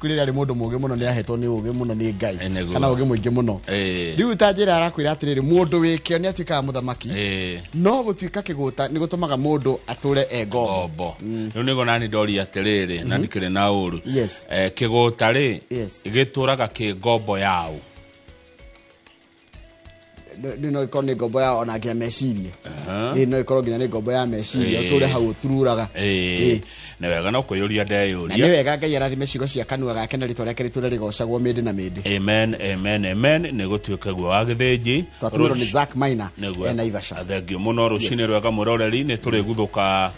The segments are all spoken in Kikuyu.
Rĩrĩa arĩ mũndũ mũũgĩ mũno, nĩ ahetwo nĩ ũũgĩ mũno nĩ Ngai, Nĩguo. kana ũũgĩ mũingĩ mũno. Rĩu ta njĩra arakwĩra atĩrĩrĩ, mũndũ wĩ kĩo nĩ atuĩkaga mũthamaki, no gũtuĩka kĩgũta nĩ gũtũmaga mũndũ atũre e ngombo. Ngombo. Rĩu nĩguo nani ndoria atĩrĩrĩ, na ndikĩrĩ na ũru. Kĩgũta rĩ, gĩtũraga kĩ ngombo yaũ? Rĩu no ĩkorwo nĩ ngombo ya ona nginya meciria. Ĩĩ, no ĩkorwo nginya nĩ ngombo ya meciria, ũtũre hau ũtururaga. Nĩ wega no kwĩyũria. Na nĩ Ndeyũria. wega Ngai arathime ciugo cia kanua gake na rĩtwa rĩake rĩtũre rĩgocagwo mĩndĩ na mĩndĩ. Amen, amen, amen. Nĩ gũtuĩke guo wa gĩthĩnji. Twatũmĩrwo nĩ Zack Maina Nĩguo. e Naivasha. Thengiũ mũno. Rũcinĩ rwega mwĩroreri. Nĩ tũrĩguthũka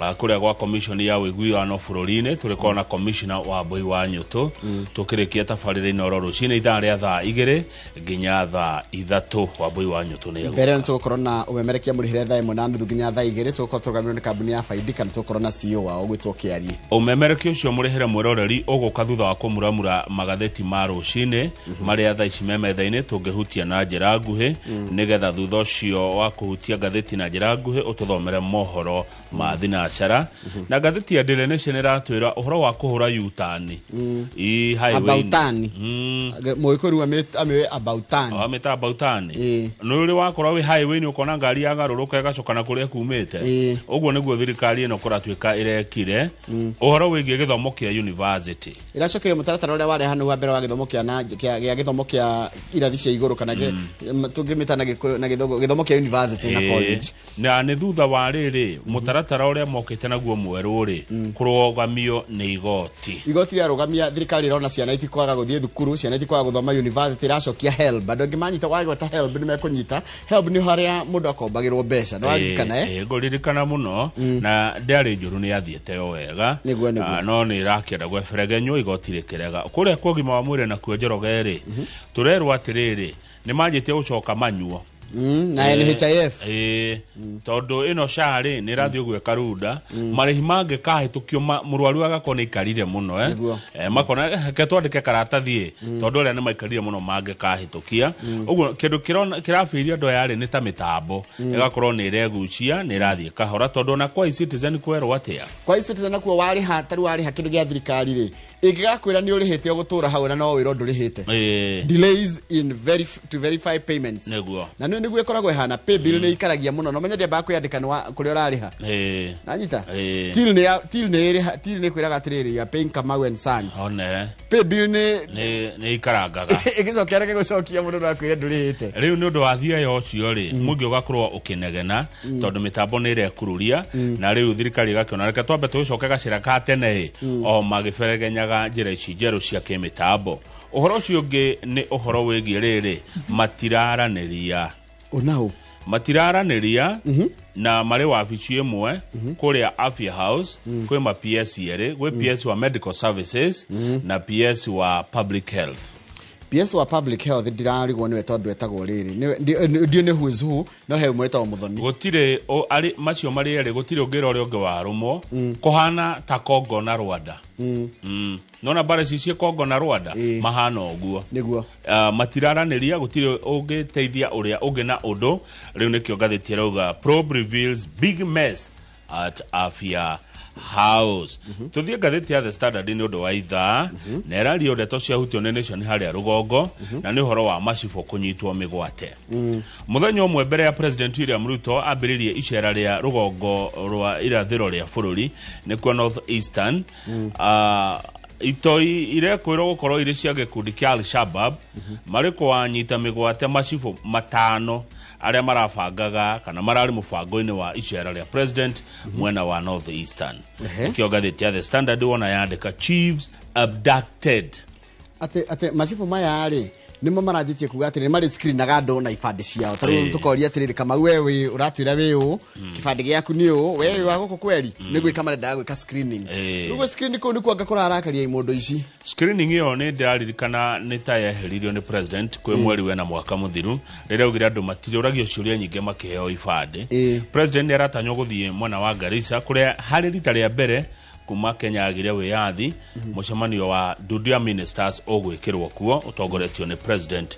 kũrĩa gwa commission ya ũiguano bũrũri-inĩ, tũrĩkorwo na commissioner wa Mbui wa Nyũtũ tũkĩrĩkia tabarĩra ino oro rũcinĩ ithaa rĩa thaa 2 nginya thaa 3. Wa Mbui wa Nyũtũ nĩ Mbere ĩyo nĩ tũgũkorwo na ũmemerekia mũrĩhĩre thaa 1:30 nginya thaa 2. Tũgũkorwo tũrũgamĩrĩirwo nĩ kambuni ya Faidika na tũgũkorwo na CEO wao ũgwĩtwo Kĩarie. Ũmemerekia ũcio mũrĩhĩre mwĩroreri ũgũka thutha wa kũmuramura magathĩti ma rũcinĩ marĩa thaa ici me metha-inĩ, tũngĩhutia na njĩra nguhĩ, nĩgetha thutha ũcio wa kũhutia ngathĩti na njĩra nguhĩ ũtũthomere mohoro ma thinacara. Na ngathĩti ya Daily Nation ĩratwĩra ũhoro wa kũhũra U-turn i highway. About turn. Mũgĩkũyũ rĩu amĩũĩ about turn. Amĩta about turn. Nĩ ũrĩ wakorwo wĩ highway-inĩ ũkona ngari yagarũrũka ĩgacoka na kũrĩa kumĩte? Ũguo nĩguo thirikari ĩno kũratuĩka ĩrekire ũhoro wĩgiĩ gĩthomo kĩa university. Ĩracokeria mũtaratara ũrĩa warĩ hanu wa mbere wa gĩthomo kĩa na kĩa gĩthomo kĩa irathi cia igũrũ, kana tũngĩmĩta na Gĩkũyũ na Gĩthũngũ gĩthomo kĩa university na college. Na nĩ thutha wa rĩrĩ mũtaratara ũrĩa mokĩte naguo mwerũ rĩ kũrũgamio nĩ igoti. Igoti rĩarũgamia, thirikari ĩrona ciana itikwaga gũthiĩ thukuru, ciana itikwaga gũthoma university. Ĩracokia HELB. Andũ aingĩ manyita wagweta HELB nĩ mekũnyita. HELB nĩ harĩa mũndũ akombagĩrwo mbeca, nĩ waririkana, eh? Ngũririkana mũno, na ndĩarĩ njũru, nĩ yathiĩte o wega. Nĩguo. Ah, no nĩ ĩrakĩenda gweberegenywo, igoti rĩkĩrega. Kũrĩa kwa ũgima wa mwĩrĩ nakuo, Njoroge rĩ, tũrerwo atĩrĩrĩ, nĩ manjĩtie gũcoka manyuo Na NHIF. Ĩĩ, tondũ ĩno SHA rĩ nĩ ĩrathiĩ ũguo ĩkarunda marĩhi mangĩkahĩtũkio mũrwaru agakorwo nĩ aikarire mũno, eh? Nĩguo. Makona reke twandĩke karatathi ĩ, tondũ arĩa nĩ maikarire mũno mangĩkahĩtũkia ũguo kĩndũ kĩrabĩirie andũ aya rĩ nĩ ta mĩtambo ĩgakorwo nĩ ĩregucia, nĩ ĩrathiĩ kahora, tondũ ona kwa eCitizen kwerwo atĩa? Kwa eCitizen nakuo warĩha, tarĩu warĩha kĩndũ gĩa thirikari rĩ, ĩngĩgakwĩra nĩ ũrĩhĩte, ũgũtũra hau na no wĩrwo ndũrĩhĩte. Delays in to verify payments. Na nĩ nĩguo ĩkoragwo ĩhana. Pay bill nĩ ikaragia mũno, no menye ndĩambaga kwĩyandĩka nĩ kũrĩa ũrarĩha. Nanyita. Till nĩ till nĩ ĩrĩha, till nĩ kwĩraga atĩrĩrĩ, "You are paying Kamau and Sons." One. Pay bill nĩ nĩ ikarangaga. Ĩgĩcokia reke gũcokia, mũndũ no akwĩre ndũrĩhĩte. Rĩu nĩ ũndũ wa thia ũcio rĩ, mũingĩ ũgakorwo ũkĩnegena tondũ mĩtambo nĩ ĩrekururia, na rĩu thirikari ĩgakĩona reke twambe tũgĩcoke gacĩra ka tene ĩ o magĩberegenyaga njĩra ici njerũ cia kĩmĩtambo. Ũhoro ũcio ũngĩ nĩ ũhoro wĩgiĩ rĩrĩ, matiraranĩria. Ũnaũ? Matiraranĩria na marĩ wabici ĩmwe kũrĩa Afya House. Kwĩ ma PS erĩ, gwĩ PS wa Medical Services na PS wa Public Health. PS wa Public Health ndirarigwo nĩwe, tondũ etagwo rĩrĩ, ndiũ nĩ who is who, no he ũmwe wĩtagwo Mũthoni. Gũtirĩ arĩ macio marĩ erĩ, gũtirĩ ũngĩra ũrĩa ũngĩ warũmwo, kũhana ta Congo na Rwanda. Nona mbara ici ciĩ Congo na Rwanda mahana ũguo. Matiraranĩria, gũtirĩ ũngĩteithia ũrĩa ũngĩ na ũndũ. Rĩu nĩkĩo ngathĩti ĩrauga "Probe reveals big mess at Afya House". Tũthiĩ ngathĩti ya The Standard nĩ ũndũ wa ithaa, na ĩrario ndeto cia hutio nĩ Nation harĩa rũgongo, na nĩ ũhoro wa macibũ kũnyitwo mĩgwate. Mũthenya ũmwe mbere ya President William Ruto ambĩrĩrie icera rĩa rũgongo rwa irathĩro rĩa bũrũri, nĩkuo North Eastern, itoi irekwĩrwo gũkorwo irĩ cia gĩkundi kĩa Al-Shabab marĩ kũwanyita mĩgwate macibũ matano arĩa marabangaga kana mararĩ mũbango-inĩ wa icera rĩa president mwena wa North Eastern. Nĩkĩo ngathĩti ya The Standard wona yandĩka "Chiefs abducted". Atĩ macibũ maya rĩ, nĩmo maranjĩtie kuga atĩ nĩ marĩ screenaga andũ na ibandĩ ciao. Ta rĩu tũkoria atĩrĩrĩ, Kamau, we wĩ ũratwĩra wĩ ũ, kĩbandĩ gĩaku nĩ ũ, we wĩ wa gũkũ kweri? Nĩ gwĩka marendaga gwĩka screening. Rĩu screening kũu nĩkuo anga kũrarakaria imũndũ ici. Screening ĩyo nĩ ndĩraririkana nĩ ta yeheririo nĩ president kwĩ mweri wena mwaka mũthiru, rĩrĩa augire andũ matirĩũragio ciũria nyingĩ makĩheo ibandĩ. President nĩ aratanywo gũthiĩ mwena wa Garissa kũrĩa harĩ rita rĩa mbere Kuma Kenya yagire wĩyathi, mũcemanio wa ndundu ya ministers ũgwĩkĩrwo kuo ũtongoretio nĩ President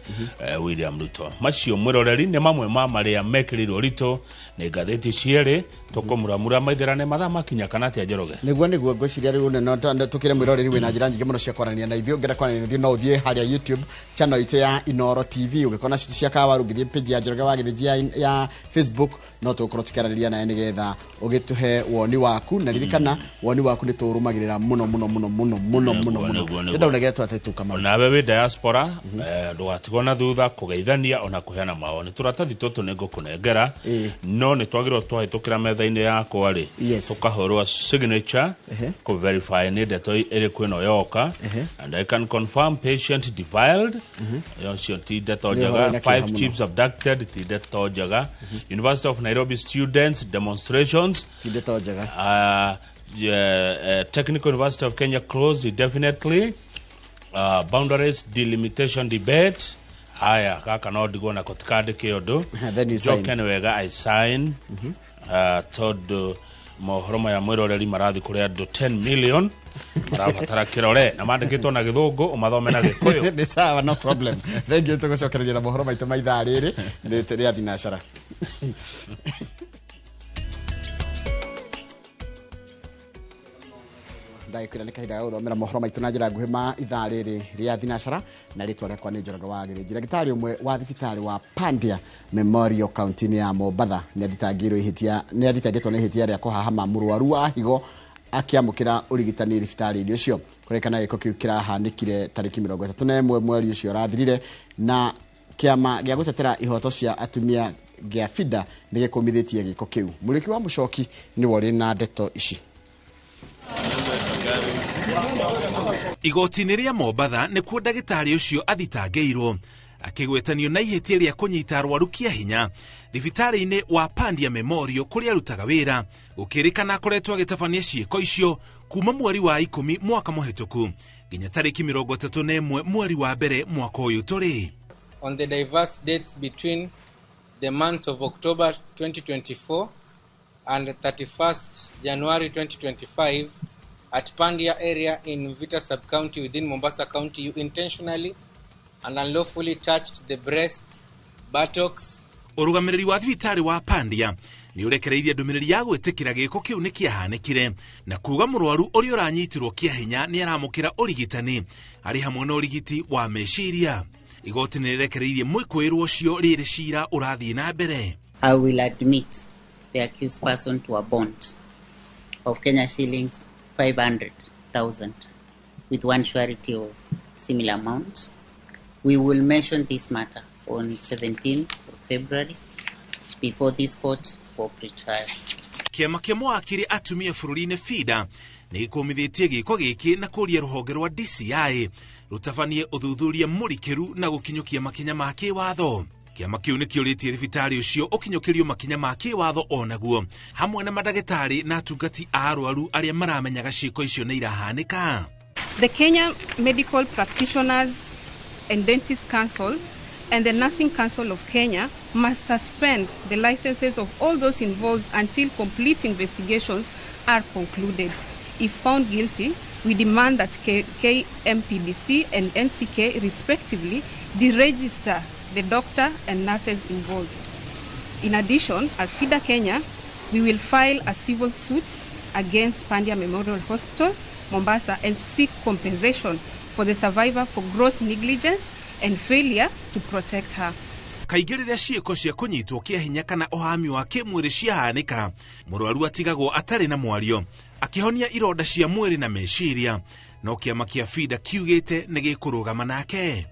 William Ruto. Macio, mwĩroreri, nĩ mamwe ma marĩa mekĩrĩirwo ritũ nĩ ngathĩti cierĩ. Tũkũmuramura maitherane mathaa makinya kana atĩa, Njoroge? Nĩguo ngwĩciria rĩu no tũkĩre mwĩroreri wĩna njĩra nyingĩ mũno cia kwaranĩria na ithuĩ. Ũngĩenda kwaranĩria na ithuĩ, no ũthiĩ harĩa YouTube channel itũ ya Inoro TV. Ũngĩkorwo citũ cia Kawaru, ũngĩthiĩ page ya Njoroge wa Gĩthĩnji ya Facebook, no tũgũkorwo tũkĩaranĩria nawe nĩgetha ũgĩtũhe woni waku. Na ririkana, woni waku nĩ tũrũmagĩrĩra mũno mũno mũno mũno mũno mũno mũno. Nĩguo. Ndĩndauregete atĩ tũkama. Nawe wĩ diaspora, ndũgatigwo na thutha kũgeithania ona kũheana mawoni. Tũratathi tũtũ nĩ ngũkũnengera, no nĩ twagĩrĩirwo twahĩtũkĩra metha-inĩ yakwa rĩ, tũkahũrwo signature kũ verify nĩ ndeto ĩrĩkũ ĩno yoka. And I can confirm, patient defiled, ũcio ti ndeto Nĩ ũhoro njega. wĩna kĩeha Five mũno. chiefs abducted, ti ndeto njega. University of Nairobi students demonstrations, ti ndeto njega. Technical University of Kenya closed indefinitely. Boundaries delimitation debate. Haya, gaka no ndigwo nako tikandĩke ũndũ. Then you sign. Njoke nĩ wega I sign, tondũ mohoro maya, mwĩroreri, marathiĩ kũrĩ andũ 10 million marabatara kĩrore na mandĩkĩtwo na Gĩthũngũ, ũmathome na Gĩkũyũ. Nĩ sawa, no problem, thank you. Tũgũcokereria na mohoro maitũ ma ithaa rĩrĩ rĩ rĩa thinacara. Ndagĩkwĩra nĩ kahinda ga gũthomera mohoro maitũ na njĩra nguhĩ ma ithaa rĩrĩ rĩa thinacara, na rĩtwa rĩakwa nĩ Njoroge wa Gĩthĩnji. Ndagĩtarĩ ũmwe wa thibitarĩ wa Pandya Memorial kaunti-inĩ ya Mombatha nĩ athitangĩirwo ihĩtia, nĩ athitangĩtwo nĩ ihĩtia rĩa kũhahama mũrwaru wa higo akĩamũkĩra ũrigitani thibitarĩ-inĩ ũcio. Kũrĩkana gĩko kĩu kĩrahanĩkire tarĩki 31 mweri ũcio ũrathirire, na kĩama gĩa gũtetera ihoto cia atumia gĩa FIDA nĩ gĩkũmithĩtie gĩko kĩu. Mũrĩki wa Mũcoki nĩwe ũrĩ na ndeto ici. Igoti-inĩ rĩa Mombatha nĩkuo ndagĩtarĩ ũcio athitangĩirwo akĩgwetanio na ihĩtia rĩa kũnyita arwaru kĩa hinya thibitarĩ-inĩ wa Pandya Memorial kũrĩa arutaga wĩra. Gũkĩrĩkana akoretwo agĩtabania ciĩko icio kuma mweri wa 10 mwaka mũhĩtũku nginya tarĩki 31 mweri wa mbere mwaka ũyũ tũrĩ. On the diverse dates between the months of October 2024 and 31st January 2025 at Pandya area in Mvita sub-county within Mombasa County, you intentionally and unlawfully touched the breasts, buttocks, Ũrũgamĩrĩri wa thibitarĩ wa Pandya nĩ ũrekereirie ndũmĩrĩri ya gwĩtĩkĩra gĩko kĩu nĩ kĩahanĩkire na kuga mũrwaru ũrĩa ũranyitirwo kĩa hinya nĩ aramũkĩra ũrigitani arĩ hamwe na ũrigiti wa meciria. Igoti nĩ rĩrekereirie mwĩkũĩrwo ũcio rĩrĩ cira ũrathiĩ na mbere. I will admit the accused person to a bond of Kenya shillings 500,000 with one surety of similar amount. We will mention this matter on 17th of February before this court for pre-trial. Kĩama kĩa mawakiri atumia bũrũri-inĩ FIDA nĩ gĩkũmithĩtie gĩko gĩkĩ na kũria rũhonge rwa DCI rũtabanie ũthuthuria mũrikĩru na gũkinyũkia makinya ma kĩwatho. Kĩama kĩu nĩ kĩũrĩtie thibitarĩ ũcio ũkinyũkĩrio makinya ma kĩwatho onaguo hamwe na mandagĩtarĩ na atungati a arwaru arĩa maramenyaga ciĩko icio nĩ irahanĩka. The Kenya Medical Practitioners and Dentists Council and the Nursing Council of Kenya must suspend the licenses of all those involved until complete investigations are concluded. If found guilty, we demand that KMPDC and NCK respectively deregister the doctor and nurses involved. In addition, as FIDA Kenya, we will file a civil suit against Pandya Memorial Hospital, Mombasa, and seek compensation for the survivor for gross negligence and failure to protect her. Kaingĩ rĩrĩa ciĩko cia kũnyitwo kĩa hinya kana ũhami wa kĩmwĩrĩ ciahanĩka, mũrwaru atigagwo atarĩ na mwario akĩhonia ironda cia mwĩrĩ na meciria, no kĩama kĩa FIDA kiugĩte nĩ gĩkũrũgama nake.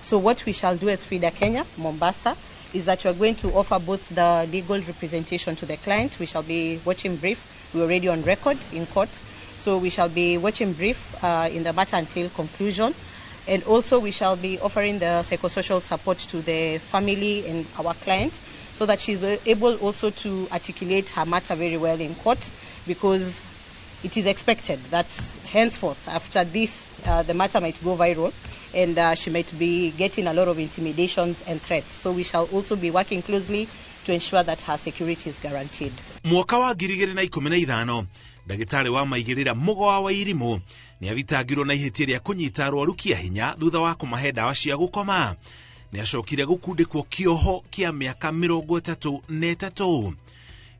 So what we shall do as FIDA Kenya, Mombasa, is that we are going to offer both the legal representation to the client. We shall be watching brief. We are already on record in court. So we shall be watching brief in the matter until conclusion. And also we shall be offering the psychosocial support to the family and our client so that she's able also to articulate her matter very well in court, because it is expected that henceforth, after this, the matter might go viral and she might be getting a lot of intimidations and threats. So we shall also be working closely to ensure that her security is guaranteed. Mwaka wa 2015, Ndagĩtarĩ wa maigĩrĩra Mũgoa wa Irimũ nĩ athitangirwo na ihĩtia rĩa kũnyita arwaru kĩa hinya thutha wa kũmahe ndawa cia gũkoma. Nĩ acokire gũkundĩkwo kĩoho kĩa mĩaka 33.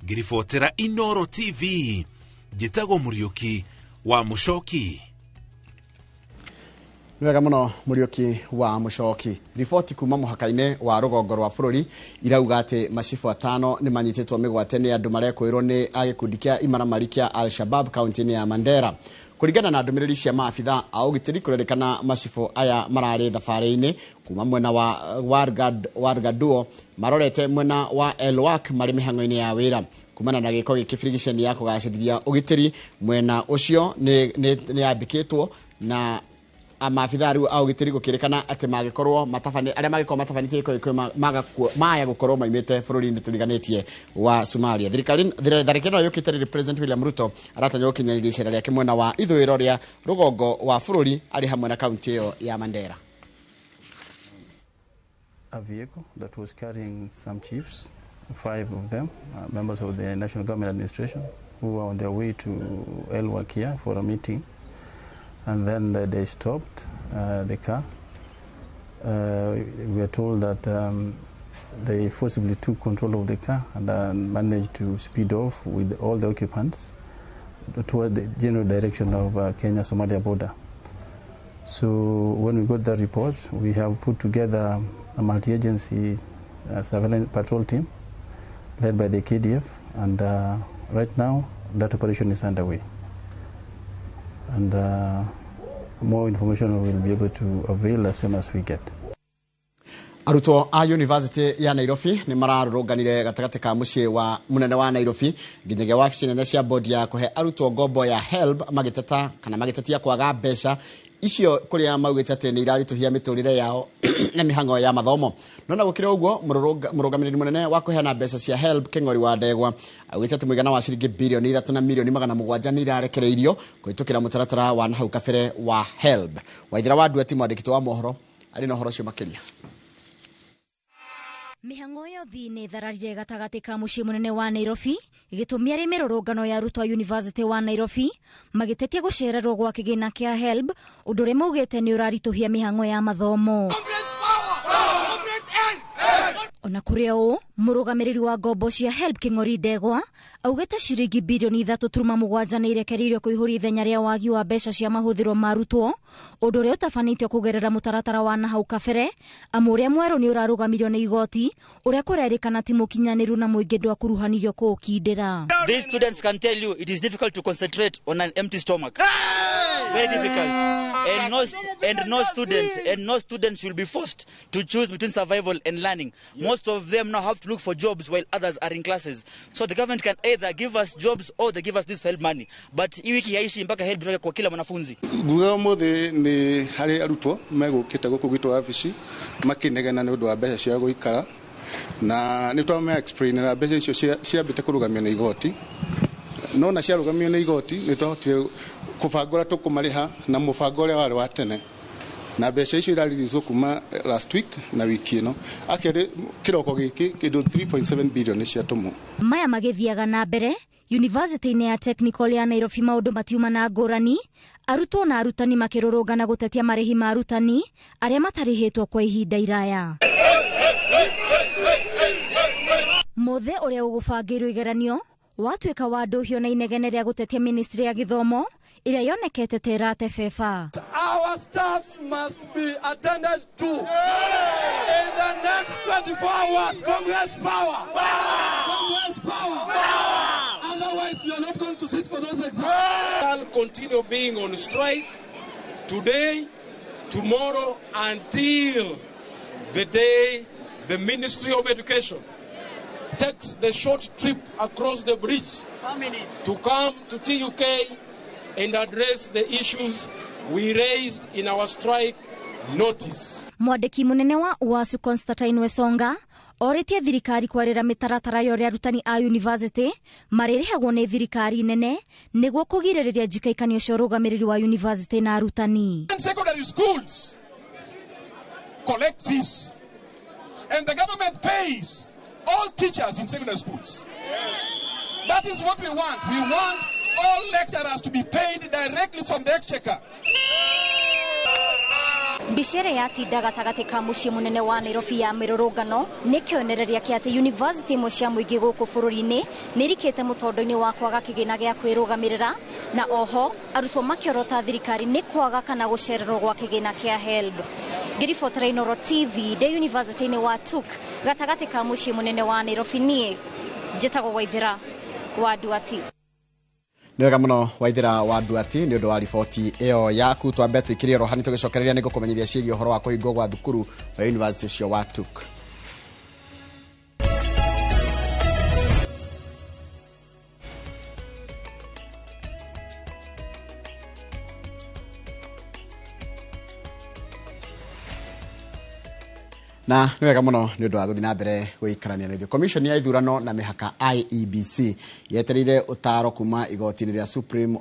Ngiribotera Inoro TV, njĩtagwo Mũriũki wa Mũcoki. Nĩ wega mũno Mũriũki wa Mũcoki. Riboti kuma mũhaka-inĩ wa rũgongo rwa bũrũri irauga atĩ macibũ 5 nĩ manyitĩtwo mĩgwate nĩ andũ marekwĩrwo nĩ a gĩkundi kĩa imaramari kĩa Al-Shabaab kaunti-inĩ ya Mandera. Kũringana na ndũmĩrĩri cia maabitha a ũgitĩri kũrerĩkana macibũ aya mararĩ thabarĩ-inĩ kuma mwena wa Wargaduo marorete mwena wa Elwak marĩ mĩhang'o-inĩ ya wĩra. Kumana na gĩko gĩkĩ birigiceni ya kũgacĩrithia ũgitĩri mwena ũcio nĩ yambĩkĩtwo na maabitha rĩu a ũgitĩri gũkĩrĩkana atĩ mangĩkorwo matabani arĩa mangĩkorwo matabanĩtie gĩko gĩkĩ maya gũkorwo maimĩte bũrũri-inĩ tũriganĩtie wa Somalia. Thirikari tharĩkĩro ĩno yũkĩte rĩrĩ President William Ruto aratanywo gũkinyanĩria icera rĩake mwena wa ithũĩro rĩa rũgongo wa bũrũri arĩ hamwe na kaunti ĩyo ya Mandera. A vehicle that was carrying some chiefs, 5 of them, members of the National Government Administration, who were on their way to Elwak here for a meeting. And then they stopped the car. We were told that they forcibly took control of the car and then managed to speed off with all the occupants toward the general direction of Kenya-Somalia border. So when we got the report, we have put together a multi-agency surveillance patrol team led by the KDF, and right now that operation is underway. And more information we will be able to avail as soon as we get. Arutwo a University ya Nairobi nĩ mararũrũnganire gatagatĩ ka mũciĩ wa mũnene wa Nairobi nginyagia wabici nene cia bodi ya kũhe arutwo ngombo ya HELB magĩteta kana magĩtetia kwaga mbeca icio kũrĩa maugĩte atĩ nĩ iraritũhia mĩtũrĩre yao na mĩhang'o ya mathomo. No na gũkĩrĩ ũguo mũrũgamĩrĩri mũnene wa kũheana mbeca cia HELB Kĩng'ori wa Ndegwa augĩte atĩ mũigana wa ciringi birioni 3 na milioni 700 nĩ irarekereirio kũhĩtũkĩra mũtaratara wa nahau kabere wa HELB. Waithera wa Nduati mwandĩki wa mohoro arĩ na ũhoro ũcio makĩria. Mĩhang'o yothe nĩ thararire gatagatĩ ka mũciĩ mũnene wa Nairobi gĩtũmi arĩ mĩrũrũngano ya arutwo a University wa Nairobi magĩtetia gũcererwo gwa kĩgĩna kĩa HELB ũndũ ũrĩa maugĩte nĩ ũraritũhia mĩhang'o ya mathomo. Ona kũrĩ ũũ mũrũgamĩrĩri wa ngombo cia HELB Kĩng'ori Ndegwa augĩte ciringi birioni 3.7 nĩ irekereirio kũihũria ithenya rĩa wagi wa mbeca cia mahũthĩro ma arutwo ũndũ ũrĩa ũtabanĩtio kũgerera mũtaratara wa nahau kabere amu ũrĩa mwerũ nĩ ũrarũgamirio nĩ igoti ũrĩa kũrerĩkana ti mũkinyanĩru na mũingĩ ndwakuruhanirio kũũkindĩra. These students can tell you it is difficult to concentrate on an empty stomach. Very difficult. And no student should be forced to choose between survival and learning. Yes. Most of them now have to look for jobs while others are in classes. So the government can either give us jobs or they give us this help money. But hii wiki haishi mpaka help itoke kwa kila mwanafunzi. Nguga mothe ni hari arutwo megũkĩte gũkũ gwitũ wabici makinegena nĩ ũndũ wa mbeca cia gũikara na nĩ twame explainera mbeca icio ciambĩte kũrũgamio nĩ igoti no na ciarũgamio nĩ igoti nĩ twahotire kũbangũra tũkũmarĩha na mũbango ũrĩa warĩ wa tene na mbeca icio iraririizwo kuma last week na wiki ĩno akĩrĩ kĩroko gĩkĩ kĩndũ 3.7 billion ciatũmwo. Maya magĩthiaga na mbere University-inĩ ya Technical ya Nairobi maũndũ matiuma na ngũrani arutwo na arutani makĩrũrũngana gũtetia marĩhi ma arutani arĩa matarĩhĩtwo kwa ihinda iraya. Mũthĩ ũrĩa ũgũbangĩirwo igeranio watuĩka wa ndũhio na inegene rĩa gũtetia ministry ya gĩthomo ĩrĩa yonekete ta ĩrate beba. Our staffs must be attended to in the next 24 hours. Congress power! Congress power! Otherwise, we are not going to sit for those exams. I'll continue being on strike today, tomorrow, until the day the Ministry of Education takes the short trip across the bridge to come to TUK and address the issues we raised in our strike notice. Mwandĩki mũnene wa UASU Constantine Wesonga orĩtie thirikari kwarĩra mĩtaratara ya ũrĩa arutani a university marĩrĩhagwo nĩ thirikari nene nĩguo kũgirĩrĩria njikaikanio cia ũrũgamĩrĩri wa university na arutani. Secondary schools collect fees and the government pays all teachers in secondary schools. That is what we want. We want all lecturers to be paid directly from the exchequer. Mbica ĩrĩa yatinda gatagatĩ ka mũciĩ mũnene wa Nairobi ya mĩrũrũngano nĩ kĩonereria kĩa atĩ university imwe cia mũingĩ gũkũ bũrũri-inĩ nĩ irikĩte mũtondo-inĩ wa kwaga kĩgĩna gĩa kwĩrũgamĩrĩra, na oho arutwo makĩorota thirikari nĩ kwaga kana gũcererwo gwa kĩgĩna kĩa HELB. Ngĩribotera Inooro TV ndĩ university-inĩ wa TUK gatagatĩ ka mũciĩ mũnene wa Nairobi, niĩ njĩtagwo Waithera wa Nduati. Nĩ wega mũno Waithera wa Nduati nĩ ũndũ wa riboti ĩyo yaku. Twambe tũikĩrie rohani tũgĩcokereria nĩ ngũkũmenyithia ciĩgiĩ ũhoro wa kũhingwo gwa thukuru wa university ũcio wa TUK. Na nĩ wega mũno nĩ ũndũ wa gũthiĩ na mbere gũikarania na ithuĩ. Commission ya ithurano na mĩhaka IEBC yetereire ũtaaro kuma igoti-inĩ rĩa Supreme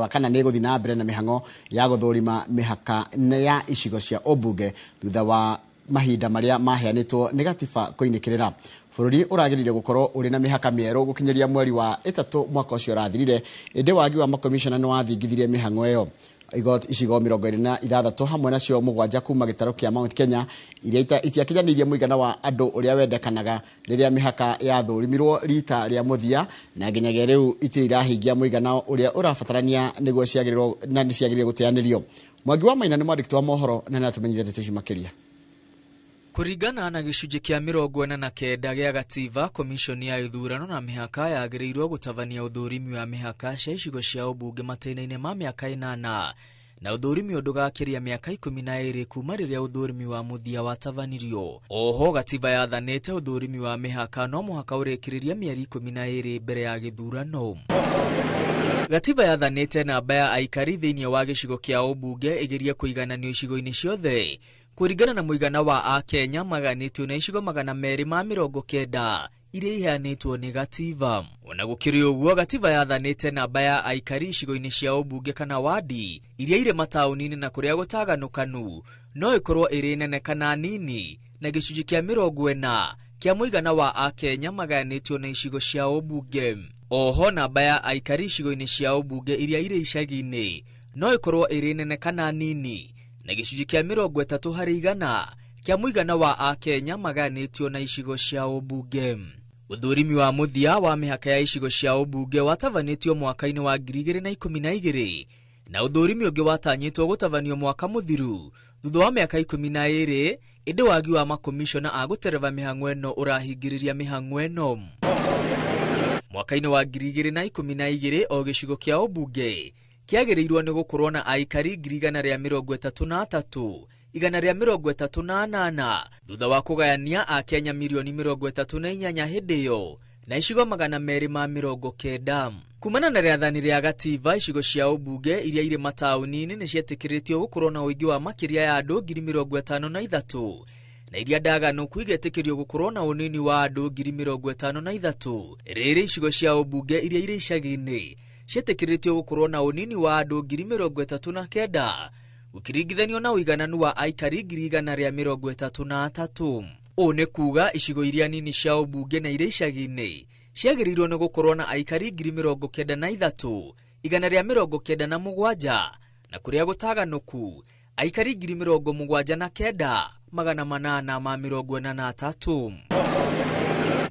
kana nĩ ĩgũthiĩ na mbere na mĩhang'o ya gũthũrima mĩhaka ya icigo cia ũmbunge thutha wa mahinda marĩa maheanĩtwo nĩ gatiba kũinĩkĩrĩra. Bũrũri ũragĩrĩire gũkorwo ũrĩ na mĩhaka mĩerũ gũkinyĩria mweri wa 3 mwaka ũcio ũrathirire, ĩndĩ wagi wa makomishona nĩ wathingithirie mĩhang'o ĩyo. Igoti icigo 26 hamwe nacio 7 kuma gĩtarũ kĩa Mount Kenya iria itiakinyanĩirie mũigana wa andũ ũrĩa wendekanaga rĩrĩa mĩhaka yathũrimirwo rita rĩa mũthia, na nginyagia rĩu itirĩ irahingia mũigana ũrĩa ũrabatarania nĩguo ciagĩrĩrwo na nĩ ciagĩrĩire gũteanĩrio. Mwangi wa Maina nĩ mwandĩki wa mohoro na nĩatũmenyithia ndeto ici makĩria. Kũringana na gĩcunjĩ kĩa 49 gĩa gatiba, komishoni ya ithurano na mĩhaka yagĩrĩirwo gũtabania ũthũrimi wa mĩhaka cia icigo cia ũmbunge matĩna-inĩ ma mĩaka 8 na ũthũrimi ũndũgakĩria mĩaka 12 kuma rĩrĩa ũthũrimi wa mũthia watabanirio. Oho gatiba yathanĩte ũthũrimi wa mĩhaka no mũhaka ũrĩkĩrĩrie mĩeri 12 mbere ya gĩthurano. Gatiba yathanĩte namba ya aikari thĩinĩ wa gĩcigo kĩa ũmbunge ĩgerie kũigananio icigo-inĩ ciothe kũringana na mũigana wa Akenya maganĩtio na icigo 290 iria iheanĩtwo nĩ gatiba. Ona gũkĩrĩ ũguo, gatiba yathanĩte namba ya aikari icigo-inĩ cia ũmbunge kana wadi iria irĩ mataũni-inĩ na kũrĩa gũtaganũkanu no ĩkorwo ĩrĩ nene kana nini na gĩcunjĩ kĩa 40 kĩa mũigana wa Akenya maganĩtio na icigo cia ũmbunge. Oho namba ya aikari icigo-inĩ cia ũmbunge iria irĩ icagi-inĩ no ĩkorwo ĩrĩ nene kana nini na gĩcunjĩ kĩa 30 harĩ igana kĩa mũigana wa Akenya maganĩtio na icigo cia ũmbunge. Ũthũrimi wa mũthia wa mĩhaka ya icigo cia ũmbunge watabanĩtio mwaka-inĩ wa 2012 na ũthũrimi ũngĩ watanyĩtwo gũtabanio mwaka mũthiru thutha wa mĩaka 12, ĩndĩ wagi wa makomishona a gũtereva mĩhang'o ĩno ũrahingĩrĩria mĩhang'o ĩno. Mwaka-inĩ wa 2012 o gĩcigo kĩa ũmbunge kĩagĩrĩirwo nĩ gũkorwo na aikari 133,138 thutha wa kũgayania Akenya mirioni 38 hĩndĩ ĩyo na icigo 290. Kumana na rĩathani rĩa gatiba, icigo cia ũmbunge iria irĩ mataũni-inĩ nĩ cietĩkĩrĩtio gũkorwo na ũingĩ wa makĩria ya andũ 53,000 na iria ndaganũku igetĩkĩrio gũkorwo na ũnini wa andũ 53,000. Rĩrĩ icigo cia ũmbunge iria irĩ icagi-inĩ cietĩkĩrĩtio gũkorwo na ũnini wa andũ 39,000 gũkĩringithanio na ũigananu wa aikari 133,000. Ũũ nĩ kuga icigo iria nini cia ũmbunge na iria icagi-inĩ ciagĩrĩirwo nĩ gũkorwo na aikari 93,197 na kũrĩa gũtaganũku aikari 79,883.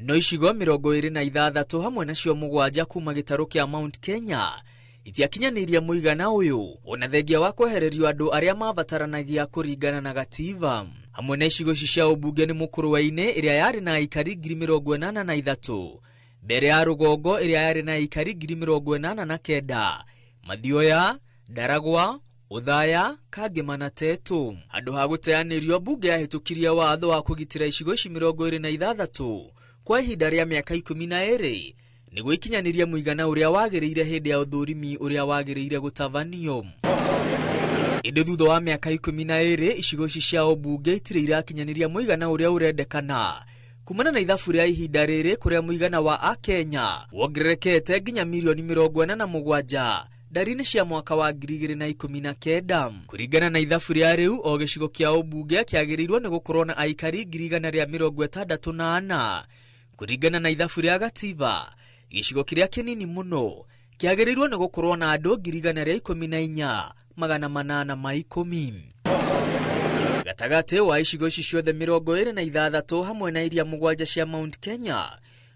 No icigo 26 hamwe nacio 7 kuma gĩtarũ kĩa Mount Kenya itiakinyanĩirie mũigana ũyũ, ona thengia wa kwehererio andũ arĩa mabataranagia kũringana na gatiba. Hamwe na icigo ici cia ũmbunge nĩ Mũkũrwe-inĩ ĩrĩa yarĩ na aikari 83,000, mbere ya Rũgongo ĩrĩa yarĩ na aikari 89,000, Mathioya, Ndaragwa, Othaya, Kangema na Tetu. Handũ ha gũteanĩrio, mbunge yahĩtũkirie watho wa kũgitĩra icigo ici 26 kwa ihinda rĩa mĩaka 12 nĩguo ikinyanĩrie mũigana ũrĩa wagĩrĩire hĩndĩ ya ũthũrimi ũrĩa wagĩrĩire gũtabanio. Ĩndĩ thutha wa mĩaka 12 icigo ici cia ũmbunge itirĩ irakinyanĩria mũigana ũrĩa ũrendekana kumana na ithabu rĩa ihinda rĩrĩ kũrĩa mũigana wa Akenya wongererekete nginya mirioni 47 ndari-inĩ cia mwaka wa 2019. Kũringana na ithabu rĩa rĩu, o gĩcigo kĩa ũmbunge kĩagĩrĩirwo nĩ gũkorwo na aikari 164. Kũringana na ithabu rĩa gatiba, gĩcigo kĩrĩa kĩnini mũno Kĩagĩrĩirwo nĩ gũkorwo na andũ 118,810. Gatagatĩ wa icigo ici ciothe 26 hamwe na iria 7 cia Mount Kenya,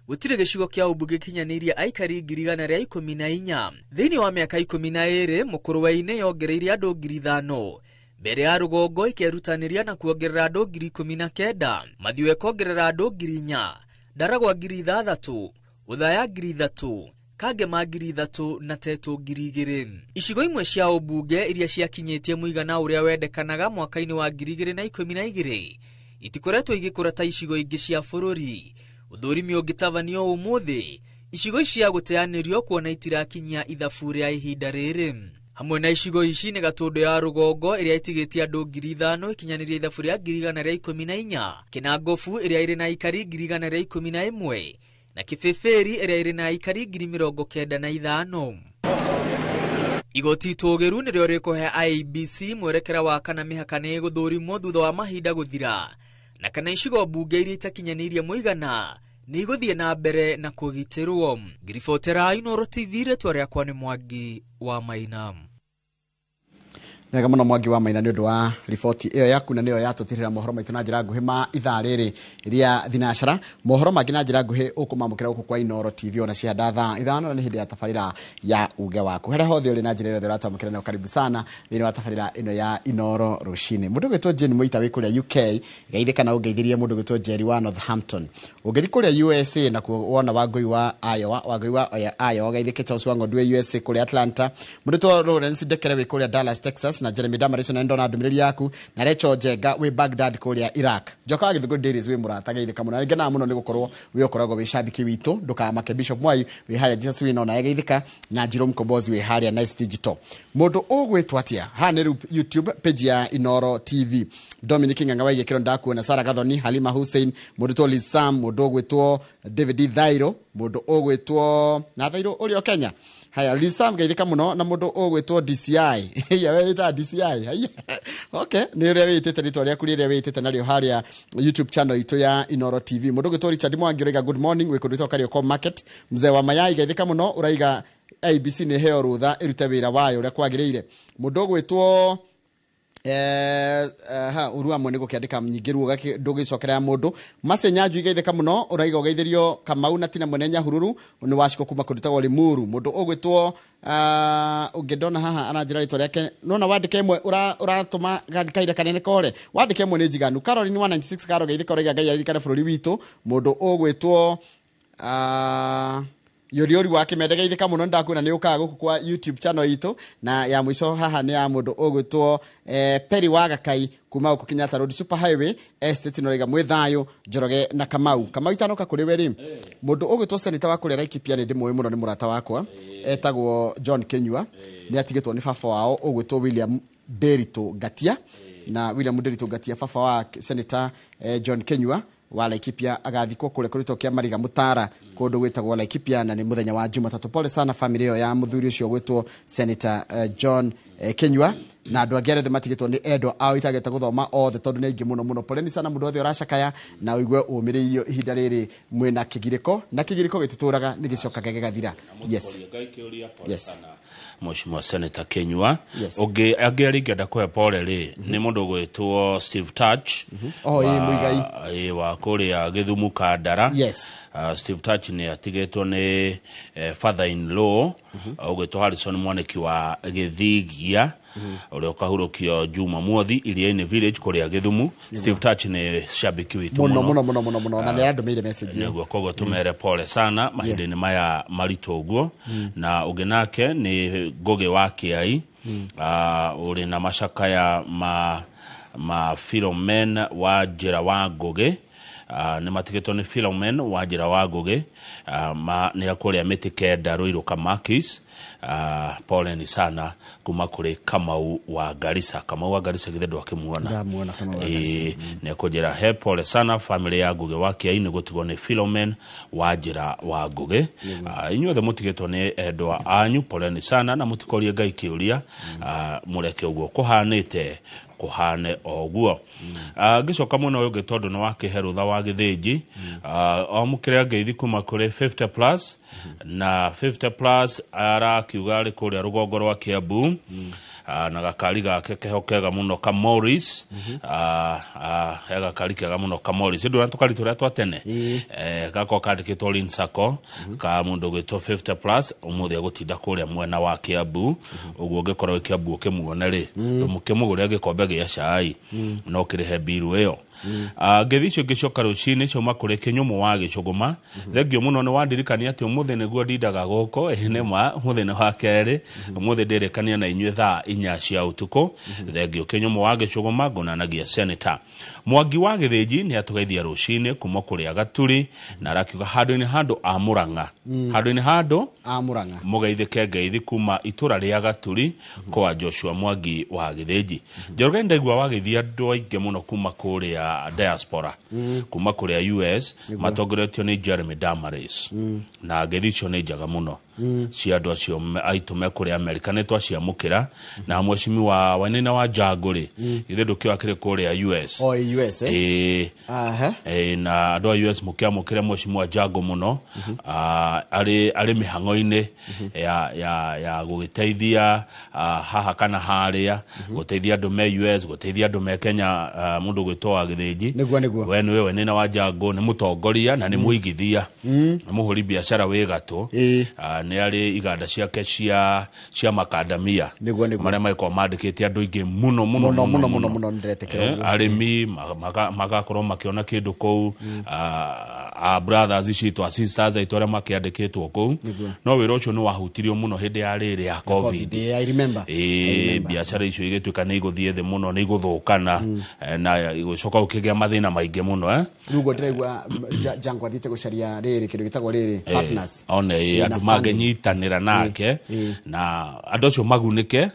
gũtirĩ gĩcigo kĩa ũmbunge gĩkinyanĩirie aikari 114,000. Thĩinĩ wa mĩaka 12 Mũkũrwe-inĩ yongereire andũ 5,000. Mbere ya rũgongo ikerutanĩria na kuongerera andũ 19,000, Mathiũ ĩkongerera andũ 4,000, Ndaragwa 6,000, Othaya 3,000, Kangema 3,000 na Tetu 2,000. Icigo imwe cia ũmbunge iria ciakinyĩtie mũigana ũrĩa wendekanaga mwaka-inĩ wa 2012 itikoretwo igĩkũra ta icigo ingĩ cia bũrũri. Ũthũrimi ũngĩtabanio ũmũthĩ, icigo ici cia gũteanĩrio kuona itirakinyia ithabu rĩa ihinda rĩrĩ. Hamwe na icigo ici nĩ Gatũndũ ya rũgongo ĩrĩa ĩtigĩtie andũ 5,000 ikinyanĩrie ithabu rĩa 114,000, Kĩnangobu ĩrĩa ĩrĩ na aikari 111,000 na Kĩbĩbĩri ĩrĩa ĩrĩ na aikari 95,000. Igoti itũgĩru nĩrĩo rĩkũhe IEBC mwerekera wa kana mĩhaka nĩ ĩgũthũrimwo thutha wa mahinda gũthira, na kana icigo mbunge iria itakinyanĩirie mũigana nĩ igũthiĩ na mbere na kũgitĩrwo. Ngiribotera Inooro TV, rĩtwa rĩakwa nĩ Mwangi wa Maina. Wega mũno Mwangi wa Maina nĩ ũndũ wa riboti ĩyo yaku, na nĩyo yatũtirĩra mohoro maitũ na njĩra nguhĩ ma ithaa rĩrĩ rĩa thinacara. Mohoro mangĩ na njĩra nguhĩ ũkũmamũkĩra gũkũ kwa Inooro TV ona cia thaa 5 na nĩ hĩndĩ ya tabarĩra ya uge waku. Harĩa hothe ũrĩ na njĩra ĩrĩa ũratwamũkĩra nayo, karibu sana thĩinĩ wa tabarĩra ĩno ya Inooro rũcinĩ. Mũndũ ũgwĩtwo Jane Mũita wĩ kũrĩa UK, geithĩka na ũngeithĩrie mũndũ ũgwĩtwo Jerry wa Northampton. Ũngĩthiĩ kũrĩa USA nakuo wona Wangũi wa Iowa, Wangũi wa Iowa, geithĩke Charles wa Ng'ondu wĩ USA kũrĩa Atlanta. Mũndũ ũgwĩtwo Lawrence Ndekere wĩ kũrĩa Dallas, Texas, na Jeremy Damaris na ndona ndũmĩrĩri yaku, na Rachel Njenga wĩ Baghdad kũrĩa Iraq. Njoka wa Gĩthũngũri Dairies wĩ mũrata, geithĩka mũno. Na ngenaga mũno nĩ gũkorwo wĩ ũkoragwo wĩ shabiki witũ, ndũkamake. Bishop Mwai wĩ harĩa Jesus wĩ na geithĩka, na Jerome Kombozi wĩ harĩa Nice Digital. Mũndũ ũgwĩtwo atĩa? Haha nĩ YouTube page ya Inooro TV. Dominic Ng'ang'a wa Igĩkĩro ndakuona, Sarah Gathoni, Halima Hussein, mũndũ ũgwĩtwo Liz Sam, mũndũ ũgwĩtwo David Thairo, mũndũ ũgwĩtwo na Thairo ũrĩa o Kenya. Haya, Liz Sam geithĩka mũno, na mũndũ ũgwĩtwo DCI. Haya, we wĩtaga DCI. Haya. Okay, nĩ ũrĩa wĩtĩte rĩtwa rĩaku rĩrĩa wĩtĩte narĩo harĩa YouTube channel itũ ya Inooro TV. Mũndũ ũgwĩtwo Richard Mwangi ũraiga good morning, wĩ kũndũ gwĩtwo Kariokor Market. Mzee wa mayai geithĩka mũno, ũraiga IEBC nĩ heo rũtha ĩrute wĩra wayo ũrĩa kwagĩrĩire. Mũndũ ũgwĩtwo ha uru amwe nĩ gũkĩandĩka nyingĩ ruo ndũgĩcokera ya mũndũ. Mace Nyanjui geithĩka mũno, ũraiga ũgeithĩrio Kamau na Tina Mwene Nyahururu nĩ waciko kuma kũndũ gwĩtagwo Limuru. Mũndũ ũgwĩtwo ũngĩ ndona haha aranjĩra rĩtwa rĩake, nona wandĩke ĩmwe ũratũma kahinda kanene kore, wandĩke ĩmwe nĩ njiganu. Caroline 196 Karo geithĩka, ũraiga Ngai aririkane bũrũri witũ. Mũndũ ũgwĩtwo Yoriori wa Kĩmende geithĩka mũno, ndakuona nĩ ũkaga gũkũ kwa YouTube channel itũ. Na ya mũico haha nĩ ya mũndũ ũgwĩtwo Perry wa Gakai kuma gũkũ Kenyatta Road Super Highway Estate, no raiga mwĩ thayũ Njoroge na Kamau. Kamau itanoka kũrĩ we rĩ, mũndũ ũgwĩtwo senator wa kũrĩa Laikipia nĩ ndĩmũĩ mũno, nĩ mũrata wakwa, etagwo John Kenyua, nĩ atigĩtwo nĩ baba wao ũgwĩtwo William Nderitu Ngatia, na William Nderitu Ngatia baba wa senator John Kenyua wa Laikipia agathikwo kũrĩa kũrĩtwo kĩa Mariga Mũtara kũndũ gwĩtagwo Laikipia, na nĩ mũthenya wa Jumatatũ. Pole sana family ĩyo ya mũthuri ũcio gwĩtwo Senator John Kenyua na andũ angĩ arĩa othe matigĩtwo nĩ endwa ao itagĩte gũthoma othe tondũ nĩ aingĩ mũno mũno. Poleni sana mũndũ othe ũracakaya, na ũigue ũmĩrĩirio ihinda rĩrĩ mwĩna kĩgirĩko, na kĩgirĩko gĩtitũraga nĩ gĩcokaga gĩgathira. Yes. Yes. Mheshimiwa Senator Kenyua. Ũngĩ angĩ arĩa ingĩenda kũhe pole rĩ nĩ mũndũ ũgwĩtwo Steve Touch. Oh, ĩĩ, Mũigai. Ĩĩ, wa kũrĩa Gĩthumu Kandara. Yes. Steve Touch nĩ atigĩtwo nĩ father in law ũgwĩtwo Harrison Mwaniki wa Gĩthigia, ũrĩa ũkahurũkio Jumamothi Iriainĩ Village kũrĩa Gĩthumu. Steve Touch nĩ shabiki witũ mũno mũno mũno mũno mũno, na nĩ arandũmĩire message. Nĩguo, koguo tũmere pole sana mahinda-inĩ maya maritũ ũguo. Na ũngĩ nake nĩ Ngũgĩ wa Kĩai, ũrĩ na macakaya ma Philomen wa Njĩra wa Ngũgĩ. Nĩ matigĩtwo nĩ Philomen wa Njĩra wa Ngũgĩ, nĩ kũrĩa mĩtĩ kenda Ruiru Kamakis. Poleni sana kuma kũrĩ Kamau wa Garissa. Kamau wa Garissa githĩ ndwakĩmuona? Ndamuona Kamau wa Garissa. Nĩ ekũnjĩra he pole sana family ya Ngũgĩ wa Kĩai nĩ gũtigwo nĩ Philomen wa Njĩra wa Ngũgĩ. Inyuothe mũtigĩtwo nĩ endwa anyu, poleni sana, na mũtikorie Ngai kĩũria, mũreke ũguo kũhanĩte. Kũhane o ũguo. Ngĩcoka mwena ũyũ ũngĩ tondũ nĩ wakĩhe rũtha wa Gĩthĩnji, amũkĩre ngeithi kuma kũrĩ 50 plus, na 50 plus arakiuga arĩ kũrĩa rũgongo rwa Kiambu, na gakari gake keho kega mũno ka Morris, he gakari kega mũno ka Morris ndũra tũkari tũrĩa twa tene, gakorwo kandĩkĩtwo Lin Sacco ka mũndũ ũgwĩtwo 50 plus, ũmũthĩ egũtinda kũrĩa mwena wa Kiambu. Ũguo ũngĩkorwo wĩ Kiambu ũkĩmuone rĩ, ndũmũkĩmũgũrĩre gĩkombe gĩa cai, no kĩrĩhe mbiru ĩyo. Ngeithi icio ngĩcoka rũcinĩ ciauma kũrĩ Kĩnyũmũ wa Gĩcũgũma. Thengio mũno nĩ wandirikania atĩ ũmũthĩ nĩguo ndindaga gũkũ. Ĩĩ nĩ ma, ũmũthĩ nĩ wa kerĩ, ũmũthĩ ndĩrĩkania na inyuĩ thaa 4 cia ũtukũ. Thengio Kĩnyũmũ wa Gĩcũgũma, ngonanagia Senator Mwangi wa Gĩthĩnji nĩ atũgeithia rũcinĩ kuma kũrĩa Gaturi, na arakiuga handũ-inĩ handũ a Mũrang'a, handũ-inĩ handũ a Mũrang'a, mũgeithĩke ngeithi kuma itũra rĩa Gaturi kwa Joshua Mwangi wa Gĩthĩnji. Njoroge ndaigua wagĩthia andũ aingĩ mũno kuma kũrĩa diaspora, kuma kũrĩa US, matongoretio nĩ Jeremy Damaris, na ngeithi icio nĩ njega mũno cia andũ acio aitũ me kũrĩa Amerika, nĩ twaciamũkĩra. Na mheshimiwa Wainaina wa Jango rĩ, githĩ ndũkĩoa akĩrĩ kũrĩa US? O US, eh? Ĩĩ. Aha. Na andũ a US mũkĩamũkĩre mheshimiwa Jango mũno, arĩ mĩhang'o-inĩ ya gũgĩteithia, haha kana harĩa, gũteithia andũ me US, gũteithia andũ me Kenya, mũndũ ũgwĩtwo wa Gĩthĩnji. Nĩguo. We nĩwe Wainaina wa Jango, nĩ mũtongoria na nĩ mũigithia, nĩ mũhũri biacara wĩ gatũ. Nĩ arĩ iganda ciake cia makandamia Nĩguo. marĩa magĩkorwo mandĩkĩte andũ aingĩ mũno mũno. Mũno mũno mũno mũno, nĩndĩretĩkĩra ũguo. Arĩmi magakorwo makĩona kĩndũ kũu, a brothers citũ, a sisters aitũ arĩa makĩandĩkĩtwo kũu. No wĩra ũcio nĩ wahutirio mũno hĩndĩ ya rĩrĩ ya COVID. COVID, I remember. Biacara icio igĩtuĩka nĩ igũthiĩ thĩ mũno, nĩ igũthũkana, na igũcoka gũkĩgĩa mathĩna maingĩ mũno, eh. Rĩu ũguo ndĩraigua Jango athiĩte gũcaria rĩrĩ kĩndũ gĩtagwo rĩrĩ partners. One Ĩna andũ funding. mangĩnyitanĩra nake na andũ acio magunĩke,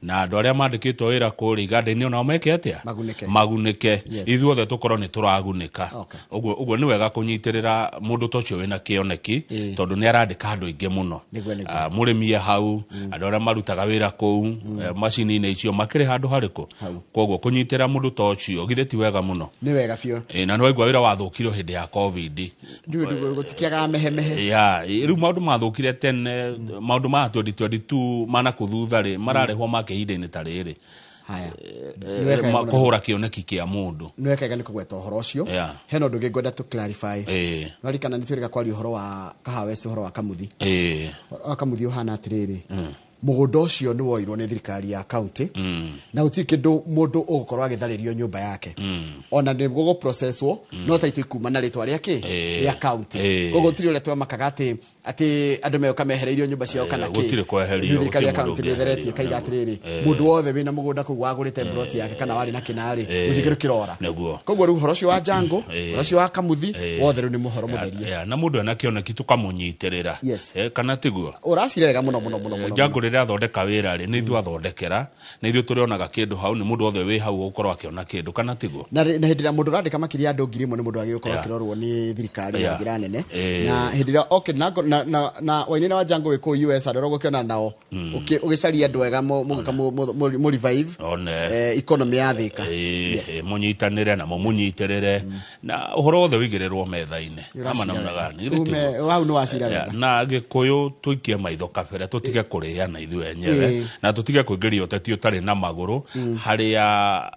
na andũ arĩa mandĩkĩtwo wĩra kũrĩa iganda-inĩ onao meke atĩa? Magunĩke. Magunĩke. Ithuothe tũkorwo nĩ tũragunĩka. Ũguo nĩ wega kũnyitĩrĩra mũndũ ta ũcio wĩna kĩoneki, tondũ nĩ arandĩka andũ aingĩ mũno. Nĩguo. Mũrĩmi e hau, andũ arĩa marutaga wĩra kũu, macini-inĩ icio makĩrĩ handũ harĩkũ. Koguo kũnyitĩra mũndũ ta ũcio githĩ ti wega mũno? Nĩ wega biũ. Na nĩ waigua wĩra wathũkirio hĩndĩ ya COVID. Ndiũĩ gũtikĩagaga mehemehe. Ya, rĩu maũndũ mathũkire tene, maũndũ ma 2022 mana kũthutha rĩ, mararehwo make ihinda-inĩ ta rĩrĩ. Haya. Nĩweka mũno. Kũhũra kĩoneki kĩa mũndũ. Nĩwekega nĩ kũgweta ũhoro ũcio. Hena ũndũ ũngĩ ngwenda tũ clarify. Nĩwaririkana nĩ twĩrĩga kwaria ũhoro wa Kahawesi, ũhoro wa Kamuthi. Ũhoro wa Kamuthi ũhana atĩrĩrĩ, mũgũnda ũcio nĩ woirwo nĩ thirikari ya county, na gũtirĩ kĩndũ mũndũ ũgũkorwo agĩtharĩrio nyũmba yake, ona nĩ gũgũ processwo, no taitũ ikuma na rĩtwa rĩa kĩ rĩa county. Koguo gũtirĩ ũrĩa twamakaga atĩ andũ meũka mehereirio nyũmba ciao kana kĩ. Gũtirĩ kweherio, Rĩu thirikari ya gũtirĩ mũndũ county nĩ ĩtheretie ũngĩeherio, ĩkaiga atĩrĩrĩ, nĩguo. mũndũ wothe wĩna mũgũnda kũu wagũrĩte plot yake kana warĩ na kĩnarĩ, gũtirĩ kĩndũ kĩrora. Koguo rĩu ũhoro ũcio wa Jango, ũhoro ũcio wa Kamuthi, wothe rĩu nĩ mũhoro mũtherie. Na mũndũ ena kĩoneki tũkamũnyitĩrĩra. Kana tiguo? Ũracira wega mũno mũno mũno mũno. Jango rĩrĩa athondeka wĩra rĩ, nĩ ithuĩ athondekera, nĩ ithuĩ tũrĩonaga kĩndũ hau, nĩ mũndũ wothe wĩ hau ũgũkorwo akĩona kĩndũ, kana tiguo? Na na hĩndĩ ĩrĩa mũndũ ũrandĩka makĩria ya andũ 1000 nĩ mũndũ wagĩrĩirwo gũkorwo akĩrorwo nĩ thirikari na njĩra nene. Na hĩndĩ ĩrĩa, okay, na Wainaina wa Jango wĩ kũu US, andũ arĩa ũgũkĩona nao ũgĩcaria andũ ega mũgĩka mũ revive One. Economy ya Thĩka. Mũnyitanĩre na mũmũnyitĩrĩre, na ũhoro wothe ũigĩrĩrwo metha-inĩ. Nĩ Ama ũracira namna wega. gani? Githĩ tiguo? Hau nĩ wacira wega. Na Gĩkũyũ tũikie maitho kabere, tũtige kũrĩana ithuĩ enyewe, na tũtige kũingĩria ũteti ũtarĩ na magũrũ, harĩa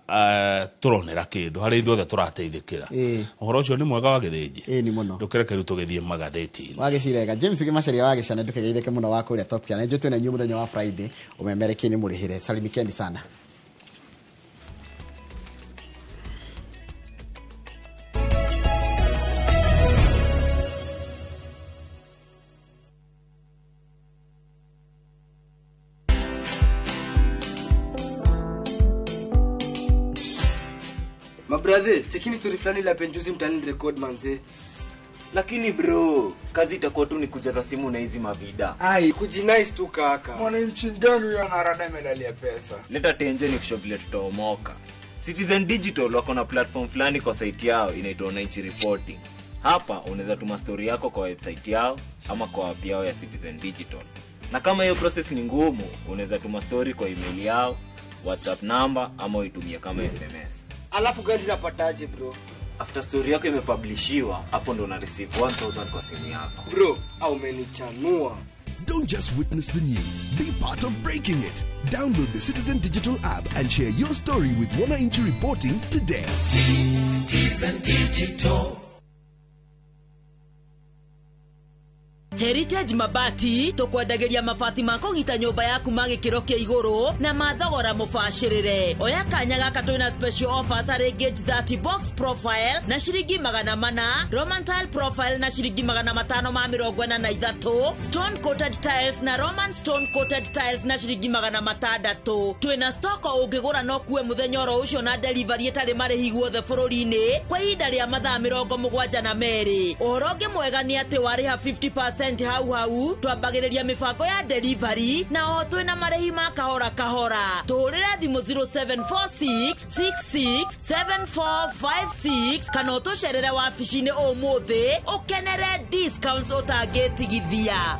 tũronera kĩndũ, harĩa ithuothe tũrateithĩkĩra. Ũhoro ũcio nĩ mwega wa Gĩthĩnji. Ĩĩ, nĩ mũno. Ndũkĩreke rĩu tũgĩthiĩ magathĩti-inĩ. Wagĩcira wega. James Gĩmacaria wa Gĩcane, ndũkegeithĩke mũno wa kũrĩa Top Channel. Nĩnjũĩ twĩna inyuĩ mũthenya wa Friday, ũmemerekie nĩ mũrĩhĩre. Salimikeni sana. Mabrathe, chekini story fulani la penjuzi mtaani record manze. Lakini bro, kazi itakuwa tu ni kujaza simu na hizi mavida. Ai, kujinice tu kaka. Mwananchi ndani huyo anarada medali ya pesa. Leta tenje ni kushow vile tutaomoka. Citizen Digital wako na platform fulani kwa site yao inaitwa Wananchi Reporting. Hapa unaweza tuma story yako kwa website yao ama kwa app yao ya Citizen Digital. Na kama hiyo process ni ngumu, unaweza tuma story kwa email yao, WhatsApp number ama uitumie kama SMS. Alafu gani napataje bro? After story yako imepublishiwa, hapo ndo una receive 1000 kwa simu yako. Bro, au umenichanua. Don't just witness the news, be part of breaking it. Download the Citizen Digital app and share your story with Wananchi Reporting today. Citizen Digital. Heritage Mabati tukwendagiria mabati ma kũgita nyũmba yaku ma gĩkĩro kĩa igũrũ na mathogora mũbacĩrĩre. Oya kanya gaka twĩna special offers harĩ gauge 30 box profile na ciringi 400, Roman tile profile na ciringi 543, stone coated tiles na Roman stone coated tiles na ciringi 600. Twĩna stock ũngĩgũra no kuwe mũthenya oro ũcio na delivery ĩtarĩ marĩhi guothe bũrũri-inĩ kwa ihinda rĩa mathaa 72. Ũhoro ũngĩ mwega nĩ atĩ warĩha 50% hau hau twambagĩrĩria mĩbango ya delivery na oho twĩna marĩhi ma kahora kahora. Tũhũrĩre thimũ 0746667456 kana ũtũcerere wabici-inĩ ũmũthĩ ũkenere discounts ũtangĩtigithia.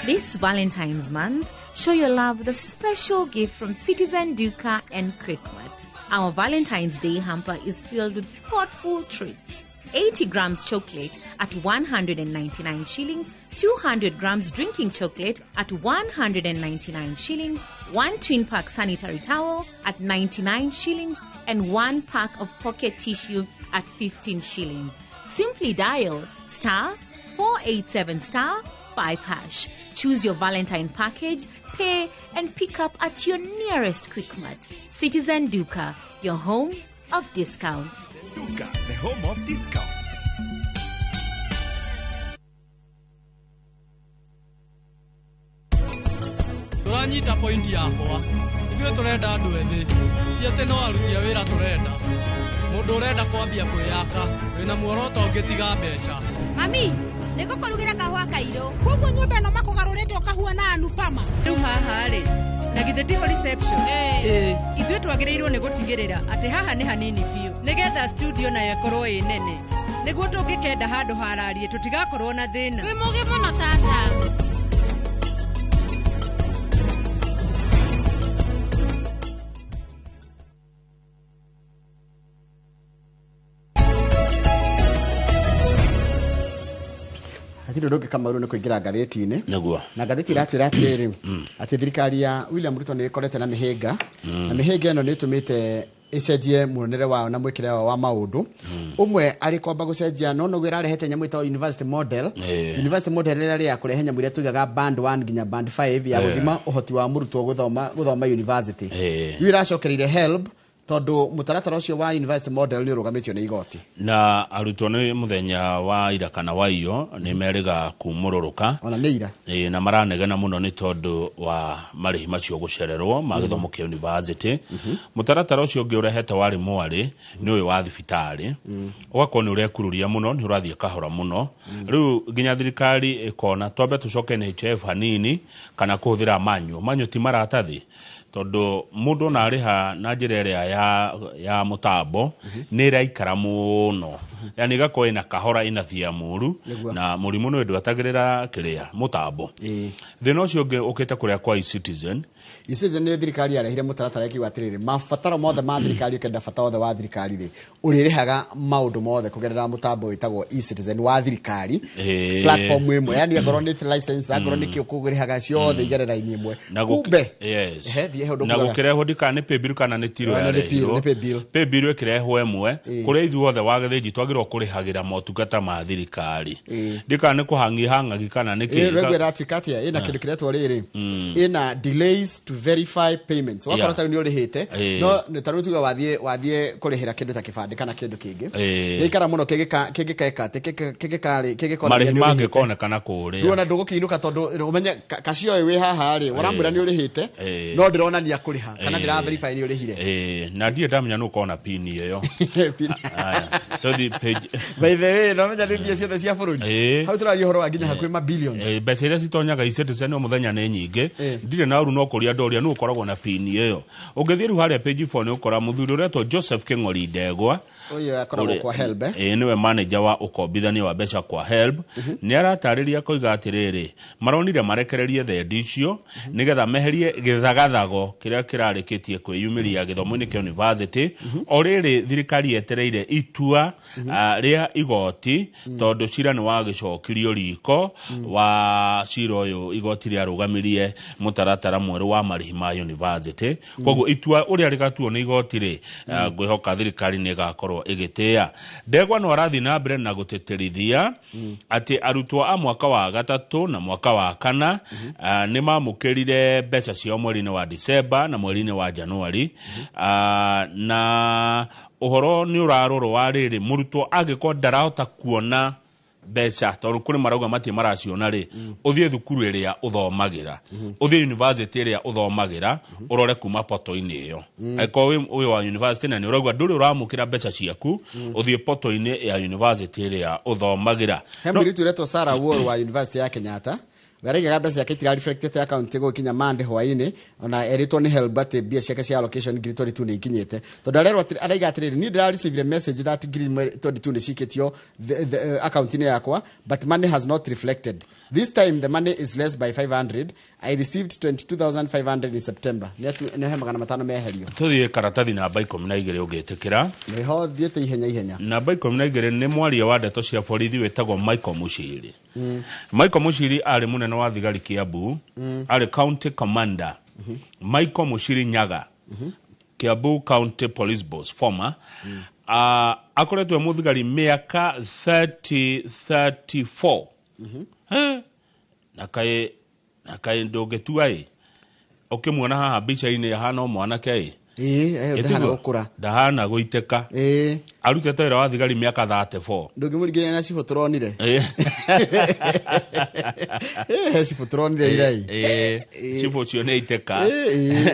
This Valentine's month, show your love with a special gift from Citizen Duka and Quickmart. Our Valentine's Day hamper is filled with thoughtful treats. 80 grams chocolate at 199 shillings, 200 grams drinking chocolate at 199 shillings, 1 twin pack sanitary towel at 99 shillings, and 1 pack of pocket tissue at 15 shillings. Simply dial *487 *5#. Choose your Valentine package, pay, and pick up at your nearest Quickmart. Citizen Duka, your home of discounts. Duka, the home of discounts. Turanyita pointi yakwa. Ithuĩ tũrenda andũ ethĩ. Ti atĩ no aruti a wĩra tũrenda. Mũndũ ũrenda kwambia kwĩyaka, wĩna muoroto ũngĩtiga mbeca. Mami, nĩngũkũrugĩra kahũa kairũ. Koguo nyũmba ĩno makũgarũrĩte ũkahuana Anupama. Rĩu haha rĩ, na githĩ tiho reception? Ĩĩ. Ithuĩ twagĩrĩirwo nĩ gũtigĩrĩra atĩ haha nĩ hanini biũ, nĩgetha studio nayo ĩkorwo ĩ nene. Nĩguo tũngĩkenda handũ hararie tũtigakorwo na thĩna. Wĩ mũgĩ mũno tata. Hatirĩ ũndũ ũngĩ Kamaru nĩ kũingĩra ngathĩti-inĩ. Nĩguo. Na ngathĩti iratwĩra atĩrĩrĩ, atĩ thirikari ya William Ruto nĩ ĩkorete na mĩhĩnga, na mĩhĩnga ĩno nĩ ĩtũmĩte ĩcenjie muonere wao na mwĩkĩre wao wa maũndũ. Ũmwe arĩ kwamba gũcenjia no noguo ĩrarehete nyamũ ĩtagwo university model. University model ĩrĩa ya kũrehe nyamũ iria tuigaga band 1 nginya band 5 ya gũthima ũhoti wa mũrutwo gũthoma university. Rĩu ĩracokereire HELB tondu mutaratara ucio wa university model ni urugamitio ni igoti na arutwo ni muthenya wa ira kana wa iyo ni meriga kumurũrũka ona ni ira na maranegena muno ni tondu wa marihi macio gucererwo ma githomo kia university. Mutaratara ucio ungi urehete wari mwari ni uyu wa thibitari ugakorwo ni urekururia muno ni urathie kahora muno. Riu nginya thirikari ikona twambe tucoke NHIF hanini kana kuhuthira manyu ti maratathi tondu mundu na ariha na njira ĩrĩa ya mutambo ni iraikara muno, yani igakorwo ina kahora ina thia muru na murimu ni ndwatagirira kiria mutambo. Thina ucio ungi ukite kuria kwa eCitizen. eCitizen ni thirikari yarehire mutaratara ikiuga atiriri mabataro mothe ma thirikari ukenda bata wothe wa thirikari ri uririhaga maundu mothe kugerera mutambo witagwo eCitizen wa thirikari platform imwe, yani angorwo ni license angorwo ni kugurihaga ciothe igerera-inĩ imwe kumbe na gukirehwo ndikana ni pay bill kana ni tiro yarehirwo pay bill ikirehwo imwe kuria ithuothe wa githinji twagirwo kurihagira motungata ma thirikari ndikana ni kuhangi hang'agi kana ni kĩ rĩu ĩratuĩka atĩa ĩna kĩndũ kĩretwo rĩrĩ ĩna delays to verify payments wakorwo ta ni urihite no ni ta tuga wathie kurihira kindu ta kibande kana kindu kingi gikara muno kigikeka kigikari marihi mangikonekana kuria ruona ndugukiinuka tondu umenye kacio wi haha ri uramwira ni urihite no ndironania kuriha kana ndira verify ni urihire. Na ndirĩ ndamenya nũ ũkoragwo na pin ĩyo. Aya, tũthiĩ page. By the way, no menya nĩ mbia ciothe cia bũrũri. Ĩĩ. Hau tũraria ũhoro wa nginya hakuhĩ ma billions. Eh, mbeca iria citonyaga e-Citizen o mũthenya nĩ nyingĩ. Ndirĩ na ũru no kũria ndoria nũ ũkoragwo na pin ĩyo. Ũngĩthiĩ rĩu harĩa page 4 nĩ ũkora mũthuri ũretwo Joseph Kĩng'ori Ndegwa. Ũyũ akoragwo kwa HELB, eh? Ĩĩ, nĩwe manager wa ũkombithania wa mbeca kwa HELB. Nĩ aratarĩria akoiga atĩrĩrĩ, maronire marekererie thendi icio nĩgetha meherie gĩthagathago kĩrĩa kĩrarĩkĩtie kwĩyumĩria gĩthomo-inĩ kĩa university. O rĩrĩ thirikari yetereire itua rĩa igoti, tondũ cira nĩ wagĩcokirio riko wa cira ũyũ igoti rĩarũgamirie mũtaratara mwerũ wa marĩhi ma university. Koguo itua ũrĩa rĩgatuo nĩ igoti rĩ, ngwĩhoka thirikari nĩ ĩgakorwo ĩgĩtĩĩa. Ndegwa no arathiĩ na mbere na gũtĩtĩrithia atĩ arutwo a mwaka wa gatatũ na mwaka wa kana nĩ mamũkĩrire mbeca ciao mweri-inĩ wa December na mweri-inĩ wa January. Na ũhoro nĩ ũrarorwo wa rĩrĩ, mũrutwo angĩkorwo ndarahota kuona mbeca tondũ kũrĩ marauga matirĩ maraciona rĩ, ũthiĩ thukuru ĩrĩa ũthomagĩra, ũthiĩ university ĩrĩa ũthomagĩra, ũrore kuma poto-inĩ ĩyo. Angĩkorwo wĩ wa university na nĩ ũrauga ndũrĩ ũramũkĩra mbeca ciaku, ũthiĩ poto-inĩ ya university ĩrĩa ũthomagĩra. He mũirĩtu ũretwo Sarah Wall wa University ya Kenyatta weraigaga mbeca ciake itirareflectete account gũgĩkinya Monday hwaĩ-inĩ, ona erĩtwo nĩ HELB atĩ mbia ciake cia allocation ngiri 22 nĩ ikinyĩte, tondũ arerwo araiga atĩrĩrĩ, niĩ ndĩrareceive message that ngiri 22 nĩ cikĩtio account-inĩ yakwa, but money has not reflected. This time the money is less by 500. I received 22,500 in September. Nĩ he 500 meherio. Tũthiĩ karatathi namba 12 ũngĩtĩkĩra. Nĩho thiĩte ihenya ihenya. Namba 12 nĩ mwaria wa ndeto cia borithi wĩtagwo Michael Mushiri. Michael Mushiri arĩ mũnene wa thigari Kiambu, arĩ county commander. Michael Mushiri Nyaga, Kiambu County Police Boss former, akoretwo e mũthigari mĩaka 34. Na kaĩ ndũngĩtua ĩ, ũkĩmuona haha mbica-inĩ ahana o mwanake ĩ. Ĩĩ, ndahana gũkũra. Ndahana gũitĩka. Arutĩte wĩra wa thigari mĩaka 34. Ndũngĩmũringithania na cibũ tũronire. He cibũ tũronire ira ĩ. Cibũ ũcio nĩ aitĩka.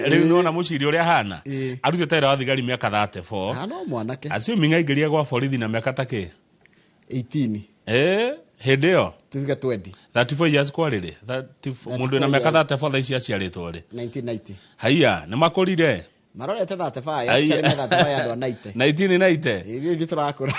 Rĩu nĩwona Mũciri ũrĩa ahana? Arutĩte wĩra wa thigari mĩaka 34. Ahana o mwanake. Assuming aingĩrire gwa borithi na mĩaka ta kĩ? 18. Hĩndĩ ĩyo? Tuge 20. 34 years kwarĩ rĩ? 34, mũndũ wĩna mĩaka 34 thaa ici aciarĩtwo rĩ? 1990. Haiya, nĩ makũrire? Marorete 35, Ai. actually me 35 andũ a 90. 1990? Ĩĩ, ithuĩ tũrakũra.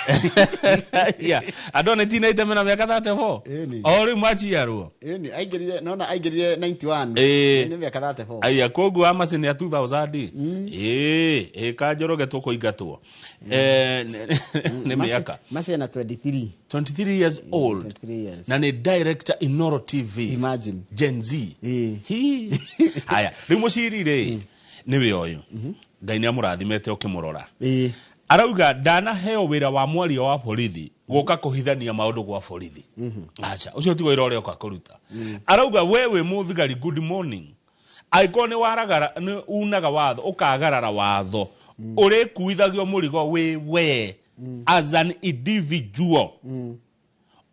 Haiya, andũ a 1990 mena mĩaka 34? Ĩni. O rĩu maciarwo? Ĩni, aingĩrire, nona aingĩrire 91. Ĩĩ. Nĩ mĩaka 34. Aya, koguo amaci nĩ a 2000. Ĩĩ, ĩĩ, Kanjoroge tũkũingatwo. Nĩ mĩaka. Maci ena 23. 23 years old. 23 years. Na nĩ director Inoro TV. Imagine. Gen Z. Hi. Haya, rĩu Mũciri rĩ, nĩwe ũyũ. Ngai nĩ amũrathimĩte ũkĩmũrora. Arauga ndanaheo wĩra wa mwaria wa borithi gũka kũhithania maũndũ gwa borithi. Acha, ũcio ti wĩra ũrĩa ũka kũruta. Arauga we wĩ mũthigari, good morning. Angĩkorwo nĩ waragara, nĩ unaga watho, ũkagarara watho, ũrĩkuithagio mũrigo wĩ we as an individual.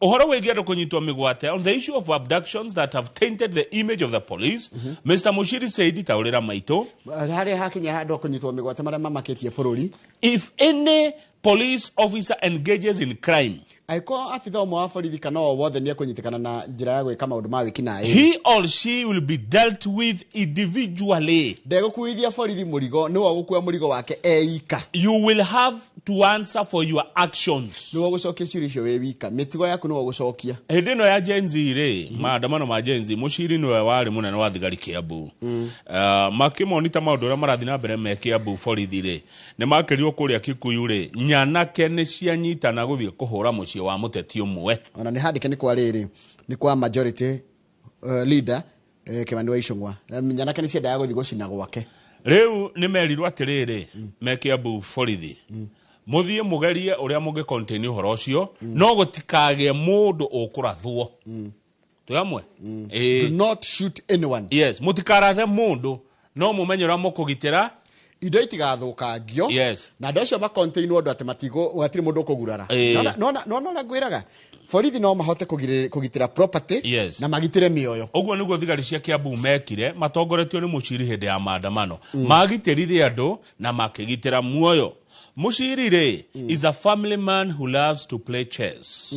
Ũhoro wĩgiĩ andũ kũnyitwo mĩgwate on the issue of abductions that have tainted the image of the police, Mr. Mushiri said, taũrĩra maitũ. Harĩa hakinya andũ kũnyitwo mĩgwate marĩa mamakĩtie bũrũri. If any police officer engages in crime, angĩkorwo abitha ũmwe wa borithi kana o wothe nĩ ekũnyitĩkana na njĩra ya gwĩka maũndũ ma wĩkinaĩ, he or she will be dealt with individually. Ndegũkuithia borithi mũrigo, nĩwe ũgũkua mũrigo wake eika. You will have to answer for your actions. Nĩwe ũgũcokia ciũria icio wĩ wika, mĩtugo yaku nĩwe ũgũcokia. Hĩndĩ ĩno ya Gen Z rĩ, maandamano ma Gen Z, Mũciri nĩwe warĩ mũnene wa thigari Kiambu. Makĩmonita maũndũ ũrĩa marathiĩ na mbere me Kiambu borithi rĩ, nĩ makĩrirwo kũrĩa Kikuyu rĩ, nyanake nĩ cianyitana gũthiĩ kũhũra mũciĩ wa mũteti ũmwe. Ona nĩ handĩke nĩ kwa rĩrĩ, nĩ kwa majority leader Kimani wa Ichung'wa. Nyanake nĩ ciendaga gũthiĩ gũcina gwake. Rĩu nĩ merirwo atĩrĩrĩ, me Kiambu borithi, mũthiĩ mũgerie ũrĩa mũngĩ contain ũhoro ũcio, no gũtikagĩe mũndũ ũkũrathwo. Twĩ hamwe? Do not shoot anyone. Yes, mũtikarathe mũndũ, no mũmenye ũrĩa mũkũgitĩra Indo itigathũkangio. Na andũ acio makontainwo andũ atĩ matigo gũtirĩ mũndũ ũkũgurara. Nona nona ũrĩa ngwĩraga, borithi no mahote kũgitĩra property na magitĩre mĩoyo. Ũguo nĩguo thigari cia Kiambu mekire matongoretio nĩ Muchiri hĩndĩ ya maandamano. Magitĩrire andũ na makĩgitĩra muoyo. Muchiri rĩ, is a family man who loves to play chess.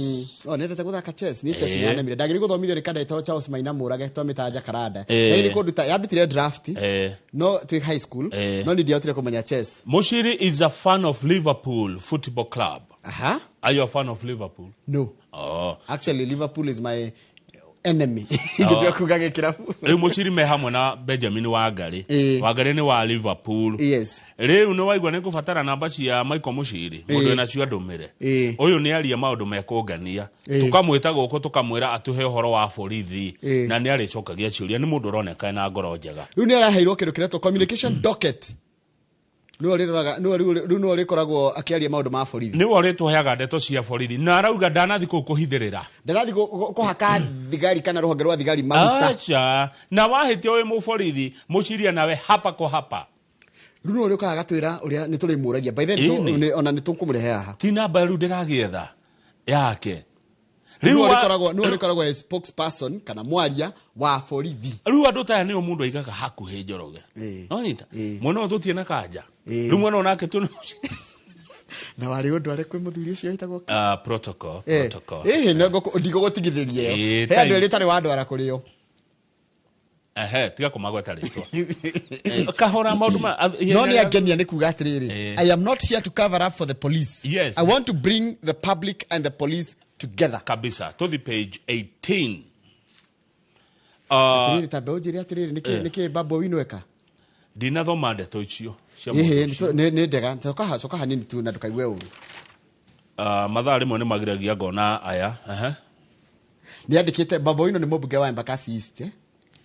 Oh, nĩendete gũthaka chess. Nĩ chess nĩyanemire. Ndagĩrĩirwo gũthomithio nĩ kanda Charles Maina Mũrage twamĩtaga Jacaranda. Ndagĩrĩirwo kũnduta, yandutire draft. No twĩ high school. No nĩ ndiahotire kũmenya chess. Muchiri is a fan of Liverpool Football Club. Aha. Are you a fan of Liverpool? No. Oh. Actually, Liverpool is my enemy. Ingĩtua kuga gĩkĩrabu. Rĩu Muchiri me hamwe na Benjamin Wangari. Wangari nĩ wa Liverpool. Rĩu nĩ waigua nĩ ngũbatara namba cia Michael Muchiri, mũndũ wĩna cio andũmĩre. Ũyũ nĩ aria maũndũ mekũngania. Tũkamwĩta gũkũ tũkamwĩra atũhe ũhoro wa borithi. Na nĩ arĩcokagia ciũria, nĩ mũndũ ũroneka ena ngoro njega. Rĩu nĩ araheirwo kĩndũ kĩretwo communication docket. Nĩwe ũrĩroraga, nĩwe rĩu nĩwe ũrĩkoragwo akĩaria maũndũ ma borithi. Nĩwe ũrĩtũheaga ndeto cia borithi. Na arauga ndanathi kũu kũhithĩrĩra. Ndanathi kũhaka thigari kana rũhonge rwa thigari maguta. Aca, na wahĩtia wĩ mũborithi, Mũciria nawe hapa kwa hapa. Rĩu nĩwe ũrĩũkaga agatwĩra ũrĩa nĩ tũrĩmũragia. By then, ona nĩ tũkũmũrehe haha. Ti namba rĩu ndĩragĩetha yake. Rĩu nĩwe ũrĩkoragwo spokesperson kana mwaria wa borithi. Rĩu andũ ta aya nĩo mũndũ aigaga hakuhĩ Njoroge. No nyita. Mwena ũyũ tũtirĩ na kanja. Rĩu mwena ũyũ nake tũ Na warĩ ũndũ arĩ kwĩ mũthuri ũcio wĩtagwo kĩ? Protocol, protocol. Nĩ ndigũgũtigithĩria ĩyo. He andũ erĩ ũtarĩ wandwara kũrĩ o. Ehe, tiga kũmagweta rĩtwa. Kahora maũndũ ma, No nĩ angenia nĩ kuga atĩrĩrĩ, I am not here to cover up for the police. I want to bring the public and the police together. Kabisa. To the page 18. Atĩrĩrĩ, ta mbeũ njĩre atĩrĩrĩ, nĩkĩ Babu Owino eka? Ndinathoma ndeto icio cia mũndũ ũcio. Nĩ ndega. Coka hanini tu na ndũkaigue ũru. Mathaa rĩmwe nĩ magiragia ngona aya. Nĩ andĩkĩte Babu Owino nĩ mũmbunge wa Embakasi East,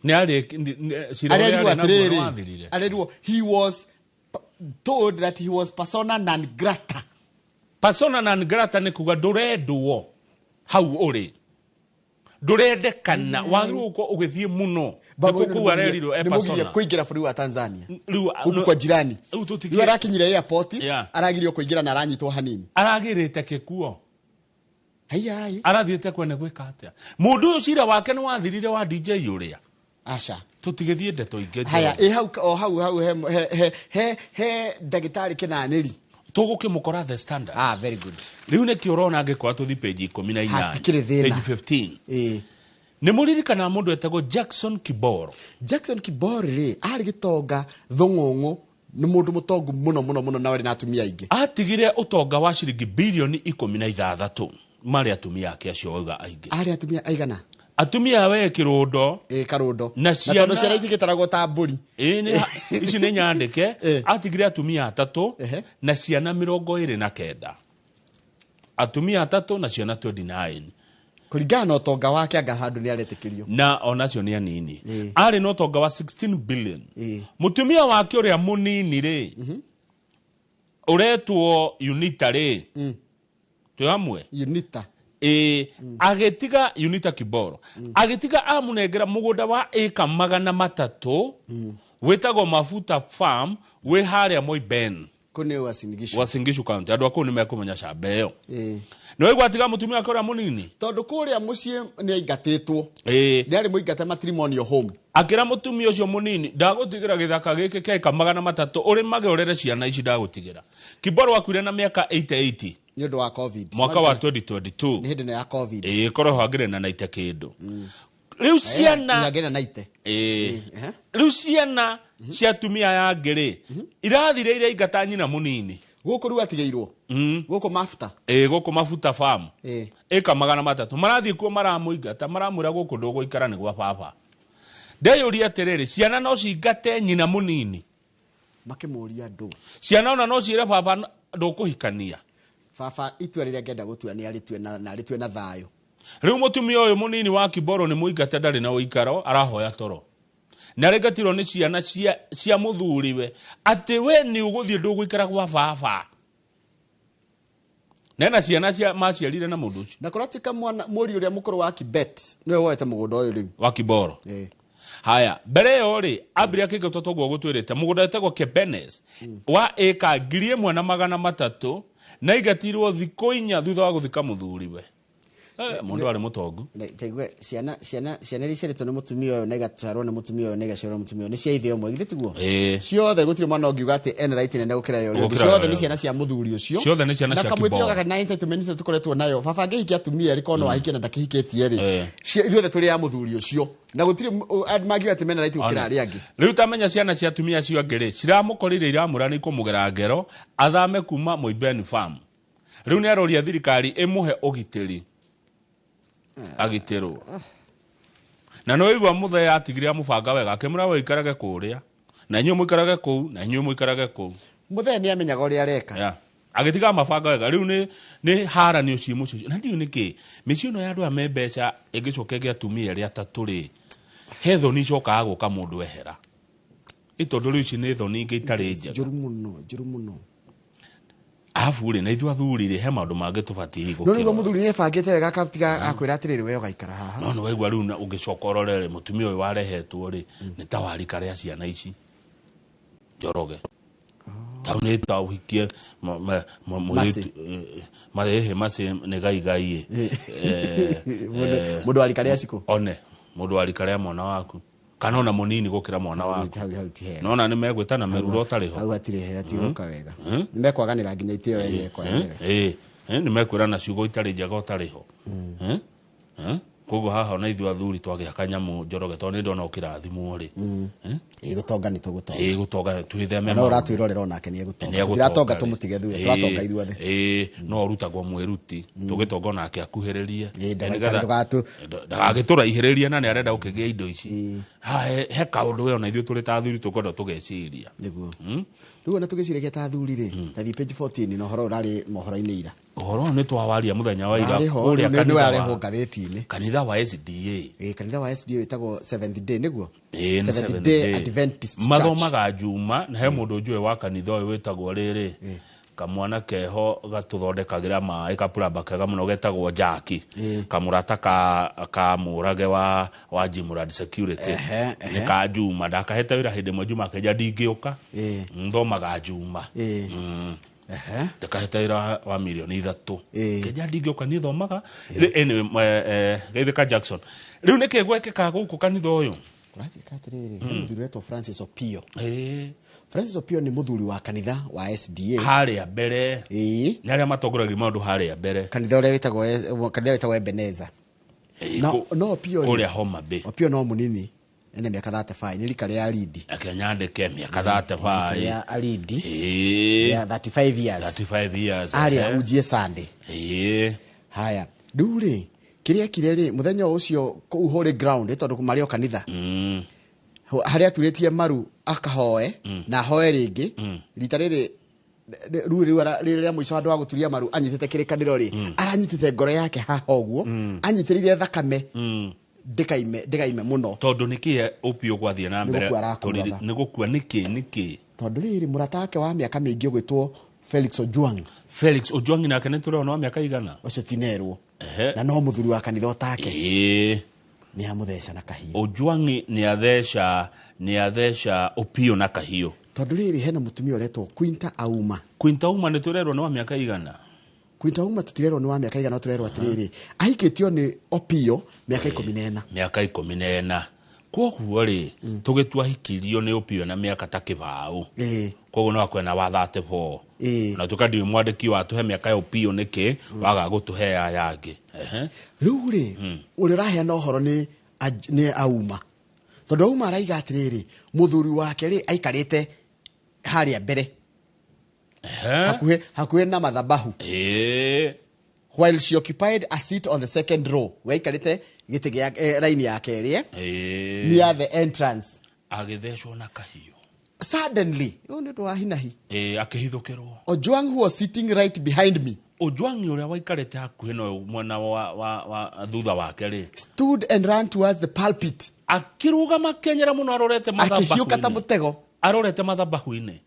Nĩ arĩ, nĩ, cira ũrĩa Arerirwo arĩ naguo nĩ atĩrĩrĩ, wathirire. arerirwo, he was told that he was persona non grata. Persona non grata nĩ kuga ndũrendwo hau ũrĩ. Ndũrendekana, wagĩrĩirwo gũkorwo ũgĩthiĩ mũno. Babu Nĩ Owino kũu arerirwo e nĩ mũgirie persona. kũingĩra bũrũri wa Tanzania. Rĩu, Gũkũ kwa jirani. Rĩu tũtikie- Rĩu arakinyire airport, aragirio kũingĩra na aranyitwo hanini. Aragĩrĩte kĩkuo. Haiya. Arathiĩte kwene gwĩka atĩa? Mũndũ ũyũ cira wake nĩ wathirire wa DJ ũrĩa. Aca. Tũtigĩthiĩ ndeto ingĩ njega. Haya, hau, o hau, hau, he, he, he, he, he ndagĩtarĩ Kĩnanĩri. Tũgũkĩmũkora The Standard. Very good. Rĩu nĩkĩo ũrona angĩkorwo tũthiĩ page ikũmi na inyanya. Hatikĩrĩ thĩna. Page 15. Nĩ mũririkanaga mũndũ etagwo Jackson Kiboro. Jackson Kiboro rĩ, arĩ gĩtonga thũng'ũng'ũ, nĩ mũndũ mũtongu mũno, mũno, mũno, na warĩ na atumia aingĩ. Atigire ũtonga wa ciringi bilioni ikũmi na ithathatũ marĩ atumia ake acio wauga aingĩ. Arĩ atumia aigana? Atumia we kĩrũndo. Karũndo. Na Na ciana tondũ ciana itigĩtaragwo ta mbũri. Nĩ ici nĩ nyandĩke. Atigire atumia atatũ na ciana mĩrongo ĩrĩ na kenda. Atumia atatũ na ciana 29. Kũringana na ũtonga wake anga handũ nĩ aretĩkĩrio. Na onacio nĩ anini. Arĩ na ũtonga wa 16 billion. Mũtumia wake ũrĩa mũnini rĩ, ũretwo Unita rĩ. Twĩ hamwe? Unita. Agĩtiga Unita Kiboro. Agĩtiga amũnengera mũgũnda wa ĩka magana matatũ, wĩtagwo Mafuta Farm, wĩ harĩa Moiben. Kũu nĩ Uasin Gishu. Uasin Gishu County. Andũ a kũu nĩ mekũmenya camba ĩyo. Nĩ waigua atiga mũtumia wake ũrĩa mũnini? Tondũ kũrĩa mũciĩ nĩ aingatĩtwo. Nĩ arĩ mũingate matrimonial home. Akĩra mũtumia ũcio mũnini, ndagũtigĩra gĩthaka gĩkĩ kĩa ĩka magana matatũ, ũrĩmage ũrere ciana ici ndagũtigĩra. Kiboro akuire na mĩaka 88. Nĩ ũndũ wa COVID. Mwaka wa 2022. Nĩ hĩndĩ ĩno ya COVID. Korwo hangĩrĩ na naite kĩndũ. Rĩu ciana Nĩ hangĩrĩ na naite. Rĩu ciana cia atumia aya angĩ rĩ, irathire iraingata nyina mũnini. Gũkũ rĩu atigĩirwo? Gũkũ Mafuta? Gũkũ Mafuta Farm. Ĩka magana matatũ. Marathiĩ kuo maramũingata, maramwĩra gũkũ ndũgũikara nĩ gwa baba. Ndeyũria atĩrĩrĩ, ciana no cingate nyina mũnini? Makĩmũria ndũ. Ciana ona no ciĩre baba ndũkũhikania. Baba itua rĩrĩa ngenda gũtua nĩ arĩtue na arĩtue na thayũ. Rĩu mũtumia ũyũ mũnini wa Kiboro nĩ mũingate ndarĩ na ũikaro, arahoya toro. Na arĩngatirwo nĩ ciana cia mũthuriwe atĩ we nĩ ũgũthiĩ ndũgũikara gwa baba. Nena ciana cia maciarire na mũndũ ũcio. Na kũratuĩka mwana mũriũ ũrĩa mũkũrũ wa Kibet nĩwe woete mũgũnda ũyũ rĩu. Wa Kiboro. Haya, mbere ĩyo rĩ, ambire akĩingatwo toguo gũtwĩrĩte mũgũnda wĩtagwo Kebenes wa ĩka 1300 na ingatirwo thikũ 4 thutha wa gũthika mũthuriwe. Mũndũ arĩ mũtongu. Taigue ciana ciana ciana iria ciarĩtwo nĩ mũtumia ũyũ na igaciarwo nĩ mũtumia ũyũ na igaciarwo nĩ mũtumia ũyũ nĩ cia ithe ũmwe, githĩ tiguo? Ciothe gũtirĩ mwana ũngiuga atĩ ena right nene gũkĩra ya ũrĩa ũngĩ. Gũkĩra Ciothe ya nĩ ũrĩa ciana cia mũthuri ũcio. Ciothe nĩ ciana Na cia kamwĩtĩo kibao. gaka na entitlement ĩyo tũkoretwo nayo, baba angĩhikia atumia erĩ korwo no ahikie na ndakĩhikĩtie rĩ, ithuothe tũrĩ a mũthuri ũcio. Na gũtirĩ andũ mangiuga atĩ mena right gũkĩra arĩa angĩ. Rĩu tamenya ciana cia atumia acio angĩ rĩ, ciramũkorire iramũra nĩ ikũmũgera ngero athame kuma Moiben Farm. Rĩu nĩ aroria thirikari ĩmũhe ũgitĩri agitĩrwo. Na nĩ waigua mũthee atigire amũbanga wega akĩmwĩra we ũikarage kũrĩa na inyuĩ mũikarage kũu na inyuĩ mũikarage kũu. Mũthee nĩ amenyaga ũrĩa areka. Yeah. Agĩtiga mabanga wega. Rĩu nĩ haranio ciĩ mũciĩ ũcio. Na ndiũĩ nĩkĩ mĩciĩ ĩno ya andũ aya me mbeca ĩngĩcoka ĩgĩe atumia erĩ atatũ rĩ, he thoni icokaga gũka mũndũ ehera. Ĩ tondũ rĩu ici nĩ thoni ingĩ itarĩ njega. Njũru mũno, njũru mũno. Arabu rĩ, na ithuĩ athuri rĩ, he maũndũ mangĩ tũbatiĩ No nĩguo gũkĩrora. mũthuri nĩ ebangĩte wega akatiga akwĩra atĩrĩrĩ we ũgaikara haha. No nĩ waigua rĩu na ũngĩcoka ũrore rĩ, mũtumia ũyũ warehetwo rĩ, nĩ ta wa rika rĩa ciana ici. Njoroge. Tau nĩ ta ũhikie Macĩ. mũirĩtu, macĩ nĩ gaigai ĩ. Mũndũ wa rika rĩa cikũ. One, mũndũ wa rika rĩa mwana waku. Kana ona mũnini gũkĩra mwana waku. Hau, hau ti hega. Nona nĩ megwĩtana meruro ũtarĩ ho. Hau hatirĩ hega, tigũka wega. Nĩ mekwaganĩra nginya itĩo yenyewe kwa yenyewe. Nĩ mekwĩrana ciugo itarĩ njega ũtarĩ ho. Koguo haha ona ithuĩ athuri twagĩa kanyamũ Njoroge tondũ nĩ ndona ũkĩrathimwo rĩ. Ĩ gũtonga nĩ tũgũtonga. Ĩ gũtonga twĩtheme Na maũndũ. ũratwĩrorera onake nĩ egũtonga. Nĩ egũtonga Tũtiratonga rĩ. tũmũtige thutha, tũratonga ithuothe. No ũrutagwo mwĩruti, tũgĩtonga onake akuhĩrĩrie. Ĩ, Nĩgetha ndagakĩtũ- ndagagĩtũraihĩrĩrie na nĩ arenda gũkĩgĩa indo ici. Haha he kaũndũ we ona ithuĩ tũrĩ ta athuri tũkwenda tũgeciria. Nĩguo. Rĩu ona tũgĩciragia ta athuri rĩ, ta thiĩ page 14 na ũhoro ũrarĩ mohoro-inĩ ira. Ũhoro ũyũ nĩ twawaria mũthenya wa ira Ũrarĩ ho, kũrĩa nĩ kanitha warehwo wa ngathĩti-inĩ. Kanitha wa SDA. Ĩ, kanitha wa SDA wĩtagwo Seventh Day, nĩguo? Ĩ, nĩ Seventh Seventh Day Day. Adventist Church. Mathomaga Juma, na he mũndũ njũĩ wa kanitha ũyũ wĩtagwo rĩrĩ, kamwana keho gatũthondekagĩra maĩ kapuramba kega mũno getagwo Jackie. Kamũrata ka mũrage wa Jimurad Security. Nĩ ka Juma, ndakahete wĩra hĩndĩ ĩmwe Juma akĩnja ndingĩũka. Nthomaga Juma. Ndakahete wĩra wa mirioni 3. Kĩnja ndingĩũka niĩ thomaga. Anyway, Geithĩka Jackson. Rĩu nĩkĩ gwekĩka gũkũ kanitha ũyũ? Kũratuĩka atĩrĩrĩ, he mũthuri ũretwo Francis Opio. Francis Opio nĩ mũthuri wa kanitha wa SDA. Harĩa mbere. Nĩ arĩa matongoragia maũndũ harĩa mbere. Kanitha ũrĩa wĩtagwo, kanitha wĩtagwo Ebenezer. No Opio rĩ, Kũrĩa Homa Bay. Opio no mũnini, ena mĩaka 35, nĩ rika rĩa Aridi. Reke nyandĩke mĩaka 35. Rĩa Aridi. Ya 35 years. 35 years. Arĩ ahunjie Sunday. Haya, rĩu rĩ, kĩrĩa ekire rĩ, mũthenya ũcio kũu Holy Ground, tondũ marĩ o kanitha. Harĩa aturĩtie maru akahoe, na ahoe rĩngĩ. Rita rĩrĩ, rĩu rĩu rĩrĩ rĩa mũico handũ ha gũturia maru anyitĩte kĩrĩkanĩro rĩ, aranyitĩte ngoro yake haha ũguo, anyitĩrĩire thakame, ndĩkaime mũno. Tondũ nĩkĩ Opio gwathiĩ na Nĩ mbere? gũkua arakuaga. Tondũ nĩ gũkua nĩkĩ, nĩkĩ? Tondũ rĩrĩ, mũrata wake wa mĩaka mĩingĩ ũgwĩtwo Felix Ojwang. Felix Ojwang nake nĩ tũrona wa mĩaka igana? Ũcio tinerwo. Na no mũthuri wa kanitha ũtake. Nĩ amũtheca na kahiũ. Ojwang nĩ atheca Opio na kahiũ. Tondũ rĩrĩ, hena mũtumia ũretwo Quinta Auma. Quinta Auma nĩ tũrerwo nĩ wa mĩaka igana? Quinta Auma tũtirerwo nĩ wa mĩaka igana, tũrerwo atĩrĩrĩ, ahikĩtio nĩ Opio mĩaka 14. Mĩaka 14. Kwoguo rĩ, tũgĩtua ahikirio nĩ Opio na mĩaka ta kĩbaũ. Kwoguo no akorwo na wa 34. Na tuka ndiũĩ mwandĩki wa tũhe mĩaka ya Opio nĩkĩ, waga gũtũhe ya yangĩ. Rĩu rĩ, ũrĩa ũraheana ũhoro nĩ Auma. Tondũ Auma araiga atĩrĩrĩ, mũthuri wake rĩ, aikarĩte harĩa mbere. Hakuhĩ na mathabahu. While she occupied a seat on the second row. We aikarĩte gĩtĩ gĩa line ya kerĩ, Near the entrance. Agĩthecwo na kahiũ. Suddenly, ũyũ nĩ ũndũ wa hinahi. Akĩhithũkĩrwo. Ojwang who was sitting right behind me. Ojwang ũrĩa waikarĩte hakuhĩ na mwena wa thutha wake rĩ. Stood and ran towards the pulpit. Akĩrũgama akĩenyera mũno arorete Akĩhiũka ta mathabahu-inĩ. mũtego. Arorete mathabahu-inĩ.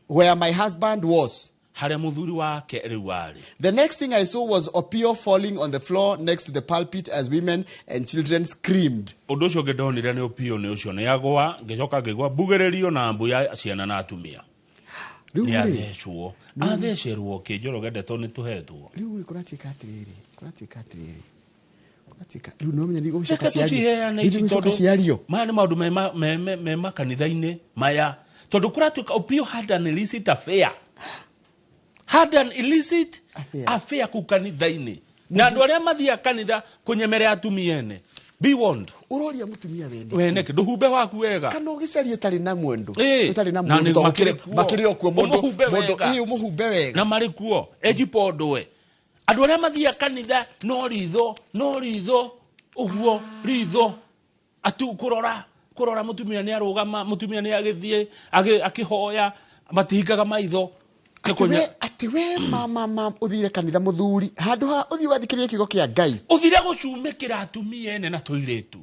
Where my husband was. Harĩa mũthuri wake rĩu arĩ. The next thing I saw was Opio falling on the floor next to the pulpit as women and children screamed. Ũndũ ũcio ũngĩ ndonire nĩ Opio nĩ ũcio nĩ agwa, ngĩcoka ngĩigua mbugĩrĩrio na mbu ya ciana na atumia. Rĩu Nĩ rĩ, athecwo, athecerwo kĩ Njoroge, ndeto nĩ tũhetwo. Rĩu rĩ, kũratuĩka atĩrĩrĩ, kũratuĩka atĩrĩrĩ, kũratuĩka rĩu no menya nĩ gũcoka Reke ciario. tũciheane Rĩu ici nĩ gũcoka tondũ ciario. Maya nĩ maũndũ me makanitha-inĩ maya, tondũ kũratuĩka Opio had an illicit affair, had an illicit affair kũu kanitha-inĩ, na andũ arĩa mathiaga kanitha kũnyemere atumia ene, be warned. Ũroria mũtumia wene wene kĩ ndũhumbe waku wega kana ũgĩcaria ũtarĩ na mwendo, Ĩĩ. ũtarĩ na Na mũndũ nĩ tondũ makĩrĩ kuo. makĩrĩ o kuo mũndũ Ũmũhumbe mũndũ wega. ĩĩ, ũmũhumbe wega. Na marĩ kuo ejipondwe andũ arĩa mathiaga kanitha no ritho, no ritho ũguo, ritho atu kũrora, kũrora mũtumia nĩ arũgama, mũtumia nĩ agĩthiĩ akĩhoya, matihingaga maitho. Atĩ we mama ma ũthire kanitha mũthuri handũ ha ũthiĩ wathikĩrĩrie kiugo kĩa Ngai, ũthire gũcumĩkĩra atumia ene na tũirĩtu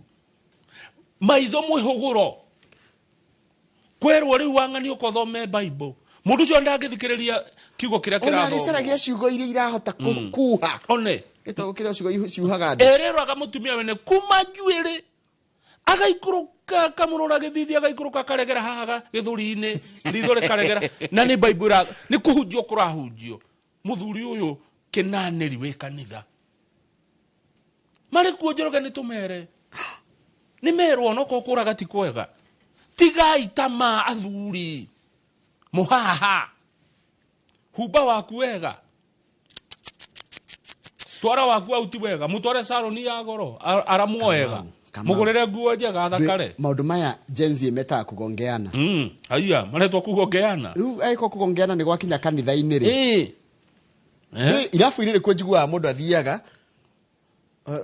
maitho mwĩhũgũro, kwerwo rĩu wang'ani ũkothome Bible, mũndũ ũcio ndangĩthikĩrĩria kiugo kĩrĩa ona kĩrathomwo. arĩcaragia ciugo iria irahota kuha one gĩtagwo kĩrĩa ciugo ciuhaga andũ. Erĩraga mũtumia wene kuma njuĩrĩ agaikũrũka, akamũrora gĩthithi, agaikũrũka akaregera haha gĩthũri-inĩ, ritho rĩkaregera, na nĩ Bible nĩ kũhunjio kũrahunjio. Mũthuri ũyũ kĩnanĩri wĩ kanitha marĩ kuo Njoroge, nĩ tũmere nĩ merwo no korwo kũraga ti kwega, tigai tamaa athuri mũhaha, humba waku wega, twara waku auti wega, mũtware saloni ya goro aramwo wega, mũgũrĩre nguo njega athakare. Maũndũ maya Gen Z metaga kũgongeana. Haiya maretwo kũgongeana. Rĩu angĩkorwo kũgongeana nĩ gwakinya kanitha-inĩ rĩ, Ĩĩ. Rĩ, irabu-inĩ nĩkuo njiguaga mũndũ athiaga,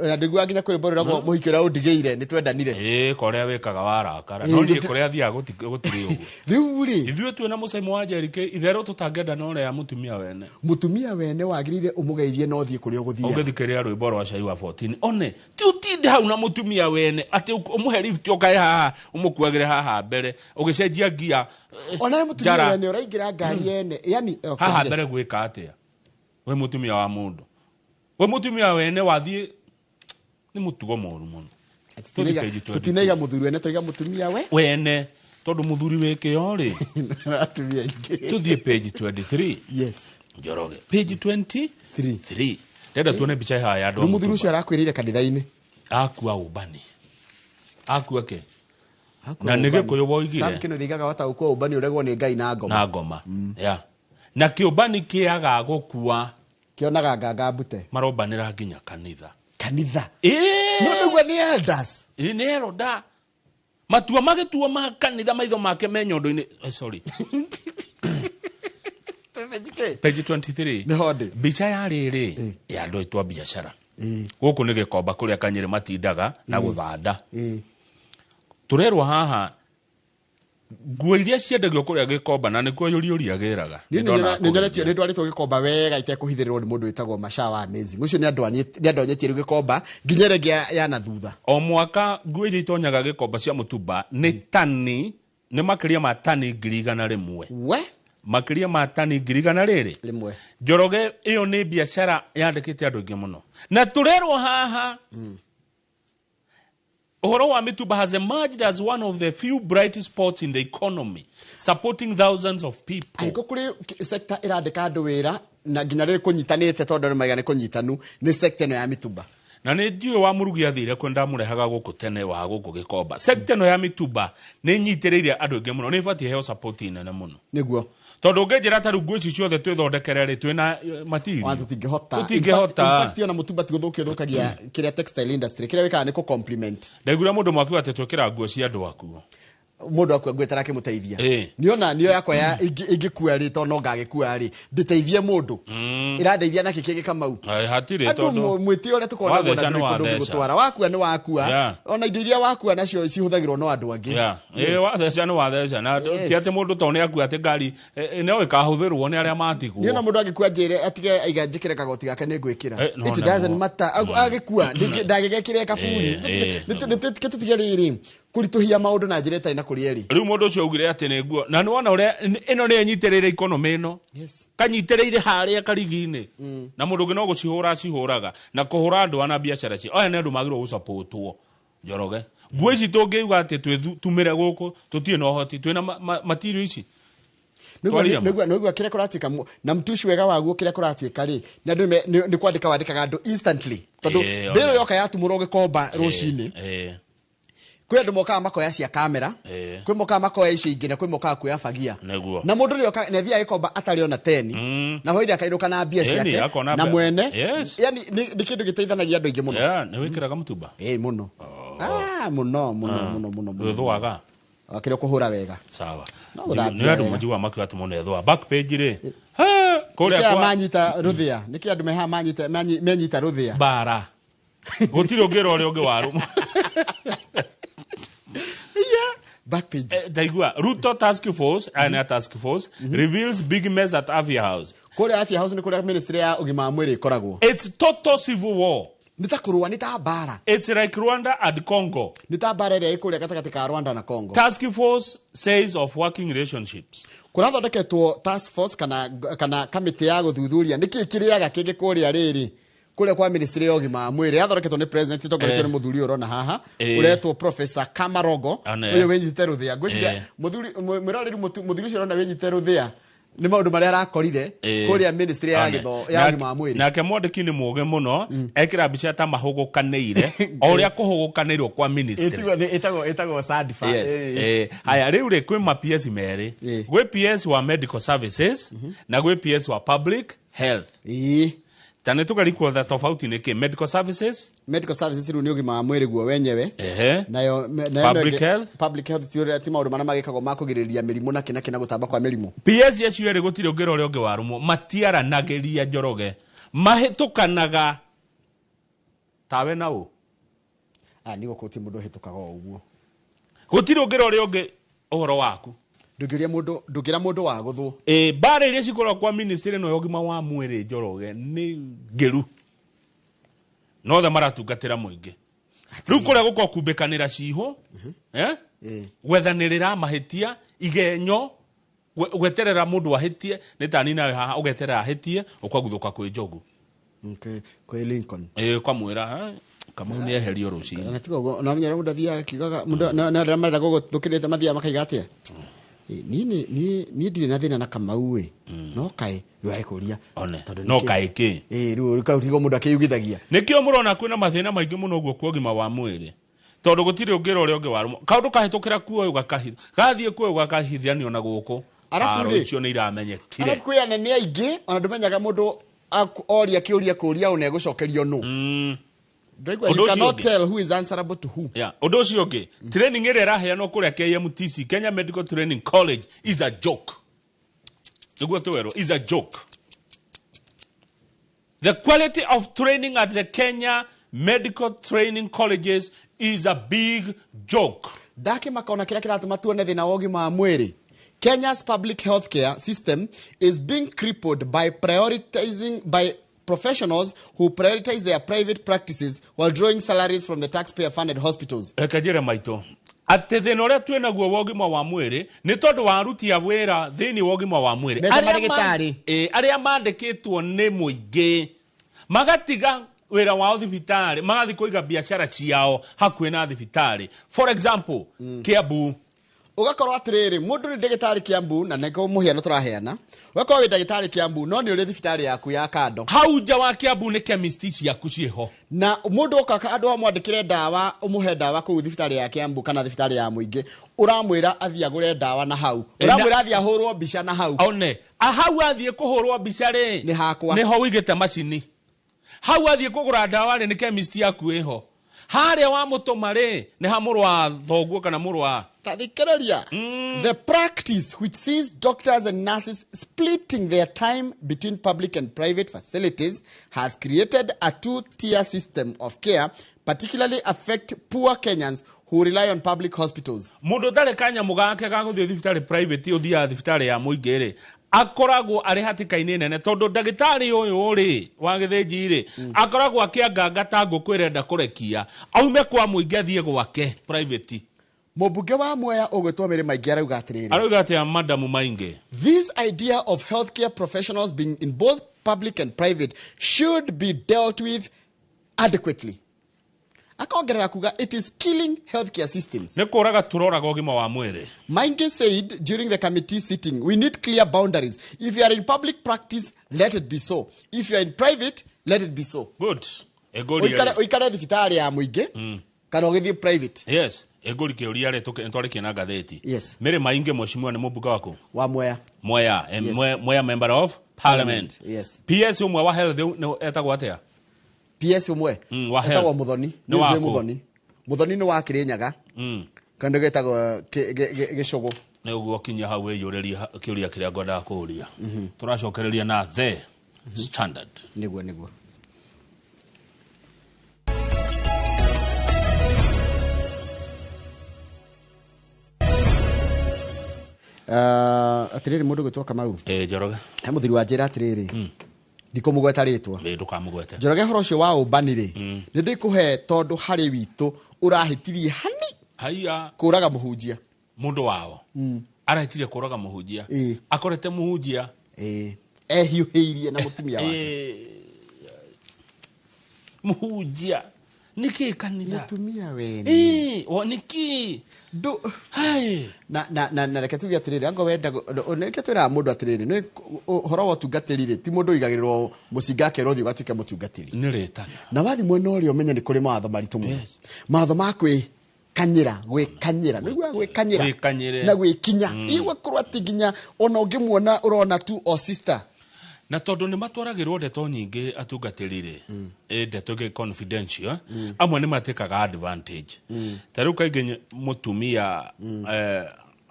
na ndiguaga nginya kwĩ rwĩmbo rwĩragwo mũhiki ũrĩa ũndigĩire nĩ twendanire. Ĩĩ, korĩa wĩkaga warakara. Ĩĩ, No niĩ nĩ kũrĩa athiaga gũtirĩ ũguo. Rĩu rĩ, ithuĩ twĩna mũcemo wa Njerikĩ itherũ tũtangĩenda na ũrĩa mũtumia wene. Mũtumia wene wagĩrĩire ũmũgeithie na ũthiĩ kũrĩa ũgũthiaga. Ũngĩthikĩrĩria rwĩmbo rwa Cai wa 14 one ti ũtinde hau na mũtumia wene atĩ ũmũhe lift ũkae haha ũmũkuagĩre haha mbere ũgĩcenjia ngia, Ona we mũtumia njara. wene ũraingĩra ngari yene, yani, okay, haha mbere gwĩka atĩa we mũtumia wa mũndũ, we mũtumia wene wathiĩ nĩ mũtugo mũru mũno. Tũthiĩ page 22. Tũtinaiga mũthuri wene, twaiga mũtumia we wene, tondũ mũthuri wĩ kĩo rĩ atumia aingĩ. Tũthiĩ page 23. Yes. Njoroge, page 23, ndenda tuone mbica haha ya andũ a Rĩu mũthuri mũtumba. ũcio arakwĩrĩire kanitha-inĩ akua ũmbani, akua kĩ Akua na nĩ ũmbani. Gĩkũyũ woigire. Sam Kĩnuthia aigaga wata gũkua ũmbani ũregwo nĩ Ngai na ngoma. Na ngoma ya na kĩũmbani kĩaga gũkua kĩonaga nganga mbute marombanĩra nginya kanitha. Kanitha. Ĩĩ. No nĩguo nĩ elders. Ĩĩ, nĩ elder matua magĩtuo ma kanitha, maitho make me nyondo-inĩ. Sorry. Page 23. Nĩho ndĩ. Mbica ya rĩrĩ ya andũ aitũ a biacara gũkũ nĩ Gĩkomba kũrĩa Kanyĩrĩ matindaga na gũthanda. Tũrerwo haha nguo iria ciendagio kũrĩa Gĩkomba na nĩkuo yũriũria agĩraga. Niĩ Nĩ ndona nĩ nyoretio nĩ ndwarĩtwo Gĩkomba wega itekũhithĩrĩrwo nĩ mũndũ wĩtagwo Masha wa Amazing. Ũcio nĩ andonyetie rĩu Gĩkomba nginya ĩrĩa ĩngĩ ya na thutha. O mwaka nguo iria itonyaga Gĩkomba cia mũtumba nĩ tani, nĩ makĩria ma tani 100,000. We? Makĩria ma tani ngiri igana rĩrĩ rĩmwe. Njoroge, ĩyo nĩ biacara yandĩkĩte andũ aingĩ mũno na tũrerwo haha ũhoro wa mĩtumba has emerged as one of the few bright spots in the economy, supporting thousands of people. Angĩkorwo kũrĩ sector ĩrandĩka andũ wĩra na nginya rĩrĩ kũnyitanĩte tondũ andũ maiga nĩ kũnyitanu, nĩ sector ĩno ya mĩtumba. Na nĩ ndiũĩ wa mũrugi athire kwĩ ndamũrehaga gũkũ tene wa gũkũ Gĩkomba. Sector ĩno ya mĩtumba nĩ nyitĩrĩire andũ aingĩ mũno, nĩ ĩbatiĩ heo support nene mũno. Nĩguo. Tondũ ũngĩnjĩra ta rĩu nguo ici ciothe twĩthondekere rĩ, twĩna material. Wa tũtingĩhota. Tũtingĩhota. In fact, ona mũtumba ti gũthũkia ũthũkagia kĩrĩa textile industry, kĩrĩa wĩkaga nĩ kũ compliment. Ndaiguire mũndũ mwakiuga atĩ twĩkĩra nguo cia andũ akuo. Mũndũ akua nguo ĩtarakĩmũteithia. Ĩĩ. Nĩona nĩyo yakwa ya ingĩkua rĩ, tondũ no ngagĩkua rĩ, ndĩteithie mũndũ. Ĩrandeithia nakĩ kĩngĩ Kamau? Ai, hatirĩ Andũ tondũ mwĩtĩo ũrĩa tũkoragwo naguo na watheca nĩ ndũrĩ kũndũ watheca. ũngĩgũtwara. Wakua nĩ wakua. Ona indo iria wakua nacio cihũthagĩrwo no andũ angĩ. Ĩĩ, watheca nĩ watheca. Na ti atĩ mũndũ tondũ nĩ akua atĩ ngari, no ĩkahũthĩrwo nĩ arĩa matigwo. Niĩ ona mũndũ angĩkua njĩre atige aiga njĩkĩre kagoti gake nĩ ngwĩkĩra. No It nĩguo. doesn't matter. Agĩkua, ndagĩgekĩre kaburi. Eh. Nĩ tũtige rĩrĩ. Kũritũhia maũndũ na njĩra ĩtarĩ na kũrĩa ĩrĩ. Rĩu mũndũ ũcio augire atĩ nĩ nguo na nĩwona ũrĩa ĩno nĩ ĩnyitĩrĩire economy ĩno. Yes. Kanyitĩrĩire harĩa karigi-inĩ. Na mũndũ ũngĩ no gũcihũra acihũraga na kũhũra andũ ana biacara cia aya nĩ andũ magĩrĩirwo gũcapotwo. Njoroge, nguo ici tũngĩuga atĩ twĩtumĩre gũkũ tũtirĩ na ũhoti, twĩna material ici. Twaria ma. Nĩguo kĩrĩa kũratuĩka na mtushi wega waguo kĩrĩa kũratuĩka rĩ, nĩ andũ nĩ kwandĩka wandĩkaga andũ instantly tondũ mbĩrũ yoka yatumũrwo gĩkomba rũcinĩ. Kwĩ andũ mokaga makoya cia kamera, kwĩ mokaga makoya icio ingĩ, na kwĩ mokaga kuoya bagia. Nĩguo. Na mũndũ rĩoka nĩ athiaga gĩkomba atarĩ ona teni, na hwainĩ akainũka na mbia ciake, akona na mwene. Yes. Yani nĩ kĩndũ gĩteithanagia andũ aingĩ mũno. Yeah, nĩ wĩkĩraga mũtumba? Ĩĩ, mũno. Mũno, mũno, mũno, mũno, mũno. Ndũthũaga? Kĩrĩa ũkũhũra wega. Sawa. No gũthambia Nĩ andũ wega. manjiguaga makiuga atĩ mũno ethũa. Back page rĩ. Ha, kũrĩa Nĩkĩ kwa manyita rũthĩa? Nĩkĩ andũ meha manyita, menyita rũthĩa? Bara. Gũtirĩ ũngĩra ũrĩa ũngĩ warũma. Yeah. Back page. Ndaigua Ruto Task Force, aya nĩ a Task Force, reveals big mess at Afya House. Kũrĩa Afya House nĩ kũrĩa ministry ya ũgima wa mwĩrĩ ĩkoragwo. It's total civil war. Nĩ ta kũrũa, nĩ ta mbara. It's like Rwanda and Congo. Nĩ ta mbara ĩrĩa ĩ kũrĩa gatagatĩ ka Rwanda na Congo. Task Force says of working relationships. Kũrathondeketwo task force kana kamĩtĩ ya gũthuthuria nĩkĩ kĩrĩaga kĩngĩ kũrĩa rĩrĩ kũrĩa kwa ministry ya ũgima wa mwĩrĩ yathondeketwo nĩ president ĩtongoretio nĩ mũthuri ũyũ ũrona haha, ũretwo Professor Kamarogo, ũyũ wĩnyitĩte rũthĩa. Ngwĩciria mwĩroreri mũthuri ũcio ũrona wĩnyitĩte rũthĩa nĩ maũndũ marĩa arakorire kũrĩa ministry ya gĩtho ya ũgima wa mwĩrĩ. Nake mwandĩki nĩ mũũgĩ mũno, ekĩra mbica ta mahũgũkanĩire, o ũrĩa kũhũgũkanĩirwo kwa ministry. Ĩtagwo Sadifa. Yes. Haya, rĩu rĩ, kwĩ ma PS merĩ. Gwĩ PS wa medical services na gwĩ PS wa public health. Ta nĩ tũgerie kuotha tofauti nĩ kĩ? Medical services? Medical services rĩu nĩ ũgima wa mwĩrĩ guo wenyewe. Nayo nayo Public ĩngĩ- health? Public health ti ũrĩa, ti maũndũ marĩa magĩkagwo ma kũgirĩrĩria mĩrimũ na kĩ na kĩ na gũtamba kwa mĩrimũ. PS acio erĩ gũtirĩ ũngĩra ũrĩa ũngĩ warũmwo, matiaranagĩria Njoroge. Mahĩtũkanaga tawe na ũ? Nĩ gũkũ ti mũndũ ũhĩtũkaga o ũguo. Gũtirĩ ũngĩra ũrĩa ũngĩ ũhoro waku. Ndũngĩũria mũndũ, ndũngĩra mũndũ wa gũthwo. Mbara iria cikoragwo kwa ministry ĩno ya ũgima wa mwĩrĩ Njoroge nĩ ngĩru. Nothe maratungatĩra mũingĩ. Rĩu kũrĩa gũkorwo kumbĩkanĩra cihũ, Gwethanĩrĩra mahĩtia, igenyo, gweterera mũndũ ahĩtie, nĩ ta niĩ nawe haha ũgeterera ahĩtie, ũkaguthũka kwĩ Njogu. Okay, kwĩ Lincoln. Ũkamwĩra, Kamau nĩ eherio rũcinĩ. Na tiga ũguo, na ũmenye ũrĩa mũndũ athiaga akiugaga, mũndũ, na arĩa marenda gũgũthũkĩrĩte mathiaga makaiga atĩa? Niĩ ndirĩ na thĩna na Kamau ĩ. No kaĩ, rĩu agĩkũria. One. Tondũ No nĩkĩ? kaĩ kĩ? Rĩu kau tigo mũndũ akĩyugithagia. Nĩkĩo mũrona kwĩna mathĩna maingĩ mũno ũguo kwa ũgima wa mwĩrĩ. Tondũ gũtirĩ ũngĩra ũrĩa ũngĩ warũmwo. Kaũndũ kahĩtũkĩra kuo ũyũ gakahithwo. Gathiĩ kuo ũyũ gakahithanio na gũkũ. Arabu Aro rĩ, icio nĩ iramenyekire. Arabu kwĩ anene aingĩ, ona ndũmenyaga mũndũ oria kĩũria kũria ũna egũcokerio nũ. Ndaigua, Ũndũ you ũcio cannot ũngĩ. tell who is answerable to who. Yeah. Ũndũ ũcio ũngĩ, training ĩrĩa ĩraheanwo kũrĩa KMTC, Kenya Medical Training College, is a joke. Nĩguo twerwo, is a joke. The quality of training at the Kenya Medical Training Colleges is a big joke. Ndakĩmaka ona kĩrĩa kĩratũma tuone thĩna wa ũgima wa mwĩrĩ. Kenya's public healthcare system is being crippled by prioritizing by professionals who prioritize their private practices while drawing salaries from the taxpayer-funded hospitals. Reke njĩre maitũ atĩ thĩna ũrĩa twĩ naguo wa ũgima wa mwĩrĩ nĩ tondũ wa aruti a wĩra thĩinĩ wa ũgima wa mwĩrĩ. Mbeca Arĩa marĩgĩtarĩ. arĩa mandĩkĩtwo nĩ mũingĩ magatiga wĩra wao thibitarĩ magathiĩ kũiga biacara ciao hakuhĩ na thibitarĩ. For example, Kiambu. Ũgakorwo atĩrĩrĩ, mũndũ nĩ ndagĩtarĩ Kiambu, na nĩko mũhiano tũraheana. Ũgakorwo wĩ ndagĩtarĩ Kiambu, no nĩ ũrĩ thibitarĩ yaku ya kando. Hau nja wa Kiambu nĩ chemist ciaku ciĩho. Na mũndũ oka andũ amwandĩkĩre ndawa, ũmũhe ndawa kũu thibitarĩ ya Kiambu kana thibitarĩ ya mũingĩ, ũramwĩra athiĩ agũre ndawa na hau. Ũramwĩra athiĩ ahũrwo mbica na hau. One, hau athiĩ kũhũrwo mbica rĩ, Nĩ hakwa. Nĩho ũigĩte macini. Hau athiĩ kũgũra ndawa rĩ, nĩ chemist yaku ĩho. Harĩa wamũtũma rĩ, nĩ ha mũrũ wa thoguo kana mũrũ wa Tathikĩrĩria. The practice which sees doctors and nurses splitting their time between public and private facilities has created a two-tier system of care, particularly affect poor Kenyans who rely on public hospitals. Mũndũ ũtarĩ kanyamũ gake ga gũthiĩ thibitarĩ private ũthiaga thibitarĩ ya mũingĩ rĩ, akoragwo arĩ hatĩka-inĩ nene tondũ ndagĩtarĩ ũyũ rĩ wa gĩthĩnji rĩ, akoragwo akĩanganga ta ngũkũ ĩrenda kũrekia aume kwa mũingĩ athiĩ gwake private. Mũmbunge wa Mwea ũgwĩtwo Mary Maingĩ arauga atĩrĩrĩ. Arauga atĩa madamu Maingĩ? This idea of healthcare professionals being in both public and private should be dealt with adequately. Akongerera kuga it is killing healthcare systems. Nĩ kũraga tũroraga ũgima wa mwĩrĩ. Maingi said during the committee sitting, we need clear boundaries. If you are in public practice, let it be so. If you are in private, let it be so. Good. Ũikare thibitarĩ ya mũingĩ kana ũgĩthiĩ private. Yes. Egori kĩũria rĩ twarĩkie na ngathĩti. Yes. Mary Maingi mheshimiwa nĩ mũmbunge waku? Wa Mwea. Mwea. Yes. Mwea member of parliament. Yes. PS ũmwe wa health etagwo atĩa? PS ũmwe wa health. Etagwo Muthoni. Nĩ waku? Muthoni. Muthoni nĩ wa Kĩrĩnyaga. Kando getagwo Gĩcũgũ. Nĩ ũguo kinya hau wĩyũrĩrie kĩũria kĩrĩa ngwendaga kũũria. Tũracokereria na The Standard. Nĩguo nĩguo. Atiriri mundu gwitwo Kamau. Njoroge. He muthiri wa njira atiriri. Ndikumugweta ritwa. Ndukamugwete. Njoroge horo ucio wa umbani ri. Ni ndikuhe tondu hari witu urahitirie hani. Haiya. Kuraga muhunjia. Mundu wao. Arahitirie kuraga muhunjia. Akorete muhunjia. Ehiuhiirie na mutumia wake. Muhunjia. Niki kanitha. Mutumia wene. Niki. Ndu hai na reke tuge atiriri ango wenda nike twira mundu atiriri ni horo wa tungatiri ri ti mundu igagirwo mucinga akerwo thi ugatuike mutungatiri ni ritana na wathi mwena uria umenye ni kuri mawatho maritu muno mawatho ma kwikanyira gwikanyira niguo gwikanyira na gwikinya igwe kurwa ti nginya ona ungimuona urona tu o sister na tondu ni matwaragirwo ndeto nyingi atungatiri ri ndeto ĩngĩ confidential amwe ni matekaga advantage ta riu kaingĩ mutumia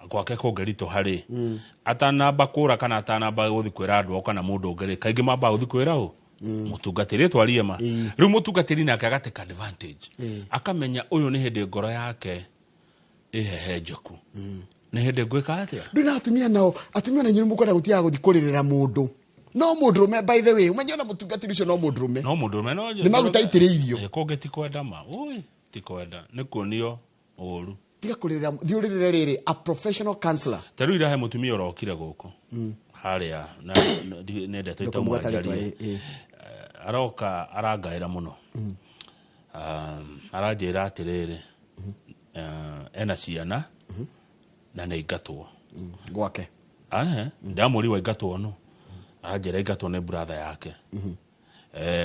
gwake kũngĩritũ harĩ atanamba kũra kana atanamba gũthiĩ kwĩra andũ ao kana mũndũ ũngĩ rĩ kaingĩ mambaga gũthiĩ kwĩra ũ mũtungatĩri twarie ma rĩu mũtungatĩri nake agateka advantage akamenya ũyũ nĩ hĩndĩ ngoro yake ĩhehenjeku nĩ hĩndĩ ngwĩka atĩa ndũ na atumia nao atumia na inyuĩ mũkwenda gũtiaga gũthiĩ kũrĩrĩra mũndũ no mundurume by the way umenye ona mutungatiri ucio no mundurume no mundurume no ni maguta itiriirio konge ti kwenda ma oi ti kwenda ni kuonio uru tiga kuririra thiuririre riri a professional counselor ta riu irahe mutumia urokire guku haria na nendete itamwanjarie aroka arangaira muno aranjira atiriri ena ciana na nĩ ingatwo gwake ndamũri wa ingatwo no aranjĩra ingatwo nĩ brother yake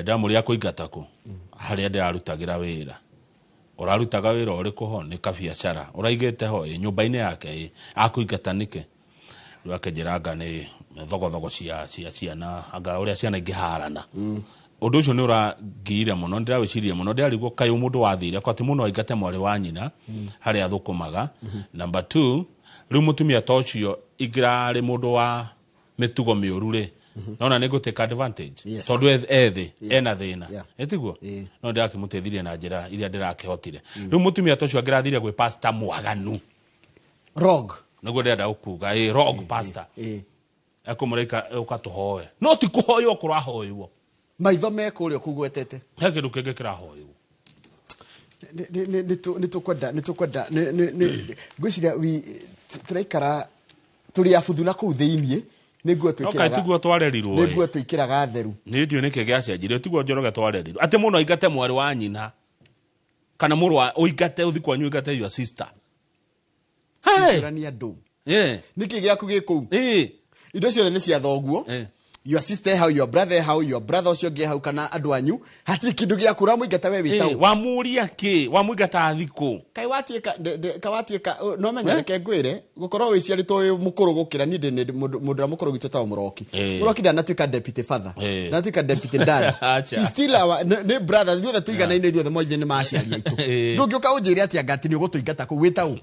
ndamũria kũingata kũ harĩa ndĩrarutagĩra wĩra ũrarutaga wĩra ũrĩkũ ho nĩ kabiacara ũraigĩte ho nyũmba-inĩ yake akũingata nĩkĩ rĩu akĩnjĩra anga nĩ thogothogo cia ciana anga ũrĩa ciana ingĩharana ũndũ ũcio nĩ ũrangiire mũno ndĩrawĩcirie mũno ndĩrarigwo kaĩ mũndũ wathire kwa atĩ mũno aingate mwarĩ wa nyina harĩa athũkũmaga number 2 rĩu mũtumia ta ũcio ingĩrarĩ mũndũ wa mĩtugo mĩũru rĩ nona nĩ ngũtake advantage tondu ethi ena thĩna ĩtiguo no ndĩrakĩmũteithirie na njĩra iria ndĩrakĩhotire rĩu mũtumia ta ũcio angĩrathire gwĩ pastor mwaganu rog nĩguo ndĩrenda gũkuga rog pastor akũmũraika ũkatũhoe no ti kũhoywo kũrahoywo maitho me kũrĩa kũgwetete he kĩndũ kĩngĩ kĩrahoywo nĩ tũkwenda ngwĩciria tũraikara tũrĩ abuthu na kũu thĩiniĩ nĩguo twĩkĩraga tiguo twarerirwo nĩguo twĩkĩraga theru nĩ ndiũ nĩkĩ gĩacenjirie tiguo Njoroge twarerirwo atĩ mũndũ aingate mwarĩ wa nyina kana mũrũ wa ũingate ũthi kwanyu ũingate your sister hey andũ nĩkĩ gĩaku gĩ kũu indo ciothe nĩ cia thoguo your sister how your brother how your brother ũcio ũngĩ hau kana andũ anyu hatirĩ kĩndũ gĩaku ũramũingata we wĩtau wamũria kĩ wamũingata thikũ kaĩ watuĩka no menya reke ngwĩre gũkorwo wĩciarĩtwo wĩ mũkũrũ gũkĩra niĩ ndĩ mũndũ ũrĩa mũkũrũ gwitũ etagwo Mũroki Mũroki ndanatuĩka deputy father ndanatuĩka deputy dad he still our nĩ brother ithuothe tũiganaine ithuothe mothe nĩ maciari aitũ ndũngĩũka ũnjĩre atĩ anga atĩ nĩ ũgũtũingata kũu wĩtau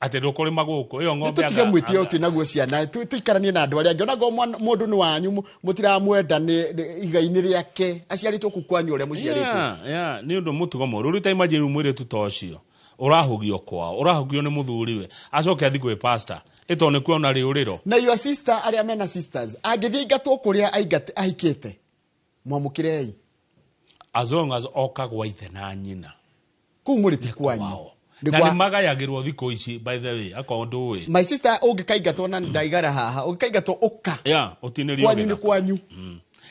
atĩ ndũkũrĩma gũkũ ĩyo ng'ombe tũtige mwĩtĩo twĩ naguo ciana tũikaranie na andũ arĩa angĩ onakorwo mũndũ nĩ wanyu mũtiramwenda nĩ igai-inĩ rĩake aciarĩtwo kũu kwanyu ũrĩa mũciarĩtwo nĩ ũndũ mũtugo mũũru rĩu ta imagine rĩu mũirĩtu ta ũcio ũrahũgio kwao ũrahũgio nĩ mũthuriwe acoke athiĩ gwĩ pastor ĩtondũ nĩ kuona rĩũrĩro na your sister arĩa mena sisters angĩthiĩ aingatwo kũrĩa ahikĩte mwamũkĩrei as long as oka gwa ithe na nyina kũu mũrĩ ti kwanyu Na nĩ magayagĩrwo thikũ ici, by the way, akorwo ndũĩ. My sister, ũngĩkaingatwo na ndaigara haha, ũngĩkaingatwo ũka. Yeah, ũtinĩrio kwanyu nĩ gĩthaka. Kwanyu.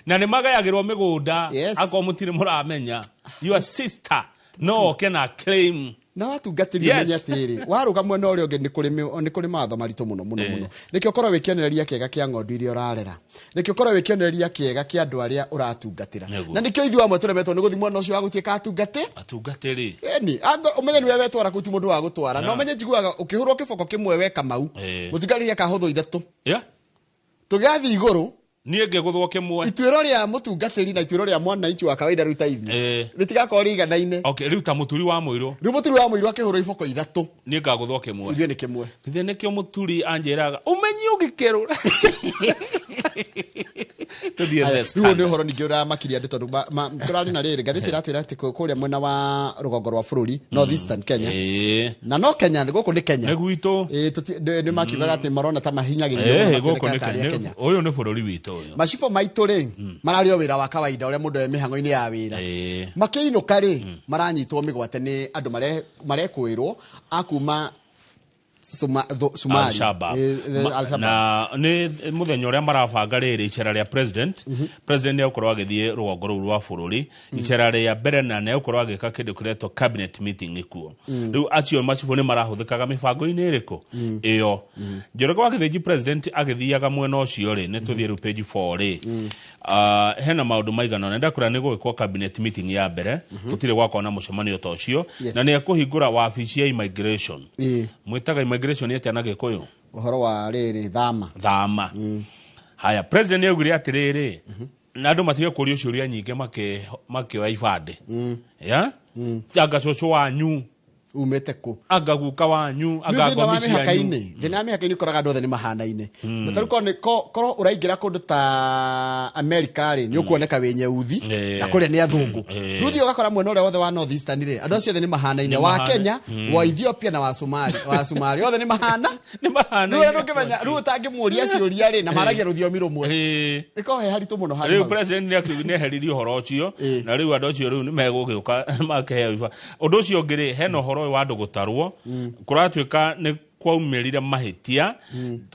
Na nĩ magayagĩrwo mĩgũnda. Yes. Akorwo mũtirĩ mũramenya, your sister no oke na claim. Na watungatĩri, ũmenye atĩrĩrĩ, warũga mwena ũrĩa ũngĩ nĩ kũrĩ mawatho maritũ mũno mũno mũno. Nĩkĩo ũkorwo wĩ kĩonereria kĩega kĩa ng'ondu iria ũrarera, nĩkĩo ũkorwo wĩ kĩonereria kĩega kĩa andũ arĩa ũratungatĩra. Na nĩkĩo ithuĩ amwe tũremetwo nĩ gũthiĩ mwena ũcio wa gũtuĩka atungatĩ. Atungatĩri. Ĩni ũmenye nĩwe wetwara kũu, ti mũndũ wa gũtwara. Na ũmenye njiguaga ũkĩhũrwo kĩboko kĩmwe weka mau, mũtungatĩri akahũthwo ithatũ. Tũgĩgathiĩ igũrũ. Niĩ ngĩgũthwo kĩmwe. Ituĩro rĩa mũtungatĩri na ituĩro rĩa mwananchi wa kawaida rĩu ta ithuĩ rĩtigakorwo rĩiganaine. Okay, rĩu ta mũturi wa mũirũ. Rĩu mũturi wa mũirũ akĩhũrwo iboko ithatũ, niĩ ngagũthwo kĩmwe. Ithuĩ nĩ kĩmwe. Githĩ nĩkĩo mũturi anjĩraga ũmenyi ũgĩkerũra tũthiĩ Aya, The rĩu Standard. nĩ ũhoro ningĩ ũramakirie andũ tondũ tũrarĩ na rĩrĩ ngathĩti ĩratwĩra atĩ kũrĩa mwena wa rũgongo rwa bũrũri, North Eastern Kenya, na no Kenya, gũkũ nĩ Kenya. Nĩ gwitũ. Nĩ makiugaga atĩ marona ta mahinyagĩrĩrio mũno, Gũkũ makĩoneka nĩ tarĩ a Kenya. Ũyũ nĩ bũrũri witũ ũyũ. Macibũ maitũ rĩ, mararĩ o wĩra wa kawaida ũrĩa mũndũ e mĩhang'o-inĩ ya wĩra. Makĩinũka rĩ, maranyitwo mĩgwate nĩ andũ marekũĩrwo a kuma Somali. Al-Shabaab. Al-Shabaab. Na nĩ mũthenya ũrĩa marabanga rĩrĩ icera rĩa president. President nĩ egũkorwo agĩthiĩ rũgongo rũu rwa bũrũri icera rĩa mbere, na nĩ egũkorwo agĩka kĩndũ kĩretwo cabinet meeting kuo. Rĩu acio macibũ nĩ marahũthĩkaga mĩbango-inĩ ĩrĩkũ ĩyo. Njoroge wa Gĩthĩnji, president agĩthiaga mwena ũcio rĩ, nĩ tũthiĩ rĩu page 4 rĩ. Hena maũndũ maigana ũna ndakũra nĩ gũgĩkwo cabinet meeting ya mbere, gũtirĩ gwakorwo na mũcemanio ta ũcio. Na nĩ ekũhingũra wabici ya immigration. Mwĩtaga immigration atĩa na Gĩkũyũ? Ũhoro wa rĩrĩ, thama. Thama. Haya, president nĩ augire atĩrĩrĩ, na andũ matige kũrio ciũria nyingĩ makĩoya ibandĩ ya anga cũcũ wanyu umĩte kũ, anga guka wanyu, anga Rĩu thĩna wa ngomi cianyu. mĩhaka-inĩ, thĩna wa mĩhaka-inĩ ũkoraga andũ othe nĩ mahanaine. Na tarĩu korwo korwo ũraingĩra kũndũ ta America rĩ, nĩ ũkuoneka wĩ nyeuthi, na kũrĩa nĩ athũngũ. Rĩu ũthiĩ ũgakora mwena ũrĩa wothe wa North Eastern rĩ, andũ acio othe nĩ mahanaine, Nĩ wa Kenya, wa Ethiopia na wa Somali, wa Somali othe nĩ mahana. Nĩ mahanaine. Rĩu ũrĩa ndũngĩmenya, rĩu ũtangĩmũria ciũria rĩ, na maragia rũthiomi rũmwe, ĩkorwo he haritũ mũno handũ Rĩu hau. president nĩ eheririe ũhoro ũcio, na rĩu andũ acio rĩu nĩ megũgĩũka makĩheo iba. Ũndũ ũcio ũngĩ rĩ, hena ũhoro ũyũ wa andũ gũtarwo. Kũratuĩka nĩ kwaumĩrire mahĩtia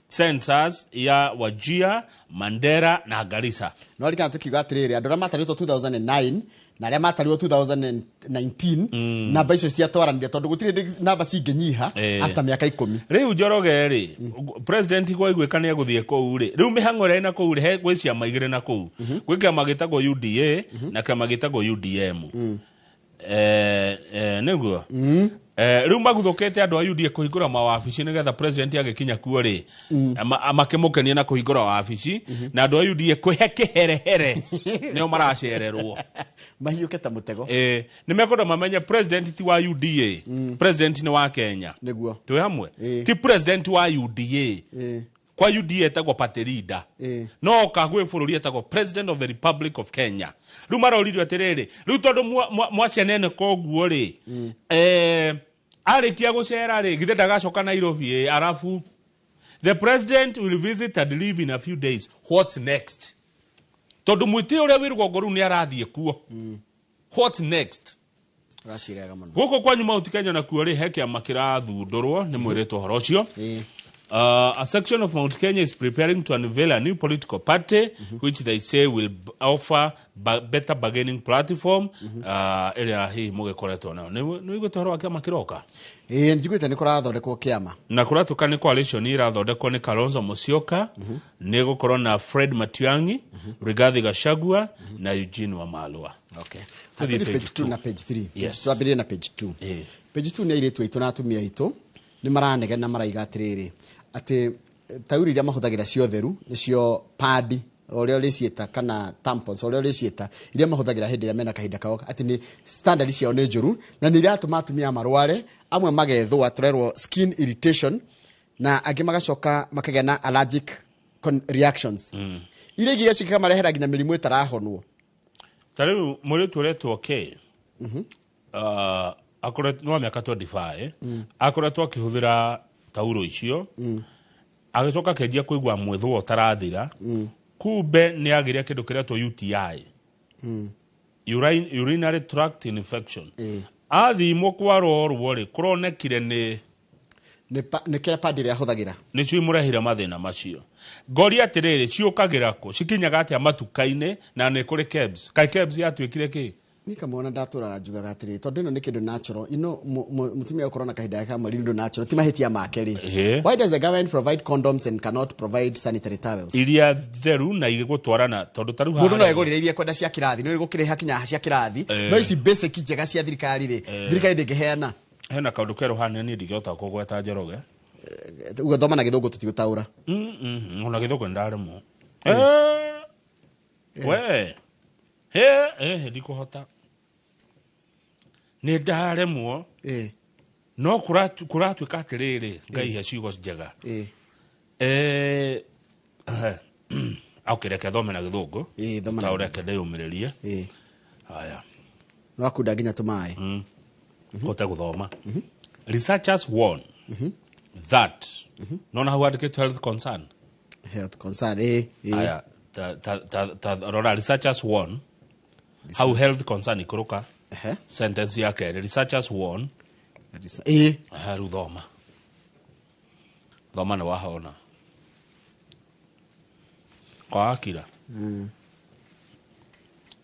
census ya Wajir, Mandera na Garissa. No ririkana tukiuga atĩrĩrĩ, andũ arĩa matarĩtwo 2009 na arĩa matarirwo 2019, namba icio ciatwaranire, tondũ gũtirĩ hĩndĩ namba cingĩnyiha after mĩaka 10. Rĩu Njoroge rĩ, president kwaiguĩka nĩ egũthiĩ kũu rĩ, rĩu mĩhang'o ĩrĩa ĩna kũu rĩ, he gwĩ ciama igĩrĩ na kũu. Gwĩ kĩama gĩtagwo UDA na kĩama gĩtagwo UDM. Nĩguo rĩu maguthũkĩte andũ a UDA kũhingũra mawabici nĩgetha president agĩkinya kuo rĩ, makĩmũkenia na kũhingũra wabici, na andũ a UDA kwĩhe kĩherehere nĩo maracererwo. Mahiũke ta mũtego. Nĩ mekwenda mamenye president ti wa UDA, president nĩ wa Kenya. Twĩ hamwe? Ti president wa UDA. Kwa UDA etagwo party leader, no oka gwĩ bũrũri etagwo President of the Republic of Kenya. Rĩu maroririo atĩrĩrĩ, rĩu tondũ mwacenene koguo rĩ, arĩkia gũcera rĩ, githĩ ndagacoka Nairobi? Arabu the president will visit and leave in a few days, what's next? Tondũ mwĩtĩ ũrĩa wĩ rũgongo rũu nĩ arathiĩ kuo, what's next? Ũracirega mũno. Gũkũ kwanyu Mount Kenya nakuo rĩ, he kĩama kĩrathundũrwo, nĩ mwĩrĩtwo ũhoro ũcio. A section of Mount Kenya is preparing to unveil a new political party, which they say will offer better bargaining platform. Ĩrĩa hihi mũgĩkoretwo nayo. Nĩ ũiguĩte ũhoro wa kĩama kĩroka? Ĩĩ, njiguĩte nĩ kũrathondekwo kĩama. Na kũratuĩka nĩ coalition ĩrathondekwo nĩ Kalonzo Musyoka, nĩ gũkorwo na Fred Matiang'i, Rigathi Gachagua na Eugene Wamalwa. Tũthiĩ Tũthiĩ page page 2 two. na page 3. Twambĩrĩrie na page 2. Page 2 nĩ airĩtu aitũ na atumia aitũ nĩ maranegena, maraiga atĩrĩrĩ, atĩ taurũ iria mahũthagĩra cio theru, nĩcio padi ũrĩa ũrĩciĩta kana tampons ũrĩa ũrĩciĩta, iria mahũthagĩra hĩndĩ ĩrĩa mena kahinda kao, atĩ nĩ standard ciao nĩ njũru na nĩ iratũma atumia marware, amwe magethũa, tũrerwo skin irritation, na angĩ magacoka makagĩa na allergic reactions iria ingĩ igacoka ikamarehera nginya mĩrimũ ĩtarahonwo. Ta rĩu mũirĩtu ũretwo K akoretwo nĩ wa mĩaka 25, akoretwo akĩhũthĩra tauro icio, agĩcoka akĩanjia kũigua mwĩthũa ũtarathira. Kumbe nĩ agĩire kĩndũ kĩretwo UTI, urinary tract infection. Athimwo kwarorwo rĩ, kũronekire nĩ nĩ kĩrĩa pad ĩrĩa ahũthagĩra. Nĩcio imũrehire mathĩna macio. Ngoria atĩrĩrĩ, ciũkagĩra kũ? Cikinyaga atĩa matuka-inĩ na nĩ kũrĩ KEBS? Kaĩ KEBS yatuĩkire kĩ? Niĩ kamwana ndatũraga njugaga atĩrĩrĩ, tondũ ĩno nĩ kĩndũ natural, you know, mũtumia gũkorwo na kahinda gake ka mweri nĩ ũndũ natural, ti mahĩtia make rĩ. Why does the government provide condoms and cannot provide sanitary towels? Iria theru na igĩgũtwarana tondũ ta rĩu Mũndũ no haha egũrĩre iria ekwenda cia kĩrathi, nĩ gũkĩrĩha kinya cia kĩrathi, no ici basic njega cia thirikari rĩ, thirikari ndĩngĩheana. Hena kaũndũ kerũ haha niĩ ndingĩhota kũgweta Njoroge. Uga thoma na gĩthũngũ tũtigũtaũra. Ona gĩthũngũ nĩndaremwo. We he ndikũhota, nĩ ndaremwo. No kũratuĩka atĩrĩrĩ, Ngai he ciugo njega. Okay, reke thome na gĩthũngũ. Thoma na Ta ũreke ndĩyũmĩrĩrie. Haya. No akunda nginya tũmaĩ. Hote gũthoma. Researchers warn that nona hau handĩkĩtwo health concern. Health concern. Haya, ta rora researchers warn hau health concern ikũrũka sentence ya kerĩ, researchers warn. Aha, rĩu thoma thoma nĩ wahona kawakira.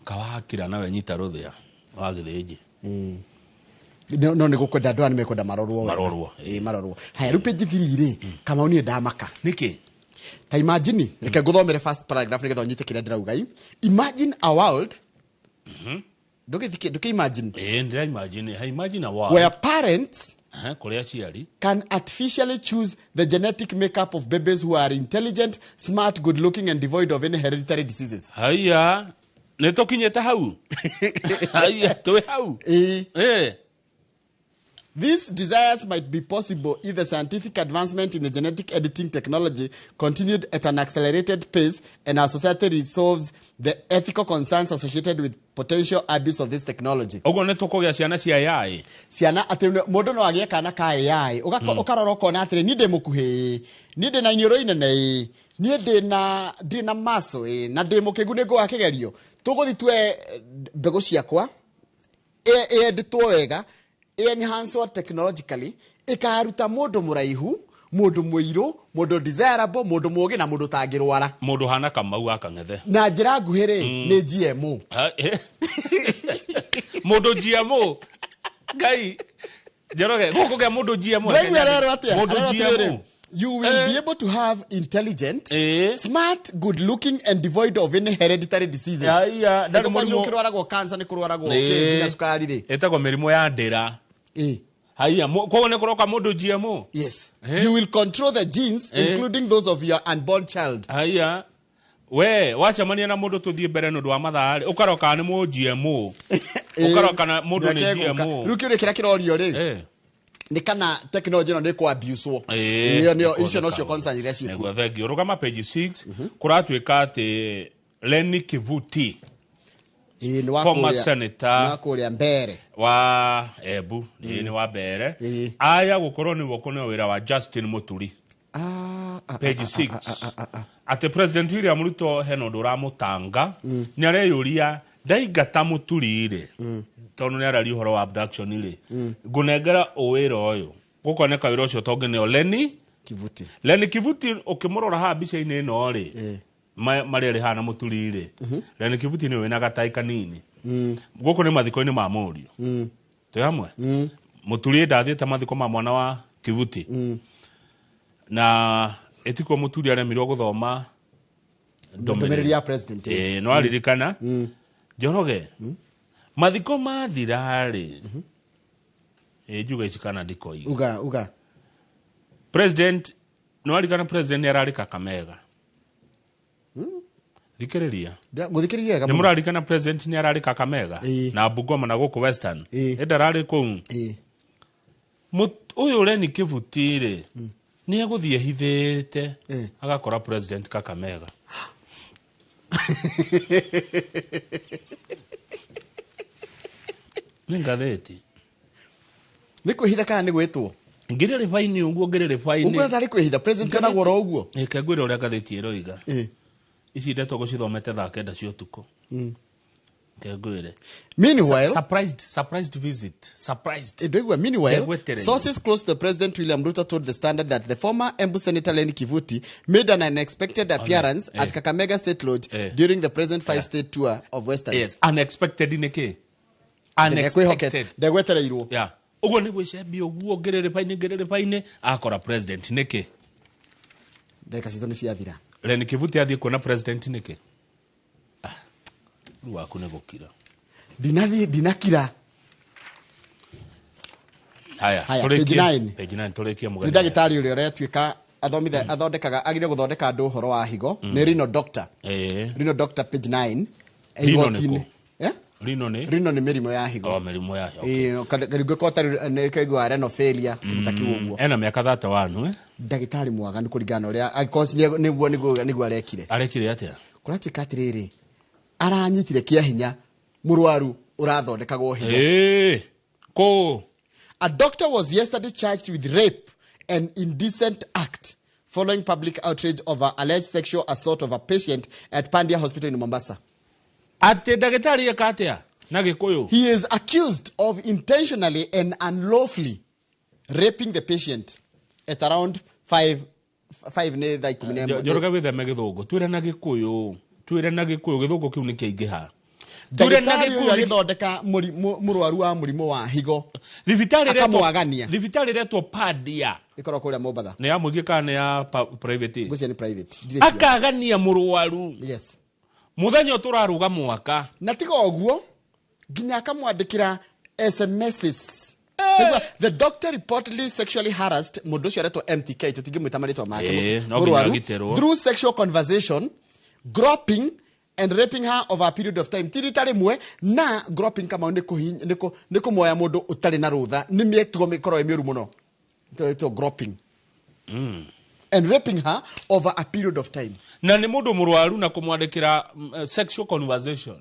Kawakira nawe nyita rũthĩa wa gĩthĩnji. No nĩ gũkwenda andũ aya nĩ mekwenda marorwo wega. Marorwo. Marorwo. Haya, rĩu page 3 rĩ, Kamau niĩ ndamaka. Nĩkĩ? Ta imagine, reke ngũthomere first paragraph nĩgetha ũnyite kĩrĩa ndĩrauga. Imagine a world, ndũkĩ imagine? Ndĩra imagine, ha imagine a world where parents kũrĩa aciari can artificially choose the genetic makeup of babies who are intelligent, smart, good looking and devoid of any hereditary diseases. Haya, nĩ tũkinyĩte hau. Haya, twĩ hau. These desires might be possible if the scientific advancement in the genetic editing technology continued at an accelerated pace and our society resolves the ethical concerns associated with potential abuse of this technology. Ũguo nĩ tũkũgĩa ciana cia AI. Ciana atĩ mũndũ no agĩe kana ka AI. Ũkarora ũkona atĩrĩ, niĩ ndĩ mũkuhĩ, niĩ ndĩ na iniũrũ inene, niĩ ndĩ na muscle, na ndĩ mũkĩgu nĩ ngũa kĩgerio. Tũgũthiĩ tuoe mbegũ ciakwa, ĩendetwo wega, enhanced technologically, ĩkaruta mũndũ mũraihu, mũndũ mũirũ, mũndũ desirable, mũndũ mũũgĩ na mũndũ ũtangĩrwara. Mũndũ hana Kamau wa Kang'ethe. Na njĩra nguhĩ rĩ, nĩ GMO. Mũndũ GMO. Ngai. Njoroge, gũkũ kĩa mũndũ GMO. Ndĩraigua arerwo atĩa? Mũndũ Arerwo atĩrĩrĩ, GMO. You will be able to have intelligent, smart, good looking and devoid of any hereditary diseases. Aya, ndarĩ Nĩ mũrimũ- kũrwaragwo cancer, nĩ kũrwaragwo kĩ, nginya cukari rĩ. Ĩtagwo mĩrimũ ya ndĩra. Haya, koguo nĩ kũroka mũndũ GMO. Yes. You will control the genes, including those of your unborn child. Haya. We, wacemania na mũndũ tũthiĩ mbere nĩ ũndũ wa mathaa rĩ, ũkaroka nĩ mũ GMO. Ũkaroka na mũndũ nĩ Nĩake egũka. GMO. Rĩu kĩũria kĩrĩa kĩrorio rĩ, nĩ kana technology ĩno nĩ ĩkũ-abuse-wo. Ĩyo nĩyo, icio nocio concern iria ciĩkuo. Nĩguo, thank you. Rũgama page 6, kũratuĩka atĩ Lenny Kivuti, nĩ wa former kũrĩa- senator nĩ wa kũrĩa Mbere. wa Embu, nĩ wa Mbere. Aya gũkorwo nĩwe ũkũneo wĩra wa Justin Muturi. Page 6. Atĩ President William Ruto hena ũndũ ũramũtanga, nĩ areyũria ndaingata Muturi rĩ, tondũ nĩ araria ũhoro wa abduction rĩ, ngũnengera wĩra ũyũ. Gũkoneka wĩra ũcio tongĩ nĩo Lenny Kivuti. Lenny Kivuti ũkĩmũrora haha mbica-inĩ ĩno rĩ, marĩa rĩ haha na Muturi rĩ, Lenny Kivuti nĩwe wĩna gatai kanini. Gũkũ nĩ mathiko-inĩ ma mũriũ. Twĩ hamwe? Muturi ndathiĩte mathiko ma mwana wa Kivuti. Na ĩtikuo Muturi aremirwo gũthoma Ndũmĩrĩri ya president. No aririkana. Njoroge, mathiko mathira rĩ, njuga ici kana ndikoiga. Uga, uga. President, no aririkana president nĩ ararĩ Kakamega. Thikĩrĩria. Gũthikĩrĩria wega Nĩ mũno. mũrarikana president nĩ ararĩ Kakamega na Bungoma na gũkũ Western. Ĩ ndararĩ kũu. Ũyũ Lenny Kivuti rĩ, nĩ egũthiĩ ehithĩte agakora president Kakamega. Nĩ ngathĩti. Nĩ kwĩhitha kana nĩ gwĩtwo? Ngĩrĩ rĩbainĩ ũguo, ngĩrĩ rĩbainĩ. Ũguo tarĩ kwĩhitha, president onagwo oro ũguo. Reke ngwĩre ũrĩa ngathĩti ĩroiga. Ici ndeto gũcithomete thaa 9 cia ũtukũ. Ngwire. Meanwhile, surprised visit. Surprised. Meanwhile, sources close to President William Ruto told the Standard that the former Embu Senator Lenny Kivuti made an unexpected appearance at Kakamega State Lodge during the present five-state tour of Western. Yes, unexpected ineke. Unexpected. Ndegwetereirwo. Yeah. Uguo ni gwicembia uguo ngiriribaini akora president niki. Ndagika citũ nĩ ciathira. Lenny Kivuti athiĩ kuona president niki. Rĩu waku nĩ gũkira. Ndinathiĩ ndinakira. Haya, page 9. Page 9 tũrĩkie mũgeni. Nĩ ndagĩtarĩ ũrĩa ũretuĩka athomithia athondekaga agire gũthondeka andũ ũhoro wa higo nĩ Rino Doctor. Rino Doctor page 9. Rino nĩ kũ? Rino nĩ? Rino nĩ mĩrimũ ya higo. Oh, mĩrimũ ya higo. Karĩngĩ ko tarĩ nĩ kaigua renal failure kĩndũ ta kĩu ũguo. Ena mĩaka 31 eh? Ndagĩtarĩ mwaganu kũringana na ũrĩa angĩkorwo nĩguo arekire. Arekire atĩa? Kũratuĩka atĩrĩrĩ, aranyitire kĩa hinya mũrwaru ũrathondekagwo higo. Ko. A doctor was yesterday charged with rape and indecent act following public outrage over alleged sexual assault of a patient at Pandia Hospital in Mombasa. Ate ndagĩtarĩ eka atĩa na Gĩkũyũ? He is accused of intentionally and unlawfully raping the patient at around 5 nĩ thaa 11. Njoroge wĩtheme Gĩthũngũ, twĩre na Gĩkũyũ. Twĩre na Gĩkũyũ, Gĩthũngũ kĩu nĩ kĩaingĩha. Ndagĩtarĩ ũyũ agĩthondeka mũrwaru wa mũrimũ wa higo. Thibitarĩ akamwagania. Thibitarĩ ĩretwo Pandia. Ĩkoragwo kũrĩa Mombatha. Nĩ ya mũingĩ kana nĩ ya private? Ngwĩciria nĩ private. Akagania mũrwaru. Yes. Mũthenya tũraruga mwaka. Na tiga ũguo nginya akamwandĩkĩra SMSs. The doctor reportedly sexually harassed mũndũ ũcio aretwo MTK, tũtingĩmwĩta marĩtwa make. Mũrwaru through sexual conversation, groping and raping her over a period of time. Ti rita rĩmwe na groping kama nĩ kũmoya mũndũ ũtarĩ na rũtha, nĩ mĩtugo mĩkorwo ĩ mĩũru mũno. Ĩtwo groping. And raping her over a period of time. Na nĩ mũndũ mũrwaru na kũmwandĩkĩra sexual conversation.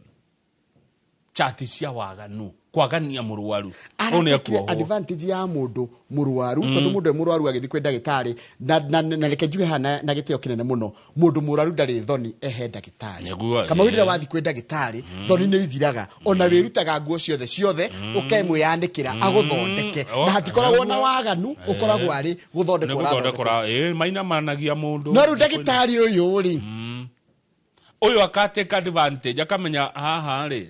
Chat cia waganu, kwagania mũrwaru. Aratekire advantage ya mũndũ mũrwaru, tondũ mũndũ e mũrwaru agĩthiĩ kwĩ ndagĩtarĩ, na reke njuge haha na gĩtĩo kĩnene mũno, mũndũ mũrwaru ndarĩ thoni ehe ndagĩtarĩ. Kama rĩrĩa wathiĩ kwĩ ndagĩtarĩ, thoni nĩ ithiraga, ona wĩrutaga nguo ciothe ciothe, ũkemwĩyanĩkĩra agũthondeke. Na hatikoragwo na waganu, ũkoragwo arĩ gũthondekwo ũrathondekwo. Mainamanagia mũndũ. No rĩu ndagĩtarĩ ũyũ rĩ, ũyũ akatake advantage, akamenya haha rĩ,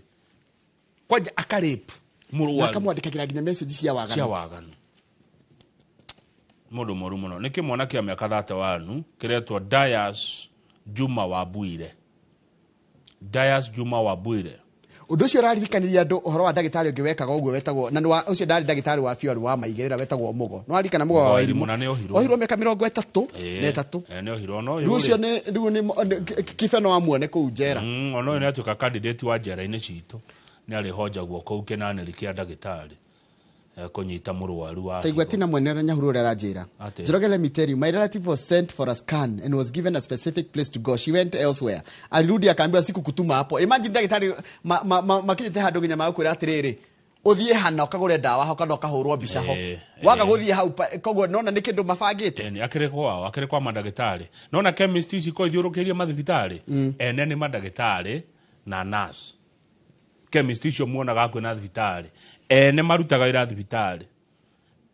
kwanja akarape mũrwaru. Akamwandĩkagĩra nginya message cia waganu. Cia waganu. Mũndũ mũru mũno. Nĩ kĩmwana kĩa mĩaka 31 kĩretwo Dias Juma Wabwire. Dias Juma Wabwire. Ũndũ ũcio ũraririkanirie andũ ũhoro wa ndagĩtarĩ ũngĩ wekaga ũguo wetagwo, na ũcio ndarĩ ndagĩtarĩ wa biũ, arĩ wa maigĩrĩra wetagwo Mũgo. Nĩ waririkana Mũgo wa Wairimu? Ohirwo mĩaka 33. Nĩ ohirwo, no rĩu ũcio nĩ rĩu nĩ Kibe no amuone kũu njera. Ona ũyũ nĩ atuĩka candidate wa njera-inĩ citũ. Nĩ arĩhonjagwo kũu kĩnanĩri kĩa ndagĩtarĩ kũnyita mũrwaru wa Taigua tina mwene ũrĩa Nyahuru ũrĩa aranjĩra. Njoroge, let me tell you, my relative was sent for a scan and was given a specific place to go. She went elsewhere. Alirudi akaambiwa sikukutuma hapo. Imagine ndagĩtarĩ makinyĩte handũ nginya magũkwĩra atĩrĩrĩ, ũthiĩ hana ũkagũre ndawa ho kana ũkahũrwo mbica ho. Waga gũthiĩ hau, koguo nona nĩ kĩndũ mabangĩte. Akĩrĩ kwao, akĩrĩ kwa mandagĩtarĩ. Nona chemist ici ko ithiũrũkĩirie mathibitarĩ, ene nĩ mandagĩtarĩ na nurse. Chemist icio muonaga kwĩna thibitarĩ, ene marutaga wĩra thibitarĩ.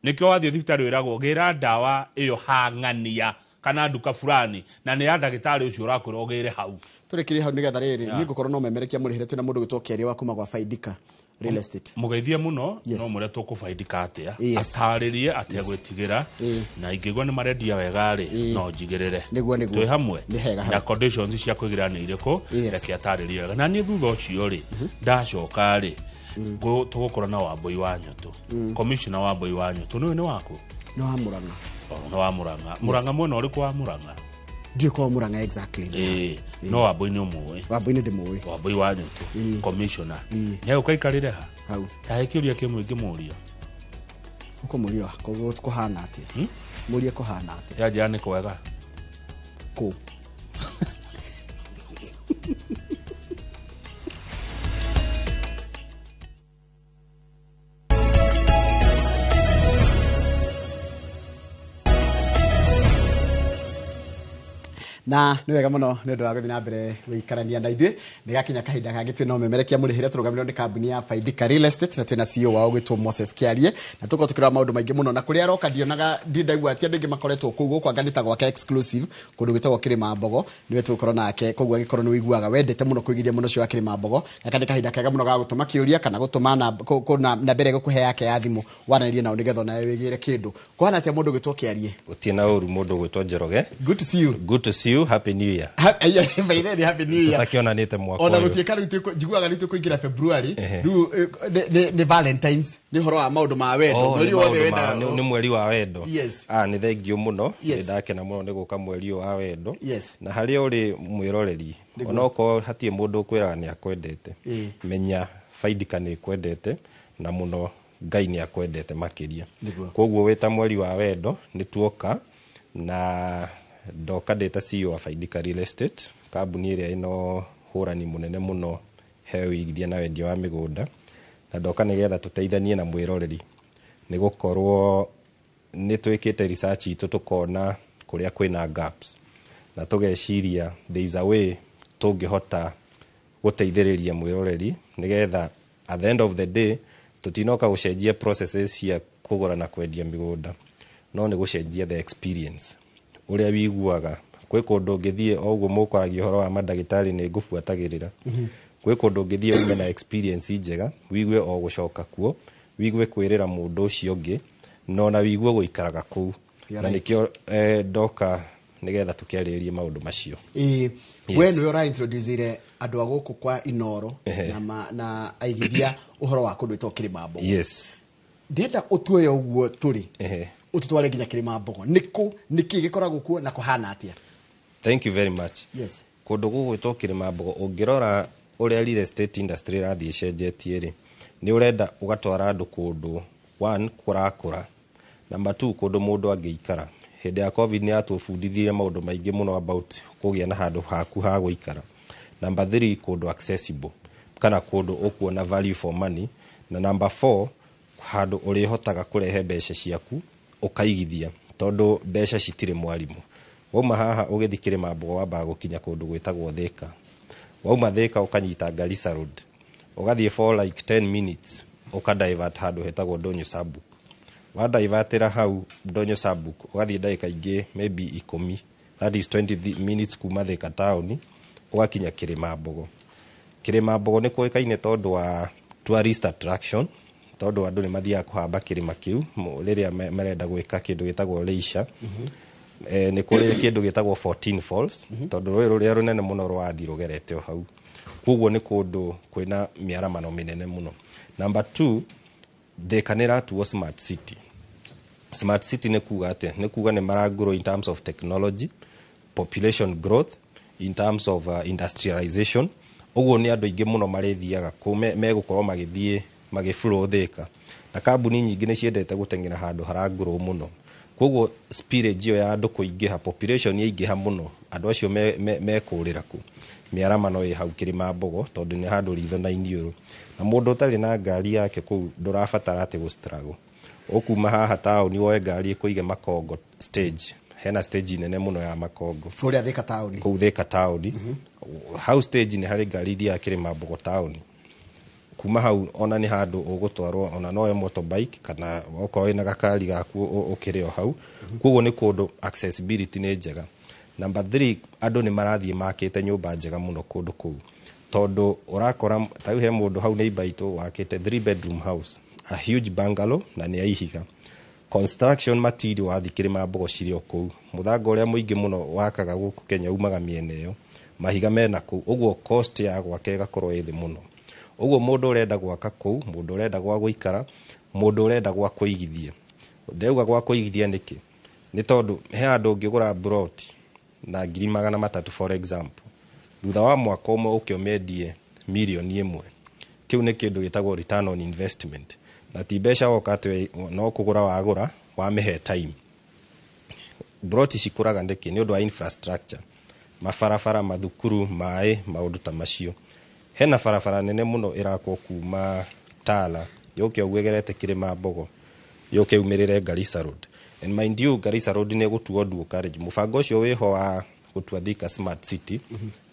Nĩkĩo wathiĩ thibitarĩ wĩragwo gĩra ndawa ĩyo hang'ania kana nduka fulani, na nĩ ya ndagĩtarĩ ũcio ũrakwĩra ũgĩre hau. Tũrĩkĩrie hau nĩgetha rĩrĩ, niĩ ngũkorwo no memerekia mũrĩhĩre twĩna mũndũ gwĩtwo Kĩaria wa kuma gwa Faidika Real Estate. Mũgeithie mũno, no mũrĩa tũkũbaidika atĩa, atarĩrie ategwĩtigĩra, na ingĩigua nĩ marendia wega rĩ, no njigĩrĩre. Twĩ hamwe na conditions cia kwĩgĩra nĩ irĩkũ, reke atarĩrie wega. Na niĩ thutha ũcio rĩ, ndacoka rĩ, tũgũkorwo na Wambũi wa Nyũtũ. Commissioner Wambũi wa Nyũtũ, nĩwe nĩ waku? Nĩ wa Mũrang'a. Nĩ wa Mũrang'a. Mũrang'a mwena ũrĩkũ wa Mũrang'a? Ndiũĩ kwa Mũrang'a exactly. No Wambũi nĩ ũmũĩ. Wambũi nĩ ndĩmũĩ. Wambũi wa Nyũtũ, commissioner. Nĩ ũkaikarĩre ha? Hau. Ta he kĩũria kĩmwe ingĩmũria. Ũkũmũria kũhana atĩa? Mũrie kũhana atĩa? Yanjĩra nĩ kwega. Kũ? Na nĩ wega mũno nĩ ũndũ wa gũthiĩ na mbere gũikarania na ithuĩ. Nĩ gakinya kahinda kangĩ twĩ na ũmemerekia mũrĩhĩre tũrũgamĩrĩrwo nĩ kambuni ya Faidika Real Estate, na twĩna CEO wao gwĩtwo Moses Kĩarie, na tũkorwo tũkĩrora maũndũ maingĩ mũno na kũrĩa aroka ndionaga ndindaigua ti andũ aingĩ makoretwo kũu gũkũ, anga nĩ ta gwake exclusive kũndũ gwĩtagwo Kĩrĩma Mbogo, nĩwe tũgũkorwo nake. Koguo angĩkorwo nĩ ũiguaga wendete mũno kũigithia mũno ũcio wa Kĩrĩma Mbogo, gaka nĩ kahinda kega mũno ga gũtũma kĩũria kana gũtũma na mbere gũkũhe yake ya thimũ waranĩrie nao nĩgetha onawe wĩgĩre kĩndũ. Kũhana atĩa mũndũ gwĩtwo Kĩarie? Gũtirĩ na ũru mũndũ gwĩtwo Njoroge. Good to see you. Good to see you. Happy New Year. By happy New Year. Tũtakĩonanĩte mwaka Ona gũtuĩka rĩu njiguaga rĩu tũkũingĩra February, rĩu nĩ Valentines, nĩ ũhoro wa maũndũ ma wendo. Mweri wothe wendaga nĩ mweri wa wendo. Yes. Nĩ thengiũ mũno, nĩ ndakena mũno nĩ gũka mweri ũyũ wa wendo. Na harĩa ũrĩ mwĩroreri, onokorwo hatirĩ mũndũ ũkwĩraga nĩ akwendete, menya Faidika nĩ ĩkwendete na mũno Ngai nĩ akwendete makĩria. Koguo wĩta mweri wa wendo nĩ tuoka, na ndoka ndĩ ta CEO wa Faidika Real Estate, kambuni ĩrĩa ĩno hũrani mũnene mũno he ũigithia na wendia wa mĩgũnda, na ndoka nĩgetha tũteithanie na mwĩroreri, nĩ gũkorwo nĩ twĩkĩte research itũ tũkona kũrĩa kwĩna gaps, na tũgeciria there is a way tũngĩhota gũteithĩrĩria mwĩroreri nĩgetha at the end of the day tũtinoka gũcenjia processes cia kũgũra na kwendia mĩgũnda, no nĩ gũcenjia the experience ũrĩa wiguaga. Kwĩ kũndũ ũngĩthiĩ o ũguo mũkwaragia ũhoro wa mandagĩtarĩ nĩ ngũbuatagĩrĩra, kwĩ kũndũ ũngĩthiĩ ume na experience njega, wigue o gũcoka kuo, wigue kwĩrĩra mũndũ ũcio ũngĩ, na ona wigue gũikaraga kũu. Na nĩkĩo ndoka nĩgetha tũkĩarĩrĩrie maũndũ macio. We nĩwe ũraintroducire andũ a gũkũ kwa Inoro na aigithia ũhoro wa kũndũ gwĩtagwo Kĩrĩma Mbogo. Yes. Ndĩrenda ũtuoye ũguo tũrĩ, ũtũtware nginya Kĩrĩma Mbogo. Nĩkũ, nĩkĩ gĩkoragwo kuo na kũhana atĩa? Thank you very much. Yes. Kũndũ gũgwĩtwo Kĩrĩma Mbogo, ũngĩrora ũrĩa real estate industry ĩrathiĩ ĩcenjetie rĩ, nĩ ũrenda ũgatwara andũ kũndũ, one, kũrakũra, number two, kũndũ mũndũ angĩikara. Hĩndĩ ya COVID nĩ yatũbundithirie maũndũ maingĩ mũno about kũgĩa na handũ haku ha gũikara. Number three, kũndũ accessible kana kũndũ ũkuona value for money, na number four, handũ ũrĩhotaga kũrehe mbeca ciaku ũkaigithia, tondũ mbeca citirĩ mwarimũ. Wauma haha ũgĩthiĩ Kĩrĩma Mbogo wambaga gũkinya kũndũ gwĩtagwo Thĩka. Wauma Thĩka ũkanyita Garissa Road, ũgathiĩ for like 10 minutes ũkadivert handũ hetagwo Ndonyo Sabuk. Wadivertĩra hau Ndonyo Sabuk ũgathiĩ ndagĩka ingĩ maybe 10, that is 20 minutes kuma Thĩka town ũgakinya Kĩrĩma Mbogo. Kĩrĩma Mbogo nĩ kũĩkaine tondũ wa tourist attraction, tondũ andũ nĩ mathiaga kũhamba kĩrĩma kĩu rĩrĩa marenda gwĩka kĩndũ gĩtagwo leisure. Nĩ kũrĩ kĩndũ gĩtagwo 14 Falls, tondũ rũĩ rũrĩa rũnene mũno rwathiĩ rũgerete o hau. Koguo nĩ kũndũ kwĩna mĩaramano mĩnene mũno. Number 2, Thĩka nĩ ĩratuo smart city. Smart city nĩ kuga atĩa? Nĩ kuga nĩ maragrow in terms of technology, population growth, in terms of industrialization. Ũguo nĩ andũ aingĩ mũno marĩthiaga kũu, megũkorwo magĩthiĩ magĩflow Thĩka. Na kambuni nyingĩ nĩ ciendete gũteng'era handũ haragrow mũno. Koguo spillage ĩyo ya andũ kũingĩha, population yaingĩha mũno, andũ acio mekũrĩra kũ. Mĩaramano ĩ hau Kĩrĩma Mbogo tondũ nĩ handũ ritho na iniũrũ. Na mũndũ ũtarĩ na ngari yake kũu ndũrabatara atĩ gũ-struggle. Ũkuma haha taũni woe ngari ĩkũige Makongo stage. Hena stage nene mũno ya Makongo. Kũrĩa Thĩka taũni. Kũu Thĩka taũni. Hau stage nĩ harĩ ngari ithiaga Kĩrĩma Mbogo taũni. Kuma hau ona nĩ handũ ũgũtwarwo ona no motorbike kana okorwo wĩna gakari gaku ũkĩrĩ o hau. Koguo nĩ kũndũ accessibility nĩ njega. Number 3, andũ nĩ marathiĩ makĩte nyũmba njega mũno kũndũ kũu. Tondũ ũrakora ta rĩu he mũndũ hau neighbor itũ wakĩte 3 bedroom house, a huge bungalow na nĩ ya ihiga. Construction material wathiĩ Kĩrĩma Mbogo cirĩ o kũu. Mũthanga ũrĩa mũingĩ mũno wakaga gũkũ Kenya umaga mĩena ĩyo. Mahiga mena kũu. Ũguo cost ya gwaka ĩgakorwo ĩ thĩ mũno. Ũguo mũndũ ũrenda gwaka kũu, mũndũ ũrenda gwa gũikara, mũndũ ũrenda gwa kũigithia. Ndauga gwa kũigithia nĩkĩ? Nĩ tondũ he handũ ũngĩgũra plot na 300,000 for example. Thutha wa mwaka ũmwe ũke ũmĩendie 1 million. Kĩu nĩ kĩndũ gĩtagwo return on investment. Na ti mbeca woka atĩ no kũgũra wagũra, wamĩhe time. Plot cikũraga nĩkĩ? Nĩ ũndũ wa infrastructure. Mabarabara, mathukuru, maĩ, maũndũ ta macio. Hena barabara nene mũno ĩrakwo kuma Tala, yũke ũguo ĩgerete Kĩrĩma Mbogo, yũke yumĩrĩre Garissa Road. And mind you, Garissa Road nĩ ĩgũtuo dual carriage. Mũbango ũcio wĩho wa Gũtua Thika smart city,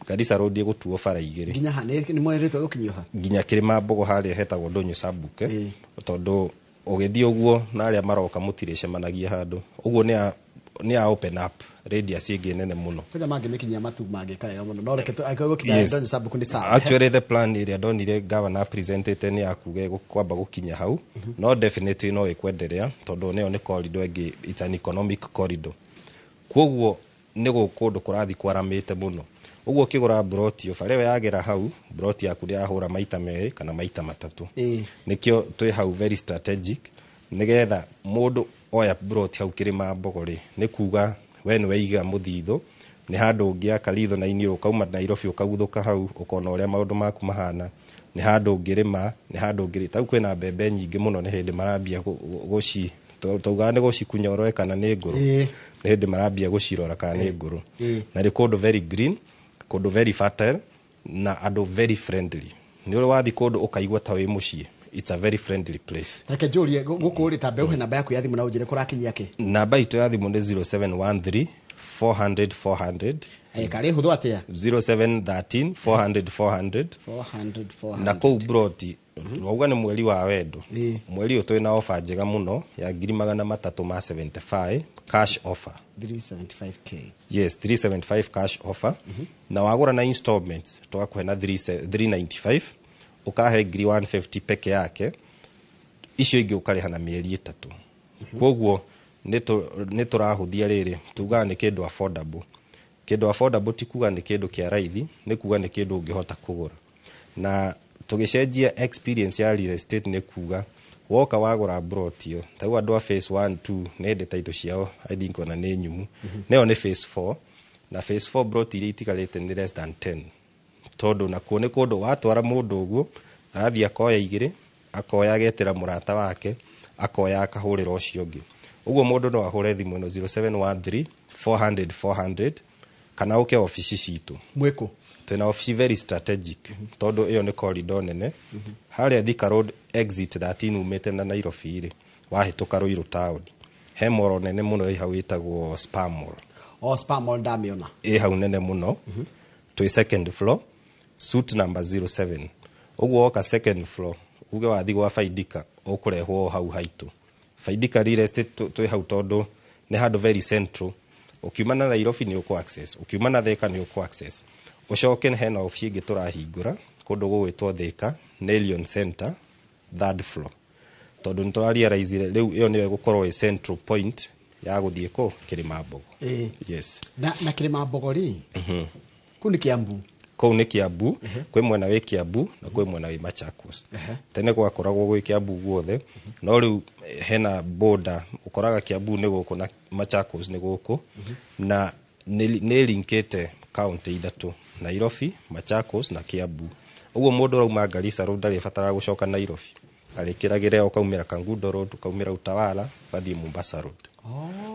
Garissa Road ĩgũtuo bara igĩrĩ. Nginya ha nĩ mwerĩtwo gũkinyio ha? Nginya Kĩrĩma Mbogo harĩa hetagwo Ndũnyũ Sabuke, tondũ ũgĩthiĩ ũguo na arĩa maroka mũtirĩcemanagia handũ ũguo. Nĩ a open up radius ĩngĩ nene mũno. Kwanja mangĩmĩkinyia matu mangĩka wega mũno, no reke angĩkorwo gũkinya Ndonyo Sabuk nĩ sawa. Actually, the plan ĩrĩa ndonire governor presentĩte nĩ ya kuga kwamba gũkinya hau, no definitely no ĩkwenderea tondũ nĩyo nĩ corridor ĩngĩ, it's an economic corridor. Koguo nĩ kũndũ kũrathiĩ kwaramĩte mũno. Ũguo ũkĩgũra mburoti ĩyo, bara ĩyo yagera hau, mburoti yaku ndĩrahũra maita merĩ kana maita matatũ. Nĩkĩo twĩ hau very strategic, nĩgetha mũndũ oya mburoti hau Kĩrĩma Mbogo rĩ, nĩ kuga we nĩ waiga mũthithũ, nĩ handũ ũngĩaka ritho na inĩ, ũkauma Nairobi ũkaguthũka hau, ũkona ũrĩa maũndũ maku mahana. Nĩ handũ ũngĩrĩma, nĩ handũ ũngĩrĩ tau kwĩna mbembe nyingĩ mũno, nĩ hĩndĩ marambia gũci taugaga nĩ gũcikunya ũrore kana nĩ ngũrũ. Nĩ hĩndĩ marambia gũcirora kana nĩ ngũrũ. Na nĩ kũndũ very green, kũndũ very fertile, na andũ very friendly. Nĩ ũrĩ wathiĩ kũndũ ũkaigua ta wĩ mũciĩ. It's a very friendly place. Reke njũrie gũkũ rĩ, ta mbeũ, namba yaku ya thimũ na ũnjĩre kũrakinyia kĩ. Namba itũ ya thimũ nĩ 0713 400 400. Karĩ hũthũ atĩa? 0713 400 400. 400 400. Na kũu broti wauga nĩ mweri wa wendo. Mweri ũyũ twĩna ofa njega mũno ya 375,000 cash offer. 375K? Yes, 375 cash offer. Na wagũra na installments tũgakũhe na 3 395, ũkahe ngiri 150 peke yake, icio ingĩ ũkarĩha na mĩeri 3. Koguo nĩ tũrahũthia rĩrĩ, tugaga nĩ kĩndũ affordable. Kĩndũ affordable ti kuga nĩ kĩndũ kĩa raithi, nĩ kuga nĩ kĩndũ ũngĩhota kũgũra. Na tũgĩcenjia experience ya real estate, nĩ kuga woka wagũra broti ĩyo, ta rĩu andũ a phase 1 2 nĩ hĩndĩ title ciao, I think, ona nĩ nyumu. Nĩyo nĩ phase 4, na phase 4 broti iria itigarĩte nĩ less than 10, tondũ nakuo nĩ kũndũ watwara mũndũ ũguo arathiĩ akoya igĩrĩ, akoya agetĩra mũrata wake, akoya akahũrĩra ũcio ũngĩ. Ũguo mũndũ no ahũre thimũ ĩno 0713 400 400 kana ũke obici citũ. Mwĩkũ? Twĩna obici very strategic, tondũ ĩyo nĩ corridor nene harĩa Thika Road exit 13 umĩte na Nairobi rĩ, wahĩtũka Ruiru town, he mall nene mũno ĩ hau ĩtagwo Spar Mall. O Spar Mall ndamĩona. Ĩ hau nene mũno. Twĩ second floor, suite number 07. Ũguo woka second floor, uge wathi gwa Faidika, ũkũrehwo o hau haitũ Faidika Real Estate. Twĩ hau tondũ nĩ handũ very central. Ũkiuma na Nairobi nĩ ũkũ access, ũkiuma na Thika nĩ ũkũ access. Ũcoke hena obici ĩngĩ tũrahingũra kũndũ gũgwĩtwo Thika Nelion Center, third floor, tondũ nĩ tũrarealize rĩu ĩyo nĩyo ĩgũkorwo ĩ central point ya gũthiĩ kũ Kĩrĩma Mbogo. Yes. Na Kĩrĩma Mbogo rĩ, kũu nĩ Kiambu? Kũu nĩ Kiambu. Kwĩ mwena wĩ Kiambu na kwĩ mwena wĩ Machakos. Tene gwakoragwo gwĩ Kiambu guothe, no rĩu hena border, ũkoraga Kiambu nĩ gũkũ na Machakos nĩ gũkũ, na nĩ linkĩte kaunti ithatũ, Nairobi, Machakos na Kiambu. Ũguo mũndũ ũrauma Garissa Road ndarĩbataraga gũcoka Nairobi, arĩkĩragĩre ũkaumĩra Kangundo Road, ũkaumĩra Utawala, ũgathiĩ Mombasa Road.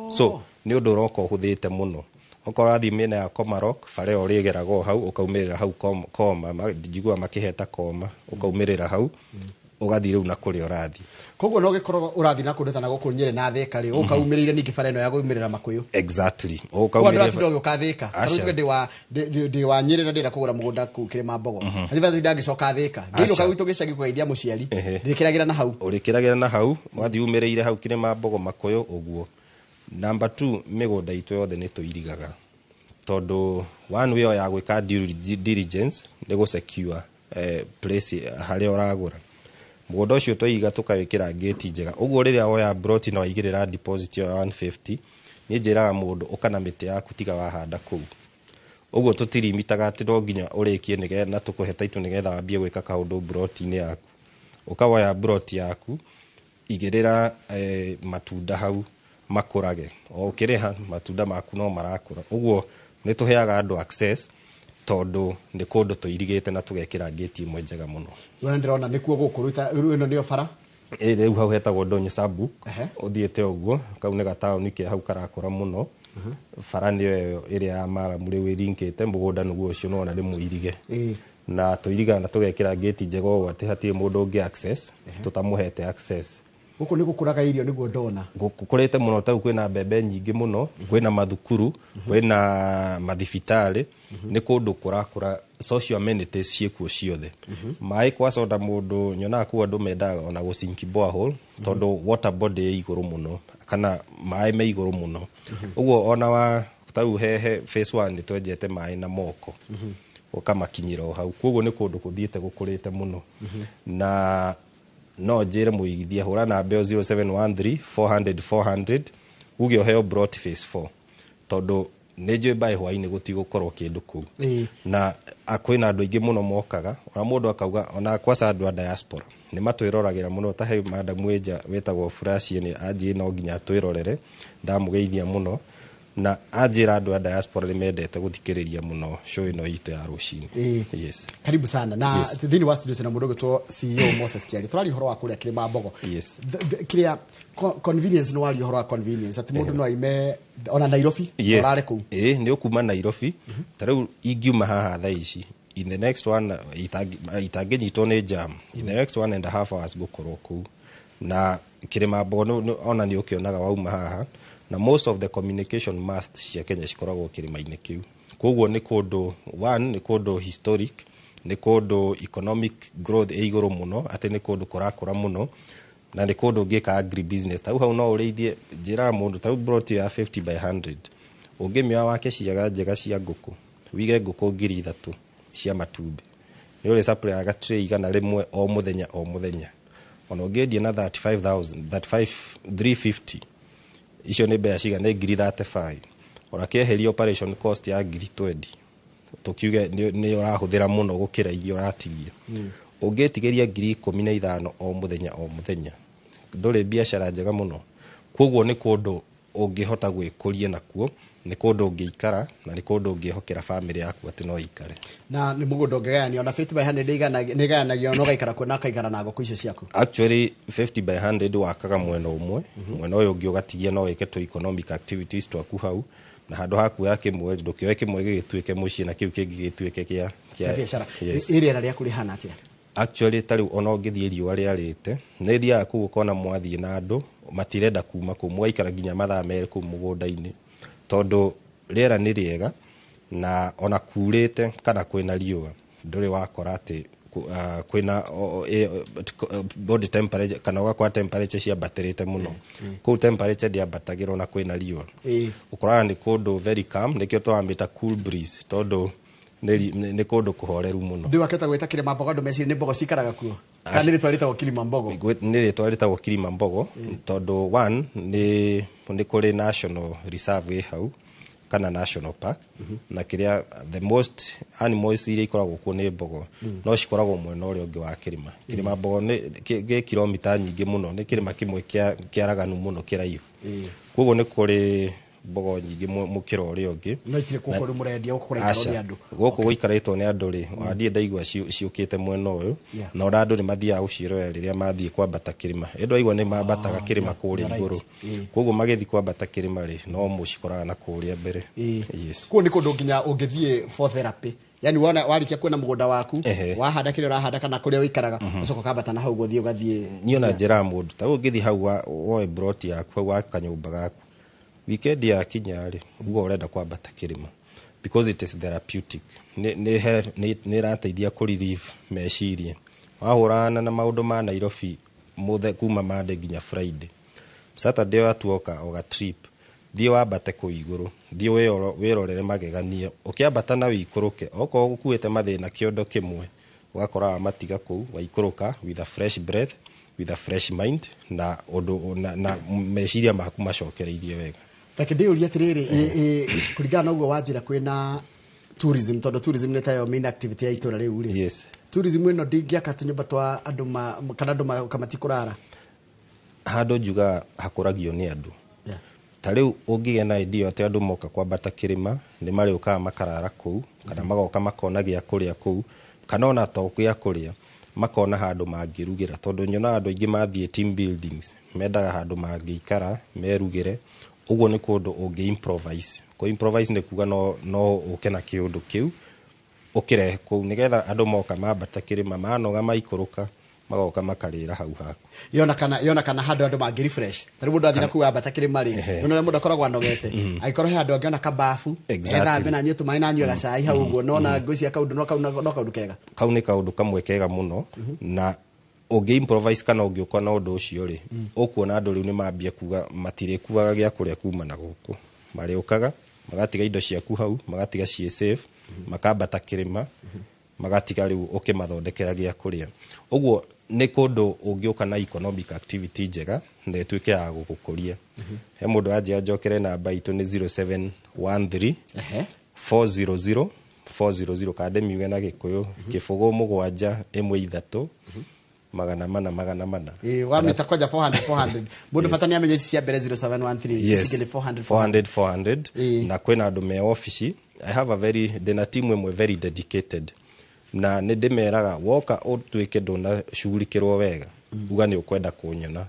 So nĩ ũndũ ũroka ũhũthĩte mũno. Okorwo ũrathiĩ mĩena ya Komarok, bara ĩyo ũrĩgeraga o hau ũkaumĩrĩra hau Koma, njiguaga makĩheta Koma, ũkaumĩrĩra hau ũgathiĩ rĩu na kũrĩa ũrathiĩ. Koguo no gĩkorwo ũrathiĩ na kũndũ ta na gũkũ Nyĩrĩ na Thĩka rĩ, ũkaumĩrĩire ningĩ bara ĩno ya kũumĩrĩra Makũyũ. Exactly. Koguo Ũkaumĩrĩra. ndũratinda ũgĩũka Thĩka. Aca. Tarĩu tuge ndĩ wa Nyĩrĩ na ndĩrenda kũgũra mũgũnda kũu Kĩrĩma Mbogo, athiĩ ndangĩcoka Thĩka, ngĩinũka Aca. gwitũ gĩcagi kũgeithia mũciari, ndĩkĩragĩra na hau. Ũrĩkĩragĩra na hau, wathiĩ umĩrĩire hau Kĩrĩma Mbogo, Makũyũ ũguo. Number two, mĩgũnda itũ yothe nĩ tũirigaga, tondũ one way ya gwĩka due diligence nĩ gũ secure place harĩa ũragũra. Mũgũnda ũcio twaiga tũkawĩkĩra ngĩti njega ũguo rĩrĩa woya broti na waigĩrĩra deposit ĩyo ya 150, niĩ njĩraga mũndũ ũka na mĩtĩ yaku, tiga wahanda kũu. Ũguo tũtirimitaga atĩ no nginya ũrĩkie nĩgetha na tũkũhe title nĩgetha wambie gwĩka kaũndũ broti-inĩ yaku. Ũkawoya broti yaku, igĩrĩra matunda hau makũrage, o ũkĩrĩha matunda maku no marakũra. Ũguo nĩ tũheaga andũ access tondũ nĩ kũndũ tũirigĩte na tũgekĩra ngĩti ĩmwe njega mũno. Rĩu ndĩrona nĩkuo gũkũ rĩu rĩu ĩno nĩyo bara. Ĩ rĩu hau hetagwo Ndonyo Sabuk. Ũthiĩte ũguo, kau nĩ gataũni ke hau karakũra mũno. Bara nĩyo ĩyo ĩrĩa ya maramu rĩu ĩrinkĩte mũgũnda nĩguo ũcio nĩwona nĩ mũirige. Na tũirigaga na tũgekĩra ngĩti njega ũũ atĩ hatirĩ mũndũ ũngĩ access tũtamũhete access. Gũkũ nĩ gũkũraga irio nĩguo ndona. Gũkũrĩte mũno, tau kwĩna mbembe nyingĩ mũno, kwĩna mathukuru, kwĩna mathibitarĩ, nĩ kũndũ kũrakũra, social amenities ciĩkuo ciothe. Maĩ kwa soda mũndũ nyonaga kũu andũ mendaga ona gũsinki borehole tondũ water body ĩ igũrũ mũno kana maĩ me igũrũ mũno. Ũguo ona wa tau hehe phase 1 nĩ twenjete maĩ na moko ũkamakinyĩra o hau. Koguo nĩ kũndũ kũthiĩte gũkũrĩte mũno. Na no njĩre mũigithia hũra namba ĩyo 0713 400 400 uge ũheo plot phase 4, tondũ nĩ njũĩ by hwaĩ-inĩ gũtigũkorwo kĩndũ kũu. Na kwĩna andũ aingĩ mũno mokaga, ona mũndũ akauga ona kwaca andũ a diaspora nĩ matwĩroragĩra mũno. Ta he madam wĩnja wĩtagwo Furacie nĩ anjĩ no nginya twĩrorere, ndamũgeithia mũno, na anjĩra andũ a diaspora nĩ mendete gũthikĩrĩria mũno show ĩno itũ ya rũcinĩ. Yes. Karibu sana na thĩinĩ wa studio tuna mũndũ ũgwĩtwo CEO Moses Kiarie. Tũraria ũhoro wa kũrĩa Kĩrĩma-Mbogo. Kĩrĩa convenience, nĩ waria ũhoro wa convenience atĩ mũndũ no aime ona Nairobi orare kũu. Ĩĩ, nĩ ũkuma Nairobi. Ta rĩu ingiuma haha thaa ici, in the next one itangĩnyitwo nĩ jam, in the next 1.5 hours ngũkorwo kũu. Na Kĩrĩma-Mbogo ona nĩ ũkĩonaga wauma haha, na most of the communication mast cia Kenya cikoragwo kĩrĩma-inĩ kĩu. Koguo nĩ kũndũ, one, nĩ kũndũ historic, nĩ kũndũ economic growth ĩ igũrũ mũno, atĩ nĩ kũndũ kũrakũra mũno, na nĩ kũndũ ũngĩka agri business. Tau hau no ũrĩithie, njĩraga mũndũ tau plot ya 50 by 100 ũngĩmĩoya wake ciaga njega cia ngũkũ, wige ngũkũ 3,000 cia matumbĩ, nĩ ũrĩ supplyaga tray 100 o mũthenya o mũthenya. Ona ũngĩendia na 35,000, 35 350, icio nĩ mbeca cigana? Nĩ ngiri 35. Ona kĩeheria operation cost ya ngiri 20, tũkiuge nĩ ũrahũthĩra mũno gũkĩra iria ũratigia, ũngĩtigĩria ngiri 15 o mũthenya o mũthenya, ndũrĩ biacara njega mũno. Koguo nĩ kũndũ ũngĩhota gwĩkũria nakuo, nĩ kũndũ ũngĩikara, na nĩ kũndũ ũngĩhokera bamĩrĩ yaku atĩ no ĩikare. Na nĩ mũgũnda ũngĩgayanio na 50 by 100 nĩ ĩgayanagio na ũgaikara kuo na ũkaikara na ngũkũ icio ciaku. Actually, 50 by 100 wakaga mwena ũmwe, mwena ũyũ ũngĩ ũgatigia no wĩke tũ economic activities twaku hau, na handũ ha kuoya kĩmwe ndũkĩoe kĩmwe gĩgĩtuĩke mũciĩ na kĩu kĩngĩ gĩtuĩke kĩa Kĩa biacara. Ĩ rĩera rĩaku rĩhana atĩa? Actually, ta rĩu ona ũngĩthiĩ riũa rĩarĩte, nĩ thiaga kũu ũkona mwathiĩ na andũ matirenda kuma kũu, mũgaikara nginya mathaa 2 kũu mũgũnda-inĩ tondũ rĩera nĩ rĩega, na ona kurĩte kana kwĩna riũa ndũrĩ wakora atĩ kwĩna body temperature kana ũgakora temperature ciambatĩrĩte mũno. Kũu temperature ndĩambatagĩra ona kwĩna riũa. Ũkoraga nĩ kũndũ very calm, nĩkĩo tũramĩta cool breeze, tondũ nĩ kũndũ kũhoreru mũno. Ndĩ wakĩhota gwĩta Kĩrĩma Mbogo, andũ meciria nĩ mbogo cikaraga kuo, kana nĩ rĩtwa rĩtagwo Kilima Mbogo? Nĩ rĩtwa rĩtagwo Kilima Mbogo tondũ one, nĩ kũrĩ national reserve ĩ hau kana national park, na kĩrĩa the most animals iria ikoragwo kuo nĩ mbogo, no cikoragwo mwena ũrĩa ũngĩ wa kĩrĩma. Kĩrĩma Mbogo nĩ gĩ kilomita nyingĩ mũno, nĩ kĩrĩma kĩmwe kĩaraganu mũno kĩraihu. Koguo nĩ kũrĩ mbogo nyingĩ mũkĩra ũrĩa ũngĩ. No itirĩ kũkũ rĩu mũrendia, gũkũ kũraikarwo nĩ andũ. Gũkũ gũikarĩtwo nĩ andũ rĩ, ona ndirĩ ndaigua ciũkĩte mwena ũyũ. Na ona andũ nĩ mathiaga gũciĩrorera rĩrĩa mathiĩ kwambata kĩrĩma. Ĩndũ aigua nĩ mambataga kĩrĩma kũrĩa igũrũ. Koguo magĩthiĩ kwambata kĩrĩma rĩ, no mũcikoraga na kũrĩa mbere. Yes. Kũu nĩ kũndũ nginya ũngĩthiĩ for therapy, yani wona warĩkia kuona mũgũnda waku, wahanda kĩrĩa ũrahanda kana kũrĩa ũikaraga, ũcoka ũkambata na hau ũthiĩ ũgathiĩ. Niĩ ona njĩraga mũndũ ta rĩu ũngĩthiĩ hau woe plot yaku hau wa kanyũmba gaku, weekend yakinya rĩ, uga ũrenda kwambata kĩrĩma because it is therapeutic. Nĩ ĩrateithia kũ relieve meciria. Wahũrana na maũndũ ma Nairobi mũthe kuma Monday nginya Friday, Saturday watuoka oga trip, thiĩ wambate kũu igũrũ, thiĩ wĩrorere magegania ũkĩambata na wĩikũrũke. Okorwo ũkuĩte mathĩna kĩondo kĩmwe, ũgakora wamatiga kũu, waikũrũka with a fresh breath, with a fresh mind, na ũndũ na meciria maku macokereirie wega. Reke ndĩyũrie atĩrĩrĩ, kũringana na ũguo wanjĩra kwĩna tourism, tondũ tourism nĩ tayo main activity ya itũra rĩu rĩ, tourism ĩno ndĩngĩaka tũnyũmba twa andũ kana andũ magoka matikũrara? Handũ njugaga hakũragio nĩ andũ. Ta rĩu ũngĩgĩa na idea atĩ andũ moka kwambata kĩrĩma nĩ marĩũkaga makarara kũu, kana magoka makona gĩa kũrĩa kũu, kana ona to gĩa kũrĩa, makona handũ mangĩrugĩra, tondũ nyonaga andũ aingĩ mathiĩ team buildings mendaga handũ mangĩikara merugĩre. Ũguo nĩ kũndũ ũngĩ improvise. Kũ improvise nĩ kuga no ũke na kĩũndũ kĩu ũkĩrehe kũu nĩgetha andũ moka mambata kĩrĩma manoga maikũrũka. Magoka makarĩra hau haku. Yona kana handũ andũ mangĩ refresh. Ta rĩu mũndũ athiĩ na kũu ambata kĩrĩma rĩ, nĩwona ũrĩa mũndũ akoragwo anogete. Angĩkorwo he handũ angĩona kabafu, ethambe na anyue tũmaĩ na anyue gacai hau ũguo, nona ngwĩciria kaũndũ no kau no kaũndũ kega. Kau nĩ kaũndũ kamwe kega mũno, na ũngĩ improvise kana ũngĩũka na ũndũ ũcio rĩ, ũkuona andũ rĩu nĩ mambia kuga matirĩkuaga gĩa kũrĩa kuma na gũkũ. Marĩũkaga magatiga indo ciaku hau, magatiga ciĩ safe, makambata kĩrĩma, magatiga rĩu ũkĩmathondekera gĩa kũrĩa. Ũguo nĩ kũndũ ũngĩũka na economic activity njega na ĩtuĩke ya gũgũkũria. He mũndũ anjia njokere, namba itũ nĩ 0713 400 400, kana ndĩmiuge na Gĩkũyũ, 0 7 1 3 400 400. Ĩĩ, wamĩta kwanja 400 400. Mũndũ bata nĩ amenye ici cia mbere 0713, ici ingĩ nĩ 400. 400 400. Na kwĩna andũ me ofici. I have a very ndĩna timu ĩmwe very dedicated, na nĩ ndĩmeraga woka ũtuĩke ndũnacugurikĩrwo wega, uga nĩ ũkwenda kũnyona,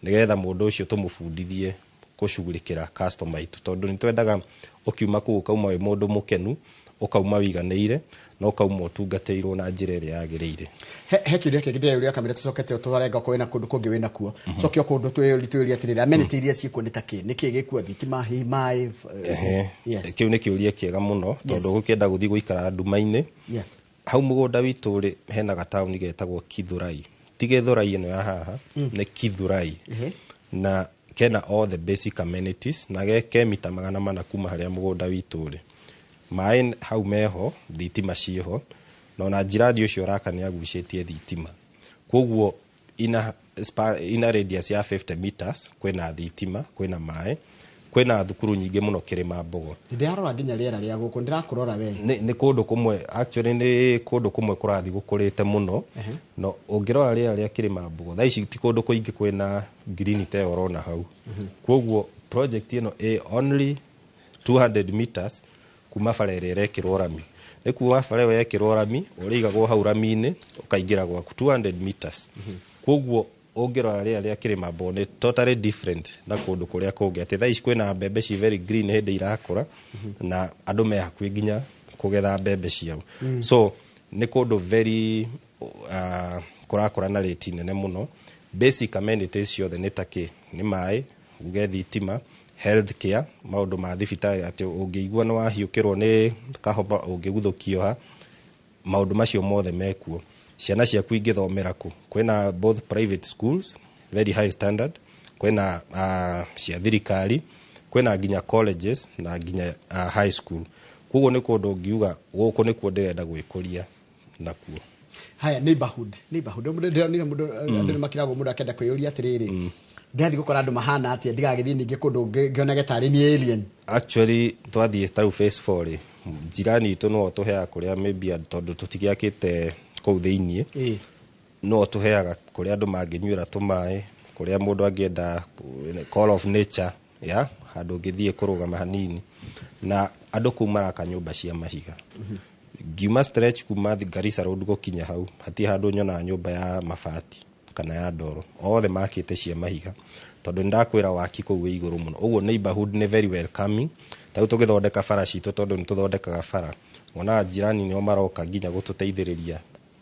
nĩgetha mũndũ ũcio tũmũbundithie kũcugurikĩra customer itũ, tondũ nĩ twendaga ũkiuma kũu ũkauma wĩ mũndũ mũkenu, ũkauma wiganĩire, na ũkauma ũtungatĩirwo na njĩra ĩrĩa yagĩrĩire. He kĩũria kĩngĩ ndĩreyũria kamĩra tũcokete ũtware ngoko wĩna kũndũ kũngĩ wĩna kuo. Coke o kũndũ twĩyũrie atĩrĩrĩ, amenity iria ciĩkuo nĩ ta kĩ? Nĩ kĩ gĩkuo? Thitima, hihi maĩ? Yes. Kĩu nĩ kĩũria kĩega mũno, tondũ ũkĩenda gũthiĩ gũikara nduma-inĩ hau mũgũnda witũ rĩ, hena gataũni getagwo Kithurai. Ti Gĩthũrai ĩno ya haha, nĩ Kithurai. Na kena all the basic amenities, na ke mita 400 kuma harĩa mũgũnda witũ ũrĩ. Maĩ hau meho, thitima ciĩho, na ona njirani ũcio ũraka nĩ agucĩtie thitima. Koguo ina radius ya 50 meters kwĩna thitima, kwĩna maĩ, kwĩna thukuru nyingĩ mũno Kĩrĩma Mbogo. Ndĩrarora nginya rĩera rĩa gũkũ, ndĩrakũrora we. Nĩ kũndũ kũmwe, actually nĩ kũndũ kũmwe kũrathiĩ gũkũrĩte mũno. No ũngĩrora rĩera rĩa Kĩrĩma Mbogo thaa ici, ti kũndũ kũingĩ kwĩna green ta ĩyo ũrona hau. Koguo project ĩno ĩ only 200 meters kuma bara ĩrĩa ĩrekĩrwo rami. Nĩ kuga bara ĩyo yekĩrwo rami, ũrĩigagwo hau rami-inĩ ũkaingĩra gwaku 200 meters. Koguo ũngĩrora rĩera rĩa Kĩrĩma Mbogo nĩ totally different na kũndũ kũrĩa kũngĩ, atĩ thaa ici kwĩna mbembe ci very green hĩndĩ irakũra, na andũ me hakuhĩ nginya kũgetha mbembe ciao. So nĩ kũndũ very kũrakũra na rate nene mũno. Basic amenities ciothe nĩ ta kĩ? Nĩ maĩ, uge thitima, health care, maũndũ ma thibitarĩ, atĩ ũngĩigua nĩ wahiũkĩrwo nĩ kahoma, ũngĩguthũkio ha, maũndũ macio mothe mekuo. Ciana ciaku ingĩthomera kũ? Kwĩna both private schools, very high standard, kwĩna cia thirikari, kwĩna nginya colleges na nginya high school. Koguo nĩ kũndũ ũngiuga gũkũ nĩkuo ndĩrenda gwĩkũria nakuo. Haya, neighborhood, mũndũ ndĩronire mũndũ, andũ nĩ makiragwo, mũndũ akenda kwĩyũria atĩrĩrĩ, ndĩrathiĩ gũkora andũ mahana atĩa ndigagĩthiĩ ningĩ kũndũ ngĩonage tarĩ ni alien? Actually twathiĩ tarĩu phase 4 rĩ, jirani itũ no tũheaga kũrĩa maybe, tondũ tũtigĩakĩte kũu thĩiniĩ, no tũheaga kũrĩa andũ mangĩnyuĩra tũmaĩ, kũrĩa mũndũ angĩenda call of nature ya handũ ũngĩthiĩ kũrũgama hanini. Na andũ kũu maraka nyũmba cia mahiga. Ngiuma stretch kuma Garissa Road gũkinya hau, hatirĩ handũ nyonaga nyũmba ya mabati kana ya ndoro. Othe makĩte cia mahiga, tondũ nĩndakwĩra waki kũu wĩ igũrũ mũno. Ũguo neighborhood nĩ very welcoming. Ta rĩu tũgĩthondeka bara citũ, tondũ nĩ tũthondekaga bara, wonaga jirani nĩo maroka nginya gũtũteithĩrĩria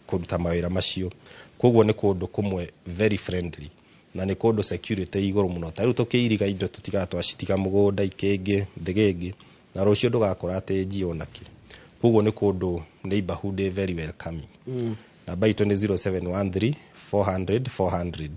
kũruta mawĩra macio. Koguo nĩ kũndũ kũmwe very friendly, na nĩ kũndũ security ĩ igũrũ mũno. Ta rĩu tũkĩiriga indo, tũtigaga twacitiga mũgũnda ikĩngĩ thĩgĩngĩ, na rũciũ ndũgakora atĩ njio onakĩ. Koguo nĩ kũndũ neighborhood ĩ very welcoming. Namba itũ nĩ 0713 400 400.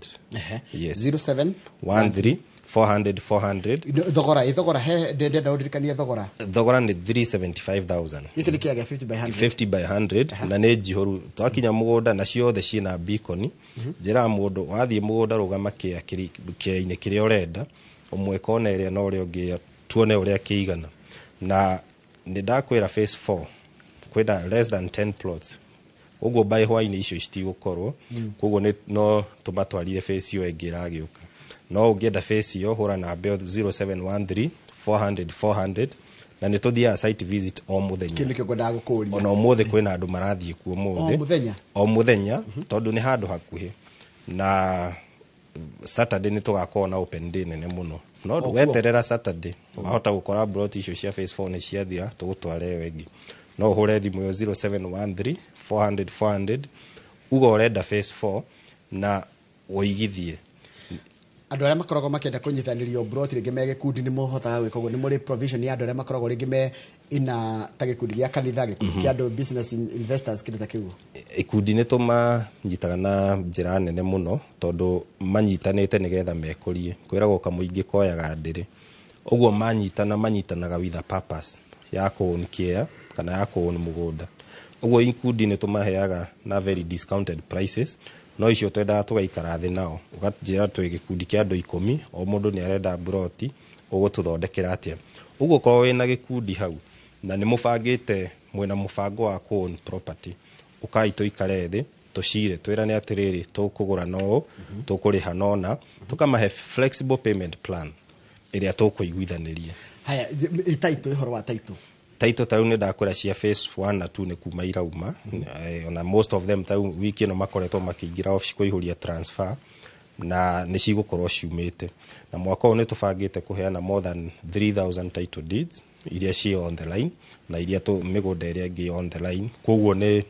Yes. 07 13 400 400. Thogora he ndenda ũndirikanie thogora. Thogora nĩ 375,000. Gĩkĩ nĩ kĩagĩa 50 by 100? 50 by 100, na nĩ njihũru twakinya mũgũnda, na ciothe ciĩna beacon. Njĩraga mũndũ wathiĩ mũgũnda, rũgama kĩainĩ kĩrĩa ũrenda, ũmwe kona ĩrĩa na ũrĩa ũngĩ, tuone ũrĩa kĩigana. Na nĩ ndakwĩra phase 4 kwĩna less than 10 plots, ũguo by hwainĩ icio citigũkorwo. Koguo nĩ no tũmatwarire phase ĩyo ĩngĩ ĩragĩũka. No ũngĩenda phase ĩyo, hũra namba ĩyo 0713 400 400, na nĩ tũthiaga site visit o mũthenya. Kĩu nĩkĩo ngwendaga gũkũria. Ona ũmũthĩ kwĩna andũ marathiĩ kuo ũmũthĩ. O mũthenya? O mũthenya, tondũ nĩ handũ hakuhĩ. Na Saturday nĩ tũgakorwo na open day nene mũno. No O kuo? Weterera Saturday, wahota gũkora plot icio cia phase 4 nĩ ciathira, tũgũtwara ĩyo ĩngĩ. No ũhũre thimũ ĩyo 0713 400 400, uga ũrenda phase 4. Na ũigithie. Andũ arĩa makoragwo makĩenda kũnyitanĩrio broti rĩngĩ me gĩkundi, nĩ mũhotaga gwĩka ũguo? Nĩ mũrĩ provision ya andũ arĩa makoragwo rĩngĩ me ina ta gĩkundi gĩa kanitha, gĩkundi kĩa andũ, business investors, kĩndũ ta kĩu? Ikundi nĩ tũmanyitaga na njĩra nene mũno, tondũ manyitanĩte nĩgetha mekũrie. Kwĩragwo kamũingĩ koyaga ndĩrĩ. Ũguo manyitana, manyitanaga with a purpose ya kũown kĩea kana ya kũown mũgũnda. Ũguo ikundi nĩ tũmaheaga na very discounted prices, no icio twendaga tũgaikara thĩ nao, ũkanjĩra twĩ gĩkundi kĩa andũ 10, o mũndũ nĩ arenda mburoti, ũgũtũthondekera atĩa? Ũguo korwo wĩna gĩkundi hau na nĩ mũbangĩte, mwĩna mũbango wa kũown property, ũkai tũikare thĩ, tũcire, twĩrane atĩrĩrĩ, tũkũgũra no ũũ, tũkũrĩha nona, tũkamahe flexible payment plan ĩrĩa tũkũiguithanĩria. Haya, title, ũhoro wa title. Title ta rĩu nĩ ndakwĩra cia phase 1 na 2 nĩ kuma irauma. Ona most of them ta rĩu wiki ĩno makoretwo makĩingĩra office kũihũria transfer, na nĩ cigũkorwo ciumĩte. Na mwaka ũyũ nĩ tũbangĩte kũheana more than 3000 title deeds iria ciĩ on the line na iria mĩgũnda ĩrĩa ĩngĩ on the line. Koguo nĩ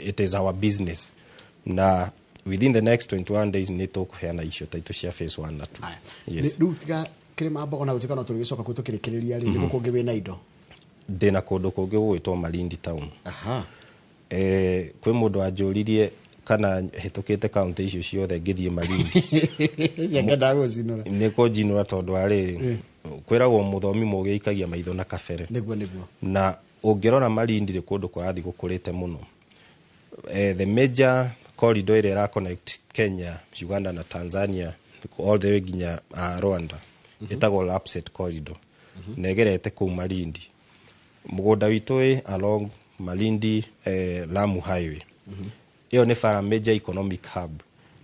it is our business, na within the next 21 days nĩ tũkũheana icio title cia phase 1 na 2, yes. Rĩu tiga Kĩrĩma Mbogo na gũtuĩka no tũrĩgĩcoka kuu tũkĩrĩkĩrĩria rĩ, nĩ kũngĩ wĩna indo? Ndĩna kũndũ kũngĩ gũgwĩtwo Malindi Town. Kwĩ mũndũ wanjũririe kana hĩtũkĩte kaunti icio ciothe ngĩthiĩ Malindi. Ciangendaga gũcinũra. Nĩ kũnjinũra, tondũ wa rĩrĩ, kwĩragwo mũthomi mũgĩ aikagia maitho na kabere. Nĩguo, nĩguo. Na ũngĩrora Malindi nĩ kũndũ kũrathiĩ gũkũrĩte mũno. The major corridor ĩrĩa ĩra connect Kenya, Uganda na Tanzania all the way nginya Rwanda ĩtagwo Lapsset Corridor, na ĩgerete kũu Malindi. Mũgũnda witũ wĩ along Malindi Lamu Highway. Ĩyo nĩ bara major economic hub,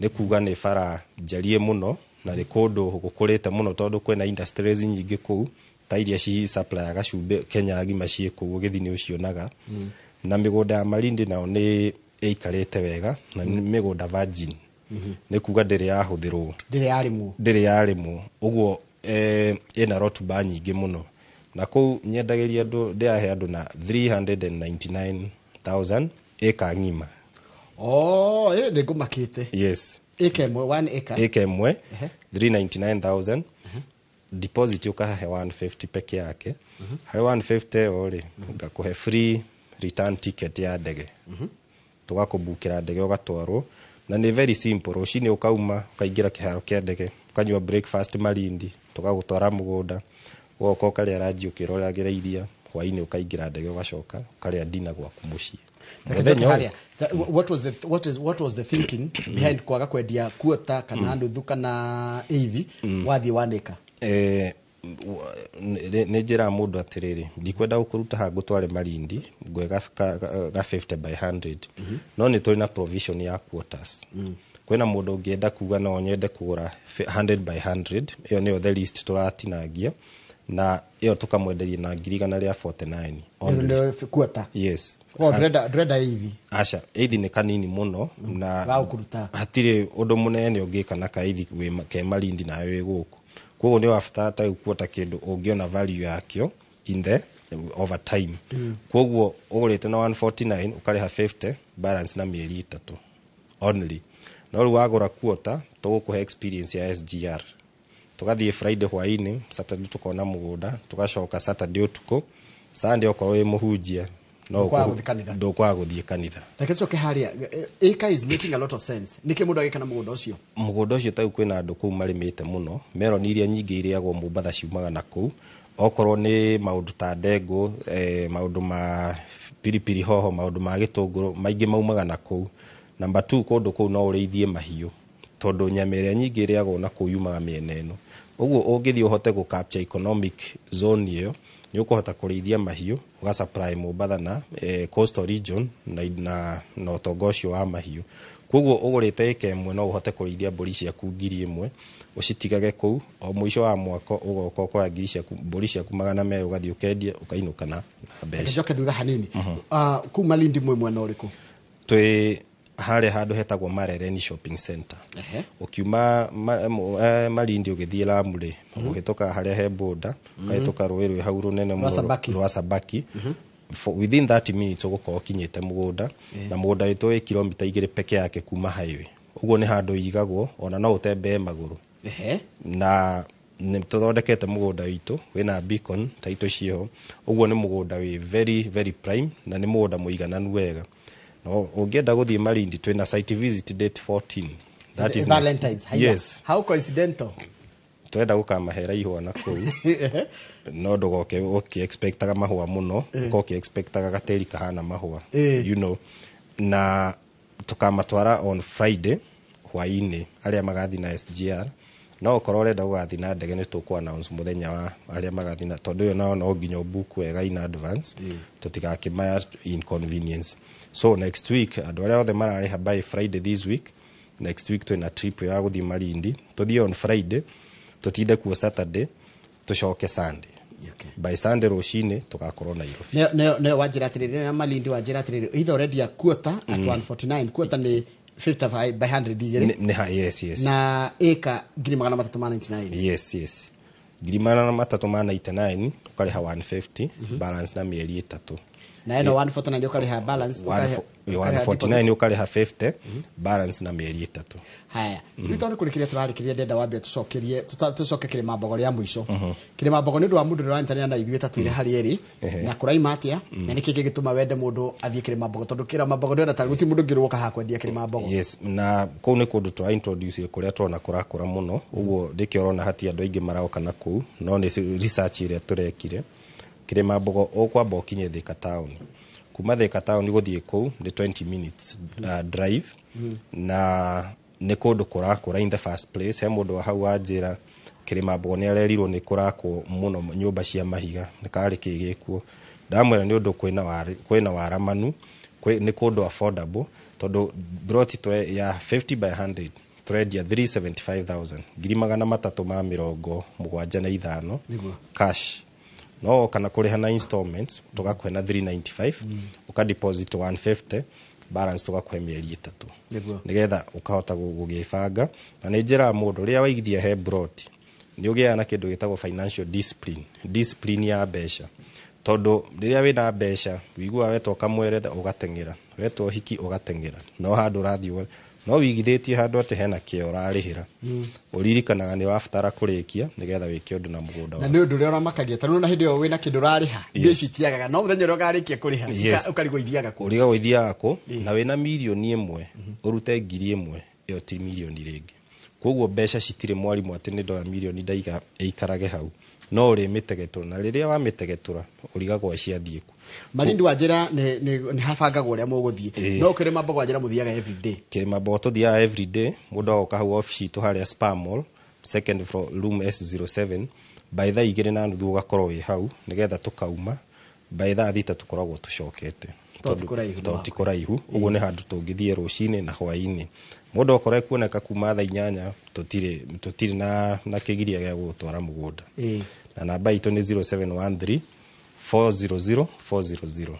nĩ kuga nĩ bara njarie mũno na nĩ kũndũ gũkũrĩte mũno, tondũ kwĩna industries nyingĩ kũu, ta iria ci supplyaga cumbĩ Kenya ng'ima ciĩ kũu, ũgĩthiĩ nĩ ũcionaga. Na mĩgũnda ya Malindi nayo nĩ ĩikarĩte wega na nĩ mĩgũnda virgin, nĩ kuga ndĩrĩ yahũthĩrwo. Ndĩrĩ yarĩmwo. Ndĩrĩ yarĩmwo. Ũguo ĩna rotuba nyingĩ mũno, na kũu nyendagĩria andũ, ndĩrahe andũ na 399,000 ĩka ng'ima. Oh, nĩ ngũmakĩte. Yes. Ĩka ĩmwe, 1 acre. Ĩka ĩmwe, 399,000. Deposit ũkahe 150 peke yake. Harĩ 150 ĩyo rĩ, ngakũhe free return ticket ya ndege, tũgakũbukĩra ndege ũgatwarwo, na nĩ very simple. Rũcinĩ ũkauma, ũkaingĩra kĩharo kĩa ndege, ũkanyua breakfast Malindi, tũgagũtwara mũgũnda, ũgoka ũkarĩa ranji ũkĩroragĩra iria, hwainĩ ũkaingĩra ndege, ũgacoka ũkarĩa dinner gwaku mũciĩ. Reke Mũthenya njoke ũyũ. harĩa. What was the thinking behind kwaga kwendia quarter kana nuthu kana eighth, wathiĩ wanĩka? Nĩ njĩraga mũndũ atĩrĩrĩ, ndikwenda gũkũruta haha ngũtware Malindi ngwe ga 50 by 100, no nĩ tũrĩ na provision ya quarters. Kwĩna mũndũ ũngĩenda kuga no nyende kũgũra 100 by 100, ĩyo nĩyo the least tũratinangia, na ĩyo tũkamwenderia na 149,000 only. Nĩ quarter? Yes. Oh, ndũrenda eighth? Aca, eighth nĩ kanini mũno na Ga gũkũruta. Hatirĩ ũndũ mũnene ũngĩka na ka eighth ke Malindi nawe wĩ gũkũ. Koguo nĩ wabatara ta rĩu kuota kĩndũ ũngĩona value yakĩo in the over time. Koguo ũgũrĩte na 149, ũkarĩha 50 balance na mĩeri 3 only. No rĩu wagũra quarter, tũgũkũhe experience ya SGR. Tũgathiĩ Friday hwainĩ, Saturday tũkona mũgũnda, tũgacoka Saturday ũtukũ, Sunday okorwo wĩ mũhunjia no Ndũkwaga gũthiĩ kanitha. Ndũkwaga gũthiĩ kanitha. Reke tũcoke harĩa. Acre is making a lot of sense. Nĩkĩ mũndũ agĩka na mũgũnda ũcio? Mũgũnda ũcio tarĩu kwĩna andũ kũu marĩmĩte mũno. Meroni iria nyingĩ irĩagwo Mombatha ciumaga na kũu, okorwo nĩ maũndũ ta ndengũ, maũndũ ma pilipili hoho, maũndũ ma gĩtũngũrũ, maingĩ maumaga na kũu. Number two, kũndũ kũu no ũrĩithie mahiũ, tondũ nyama ĩrĩa nyingĩ ĩrĩagwo na kũu yumaga mĩena ĩno. Ũguo ũngĩthiĩ ũhote gũ capture economic zone ĩyo, nĩ ũkũhota kũrĩithia mahiũ, ũga supply Mombatha na coastal region na ũtonga ũcio wa mahiũ. Koguo ũgũrĩte ĩka ĩmwe, no ũhote kũrĩithia mbũri ciaku 1000, ũcitigage kũu, o mũico wa mwaka ũgoka ũkoya ngiri ciaku, mbũri ciaku 200, ũgathiĩ ũkendia, ũkainũka na Reke mbeca. Njoke thutha hanini. Ah, kũu Malindi mwĩ mwena ũrĩkũ? Twĩ harĩa handũ hetagwo Marereni Shopping Center. Ũkiuma Malindi ũgĩthiĩ Lamu rĩ, ũhĩtũka harĩa he boda, ũkahĩtũka rũĩ rwĩ hau rũnene Rwa mũno, Sabaki. rwa Sabaki. Within 30 minutes ũgũkorwo ũkinyĩte mũgũnda. Na mũgũnda witũ wĩ kilomita 2 peke yake kuma highway. Ũguo nĩ handũ igagwo ona no ũtembee magũrũ. Na nĩ tũthondekete mũgũnda witũ wĩna beacon taitũ ciĩho. Ũguo nĩ mũgũnda wĩ very very prime na nĩ mũgũnda mũigananu wega. No ũngĩenda gũthiĩ Malindi twĩna site visit date 14. That is Valentine's. Yes. How coincidental. Twenda gũkamahera ihũa na kũu. No ndũgoke ũkĩ-expectaga mahũa mũno, ũka ũkĩ-expectaga gatĩri kahana mahũa. You know. Na tũkamatwara on Friday hwaĩ-inĩ arĩa magathiĩ na SGR. No okorwo ũrenda gũgathiĩ na ndege nĩ tũkũ announce mũthenya wa arĩa magathiĩ na, tondũ ĩyo nao no nginya ũbook wega in advance, tũtigakĩmaya inconvenience. So next week andũ arĩa othe mararĩha by Friday this week, next week twĩna trip ya gũthiĩ Malindi. Tũthiĩ on Friday, tũtinde kuo Saturday, tũcoke Sunday. By Sunday rũcinĩ tũgakorwo Nairobi. Nĩyo wanjĩra atĩrĩrĩ, na Malindi wanjĩra atĩrĩrĩ, either ũrendia quarter at 149, quarter nĩ 55 by 100 igĩrĩ. Yes, yes. Na ĩka 399,000. Yes, yes. 399,000 ũkarĩha 150, balance na mĩeri 3. Na ĩno 149 ũkarĩha balance, ũkarĩha 149 ũkarĩha 50, balance na mĩeri 3. Haya, rĩu tondũ kũrĩkĩria tũrarĩkĩria, ndenda wambe tũcokerie, tũcoke Kĩrĩma Mbogo rĩa mũico. Kĩrĩma Mbogo nĩ ũndũ wa mũndũ ũranyitanĩra na ithuĩ, ta twĩre harĩa ĩrĩ na kũraima atĩa, na nĩkĩ kĩngĩtũma wende mũndũ athiĩ Kĩrĩma Mbogo, tondũ Kĩrĩma Mbogo ndĩrona ta gũtirĩ mũndũ ũngĩ ũroka haha kwendia Kĩrĩma Mbogo. Yes, na kũu nĩ kũndũ twa introduce kũrĩa tũrona kũrakũra mũno, ũguo ndĩkĩo ũrona hati andũ aingĩ maroka na kũu, no nĩ research ĩrĩa tũrekire. Kĩrĩma Mbogo ũkwamba ũkinye Thika town. Kuma Thika town gũthiĩ kũu nĩ 20 minutes drive, na nĩ kũndũ kũrakũra in the first place. He mũndũ wa hau wanjĩra Kĩrĩma Mbogo nĩ arerirwo nĩ kũrakwo mũno nyũmba cia mahiga, nĩ karĩ kĩ gĩkuo. Ndamwĩra nĩ ũndũ kwĩna waramanu, nĩ kũndũ affordable, tondũ broti ya 50 by 100 tũrendia 375,000, 375,000 cash. No kana kũrĩha na installments tũgakũhe na 395, ũka deposit 150, balance tũgakũhe mĩeri 3. Nĩgetha ũkahota gũgĩbanga. Na nĩ njĩraga mũndũ rĩrĩa waigithia he broti nĩ ũgĩaga na kĩndũ gĩtagwo financial discipline, discipline ya mbeca. Tondũ rĩrĩa wĩna mbeca wĩiguaga wetwo kamweretha ũgateng'era, wetwo hiki ũgateng'era, no handũ ũrathiĩ no wĩigithĩtie handũ atĩ hena kĩo ũrarĩhĩra. Ũririkanaga nĩ ũrabatara kũrĩkia nĩgetha wĩke ũndũ na mũgũnda Na waku. nĩ ũndũ ũrĩa ũramakagia, tondũ na hĩndĩ ĩyo wĩna kĩndũ ũrarĩha, mbia ici itiagaga, no mũthenya ũrĩa ũkarĩkia kũrĩha, ũkarigwo ithiaga kũ. Ũrigagwo ithiaga kũ, na wĩna mirioni 1 ũrute 1,000, ĩyo ti mirioni rĩngĩ. Koguo mbeca citirĩ mwarimũ atĩ nĩ ndoya mirioni ndaiga ĩikarage hau, no ũrĩmĩtegetũra, na rĩrĩa wamĩtegetũra ũrigagwo ciathiĩ kũ. Malindi wanjĩra nĩ habangagwo ũrĩa mũgũthiĩ, no Kĩrĩma Mbogo wanjĩra mũthiaga every day. Kĩrĩma Mbogo tũthiaga every day. Mũndũ agoka hau ofici itũ harĩa Spa Mall, second floor, room S07, by thaa 2:30 ũgakorwo wĩ hau, nĩgetha tũkauma by thaa 6 tũkoragwo tũcokete. Tondũ ti kũraihu. Tondũ ti kũraihu, ũguo nĩ handũ tũngĩthiĩ rũcinĩ na hwaĩ-inĩ. Mũndũ okorwo ekuoneka kuma thaa 8, tũtirĩ na kĩgiria gĩa gũgũtwara mũgũnda. Na namba itũ nĩ 0713 400 400.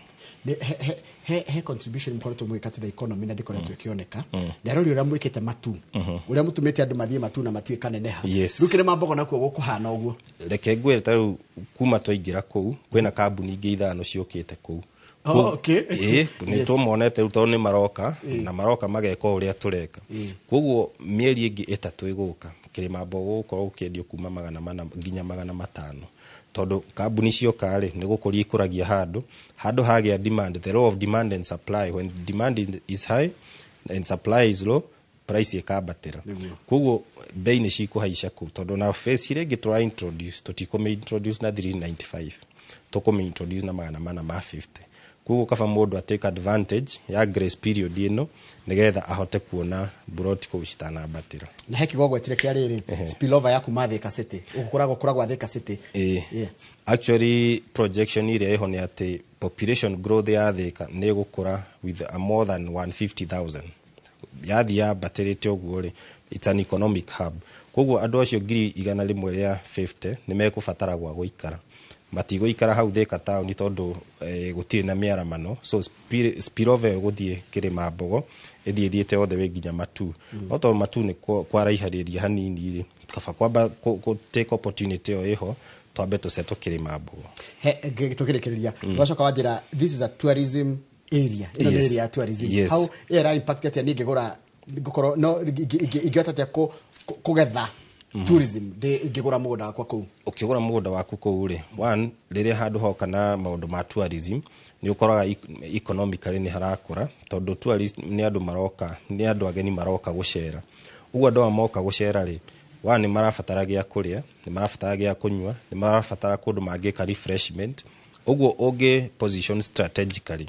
He contribution mũkoretwo mũgĩka to the economy na ndĩkoretwo ĩkĩoneka. Ndarori ũrĩa mwĩkĩte Matu, ũrĩa mũtũmĩte andũ mathiĩ Matu na Matu ĩkaneneha. Rĩu Kĩrĩma Mbogo nakuo gũkũhana ũguo. Reke ngwĩre, ta rĩu kuma twaingĩra kũu kwĩna kambuni ingĩ 5 ciũkĩte kũu. Oh, okay. Nĩ tũmonete rĩu tondũ nĩ maroka, na maroka mageka ũrĩa tũreka. Koguo mĩeri ĩngĩ 3 ĩgũka, Kĩrĩma Mbogo gũkorwo gũkĩendio kuma 400 nginya 500, tondũ kambuni cioka rĩ, nĩ gũkũria ikũragia handũ, handũ hagĩa demand, the law of demand and supply, when demand is high and supply is low, price ĩkambatĩra. Koguo bei nĩ cikũhaica kũu, tondũ na phase ĩrĩa ĩngĩ tũra introduce, tũtikũmĩ introduce na 395, tũkũmĩ introduce na 450. Koguo kaba mũndũ atake advantage ya grace period ĩno nĩgetha ahote kuona broti kũu citanambatĩra. Na he kiugo gwetire kĩa rĩrĩ, spillover ya kuma Thika City, gũkũra gũkũra Thika City. Actually projection ĩrĩa ĩho nĩ atĩ population growth ya Thika nĩ ĩgũkũra with a more than 150,000. Yathiĩ yambatĩrĩte ũguo rĩ, it's an economic hub. Koguo andũ acio 150,000 nĩ mekũbatara gwa gũikara. Matigũikara hau Thika town tondũ gũtirĩ na mĩaramano, so spillover ĩgũthiĩ Kĩrĩma Mbogo ĩthiĩ ĩthiĩte othe wĩ nginya Matu. No tondũ Matu nĩ kwaraiharĩria hanini rĩ, kaba kwamba kũ take opportunity ĩyo ĩho twambe tũcetwo Kĩrĩma Mbogo. He tũkĩrĩkĩrĩria, wacoka wanjĩra this is a tourism area, ĩno nĩ area ya tourism. How ĩra impact atĩa niĩ ngĩgũra Ngũkorwo no ingĩhota atĩa kũgetha tourism ngĩgũra mũgũnda wakwa kũu? Ũkĩgũra mũgũnda waku kũu rĩ, one, rĩrĩa handũ hoka na maũndũ ma tourism, nĩ ũkoraga economically nĩ harakũra, tondũ tourist nĩ andũ maroka, nĩ andũ ageni maroka gũcera. Ũguo andũ aya moka gũcera rĩ, one, nĩ marabatara gĩa kũrĩa, nĩ marabatara gĩa kũnyua, nĩ marabatara kũndũ mangĩka refreshment. Ũguo ũngĩ position strategically,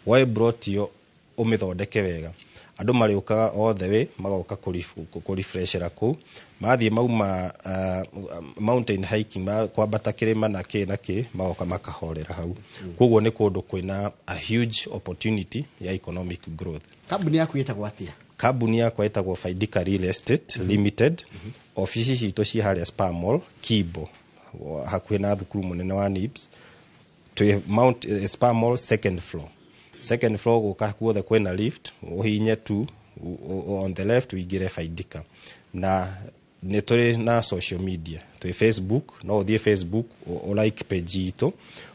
woe plot ĩyo ũmĩthondeke wega, andũ marĩũkaga all the way magoka kũrefreshera kũu. Mathiĩ mauma mountain hiking, kwambata kĩrĩma na kĩ na kĩ, magoka makahorera hau. Koguo nĩ kũndũ kwĩna a huge opportunity ya economic growth. Kambuni yaku ĩtagwo atĩa? Kambuni yakwa ĩtagwo Faidika Real Estate Limited. Ofici citũ ci harĩa Spar Mall Kibo, hakuhĩ na thukuru mũnene wa NIBS. Twĩ Mount Spar Mall second floor. Second floor gũka guothe kwĩna lift, ũhinye tu on the left ũingĩre Faidika. Na nĩ tũrĩ na social media, twĩ Facebook, no ũthiĩ Facebook ũ like page itũ.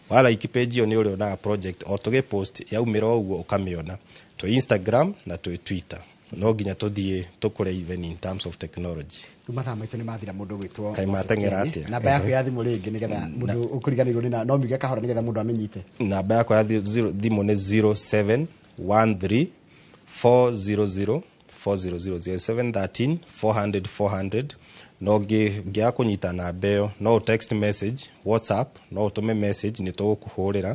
Wa like page ĩyo nĩ ũrĩonaga project o tũgĩ post yaumĩra ũguo ũkamĩona. Twĩ Instagram na twĩ Twitter. No nginya tũthiĩ tũkũre even in terms of technology. Rĩu mathaa maitũ nĩ mathira, mũndũ gwĩtwo Kaĩ Moses mateng'era Kĩarie. atĩa? Namba yaku ya thimũ rĩngĩ, nĩgetha mũndũ ũkũriganĩrwo nĩ no miuge kahora nĩgetha mũndũ amenyite. Namba yakwa ya thimũ nĩ 0713 400 400, 0713 400 400. No ngĩaga kũnyita namba ĩyo, no text message, WhatsApp, no ũtũme message, nĩ tũgũkũhũrĩra,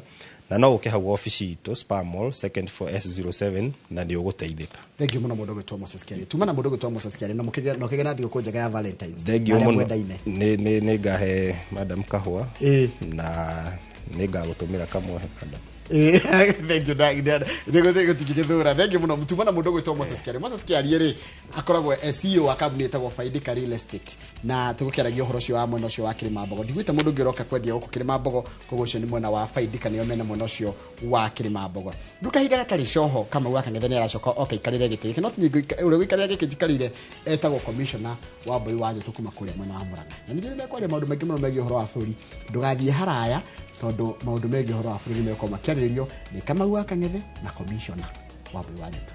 na no ũke hau ofici itũ Spar Mall second floor S07 na nĩ ũgũteithĩka. Thank you mũno, mũndũ gwĩtwo Moses Kĩarie. Tuma na mũndũ gwĩtwo Moses Kĩarie na mũkĩgĩe na ũkĩgĩe na thigũkũ njega ya Valentines. Thank you Na arĩa mũno. mwendaine. Nĩ ngahe madam kahũa na nĩ ngagũtũmĩra kamwe, madam. Thank you. Nĩgũtingĩthũra. Thank you mũno. Tuma na mũndũ gwĩtwo Moses Kĩarie. Moses Kĩarie rĩ, akoragwo e CEO wa kambuni ĩtagwo Faidika Real Estate, na tũgũkĩaragia ũhoro ũcio wa mwena ũcio wa Kĩrĩma-Mbogo. Ndiguĩte mũndũ ũngĩ ũroka kwendia gũkũ Kĩrĩma-Mbogo, koguo ũcio nĩ mwena wa Faidika, nĩo mena mwena ũcio wa Kĩrĩma-Mbogo. Rĩu kahinda gatarĩ coho, Kamau wa Kang'ethe nĩ aracoka oka aikarĩre gĩtĩ gĩkĩ, no ti ũrĩa ũgũikarĩra gĩkĩ njikarĩire etagwo Commissioner wa Mbui wa Njũtũ kuma kũrĩa mwena wa Murang'a, na ningĩ nĩmekwaria maũndũ maingĩ mũno megiĩ ũhoro wa bũrũri. Ndũgathiĩ haraya, tondũ maũndũ megiĩ ũhoro wa bũrũri nĩmekorwo makĩarĩrĩrio nĩ Kamau wa Kang'ethe na Commissioner wa Mbui wa Njũtũ.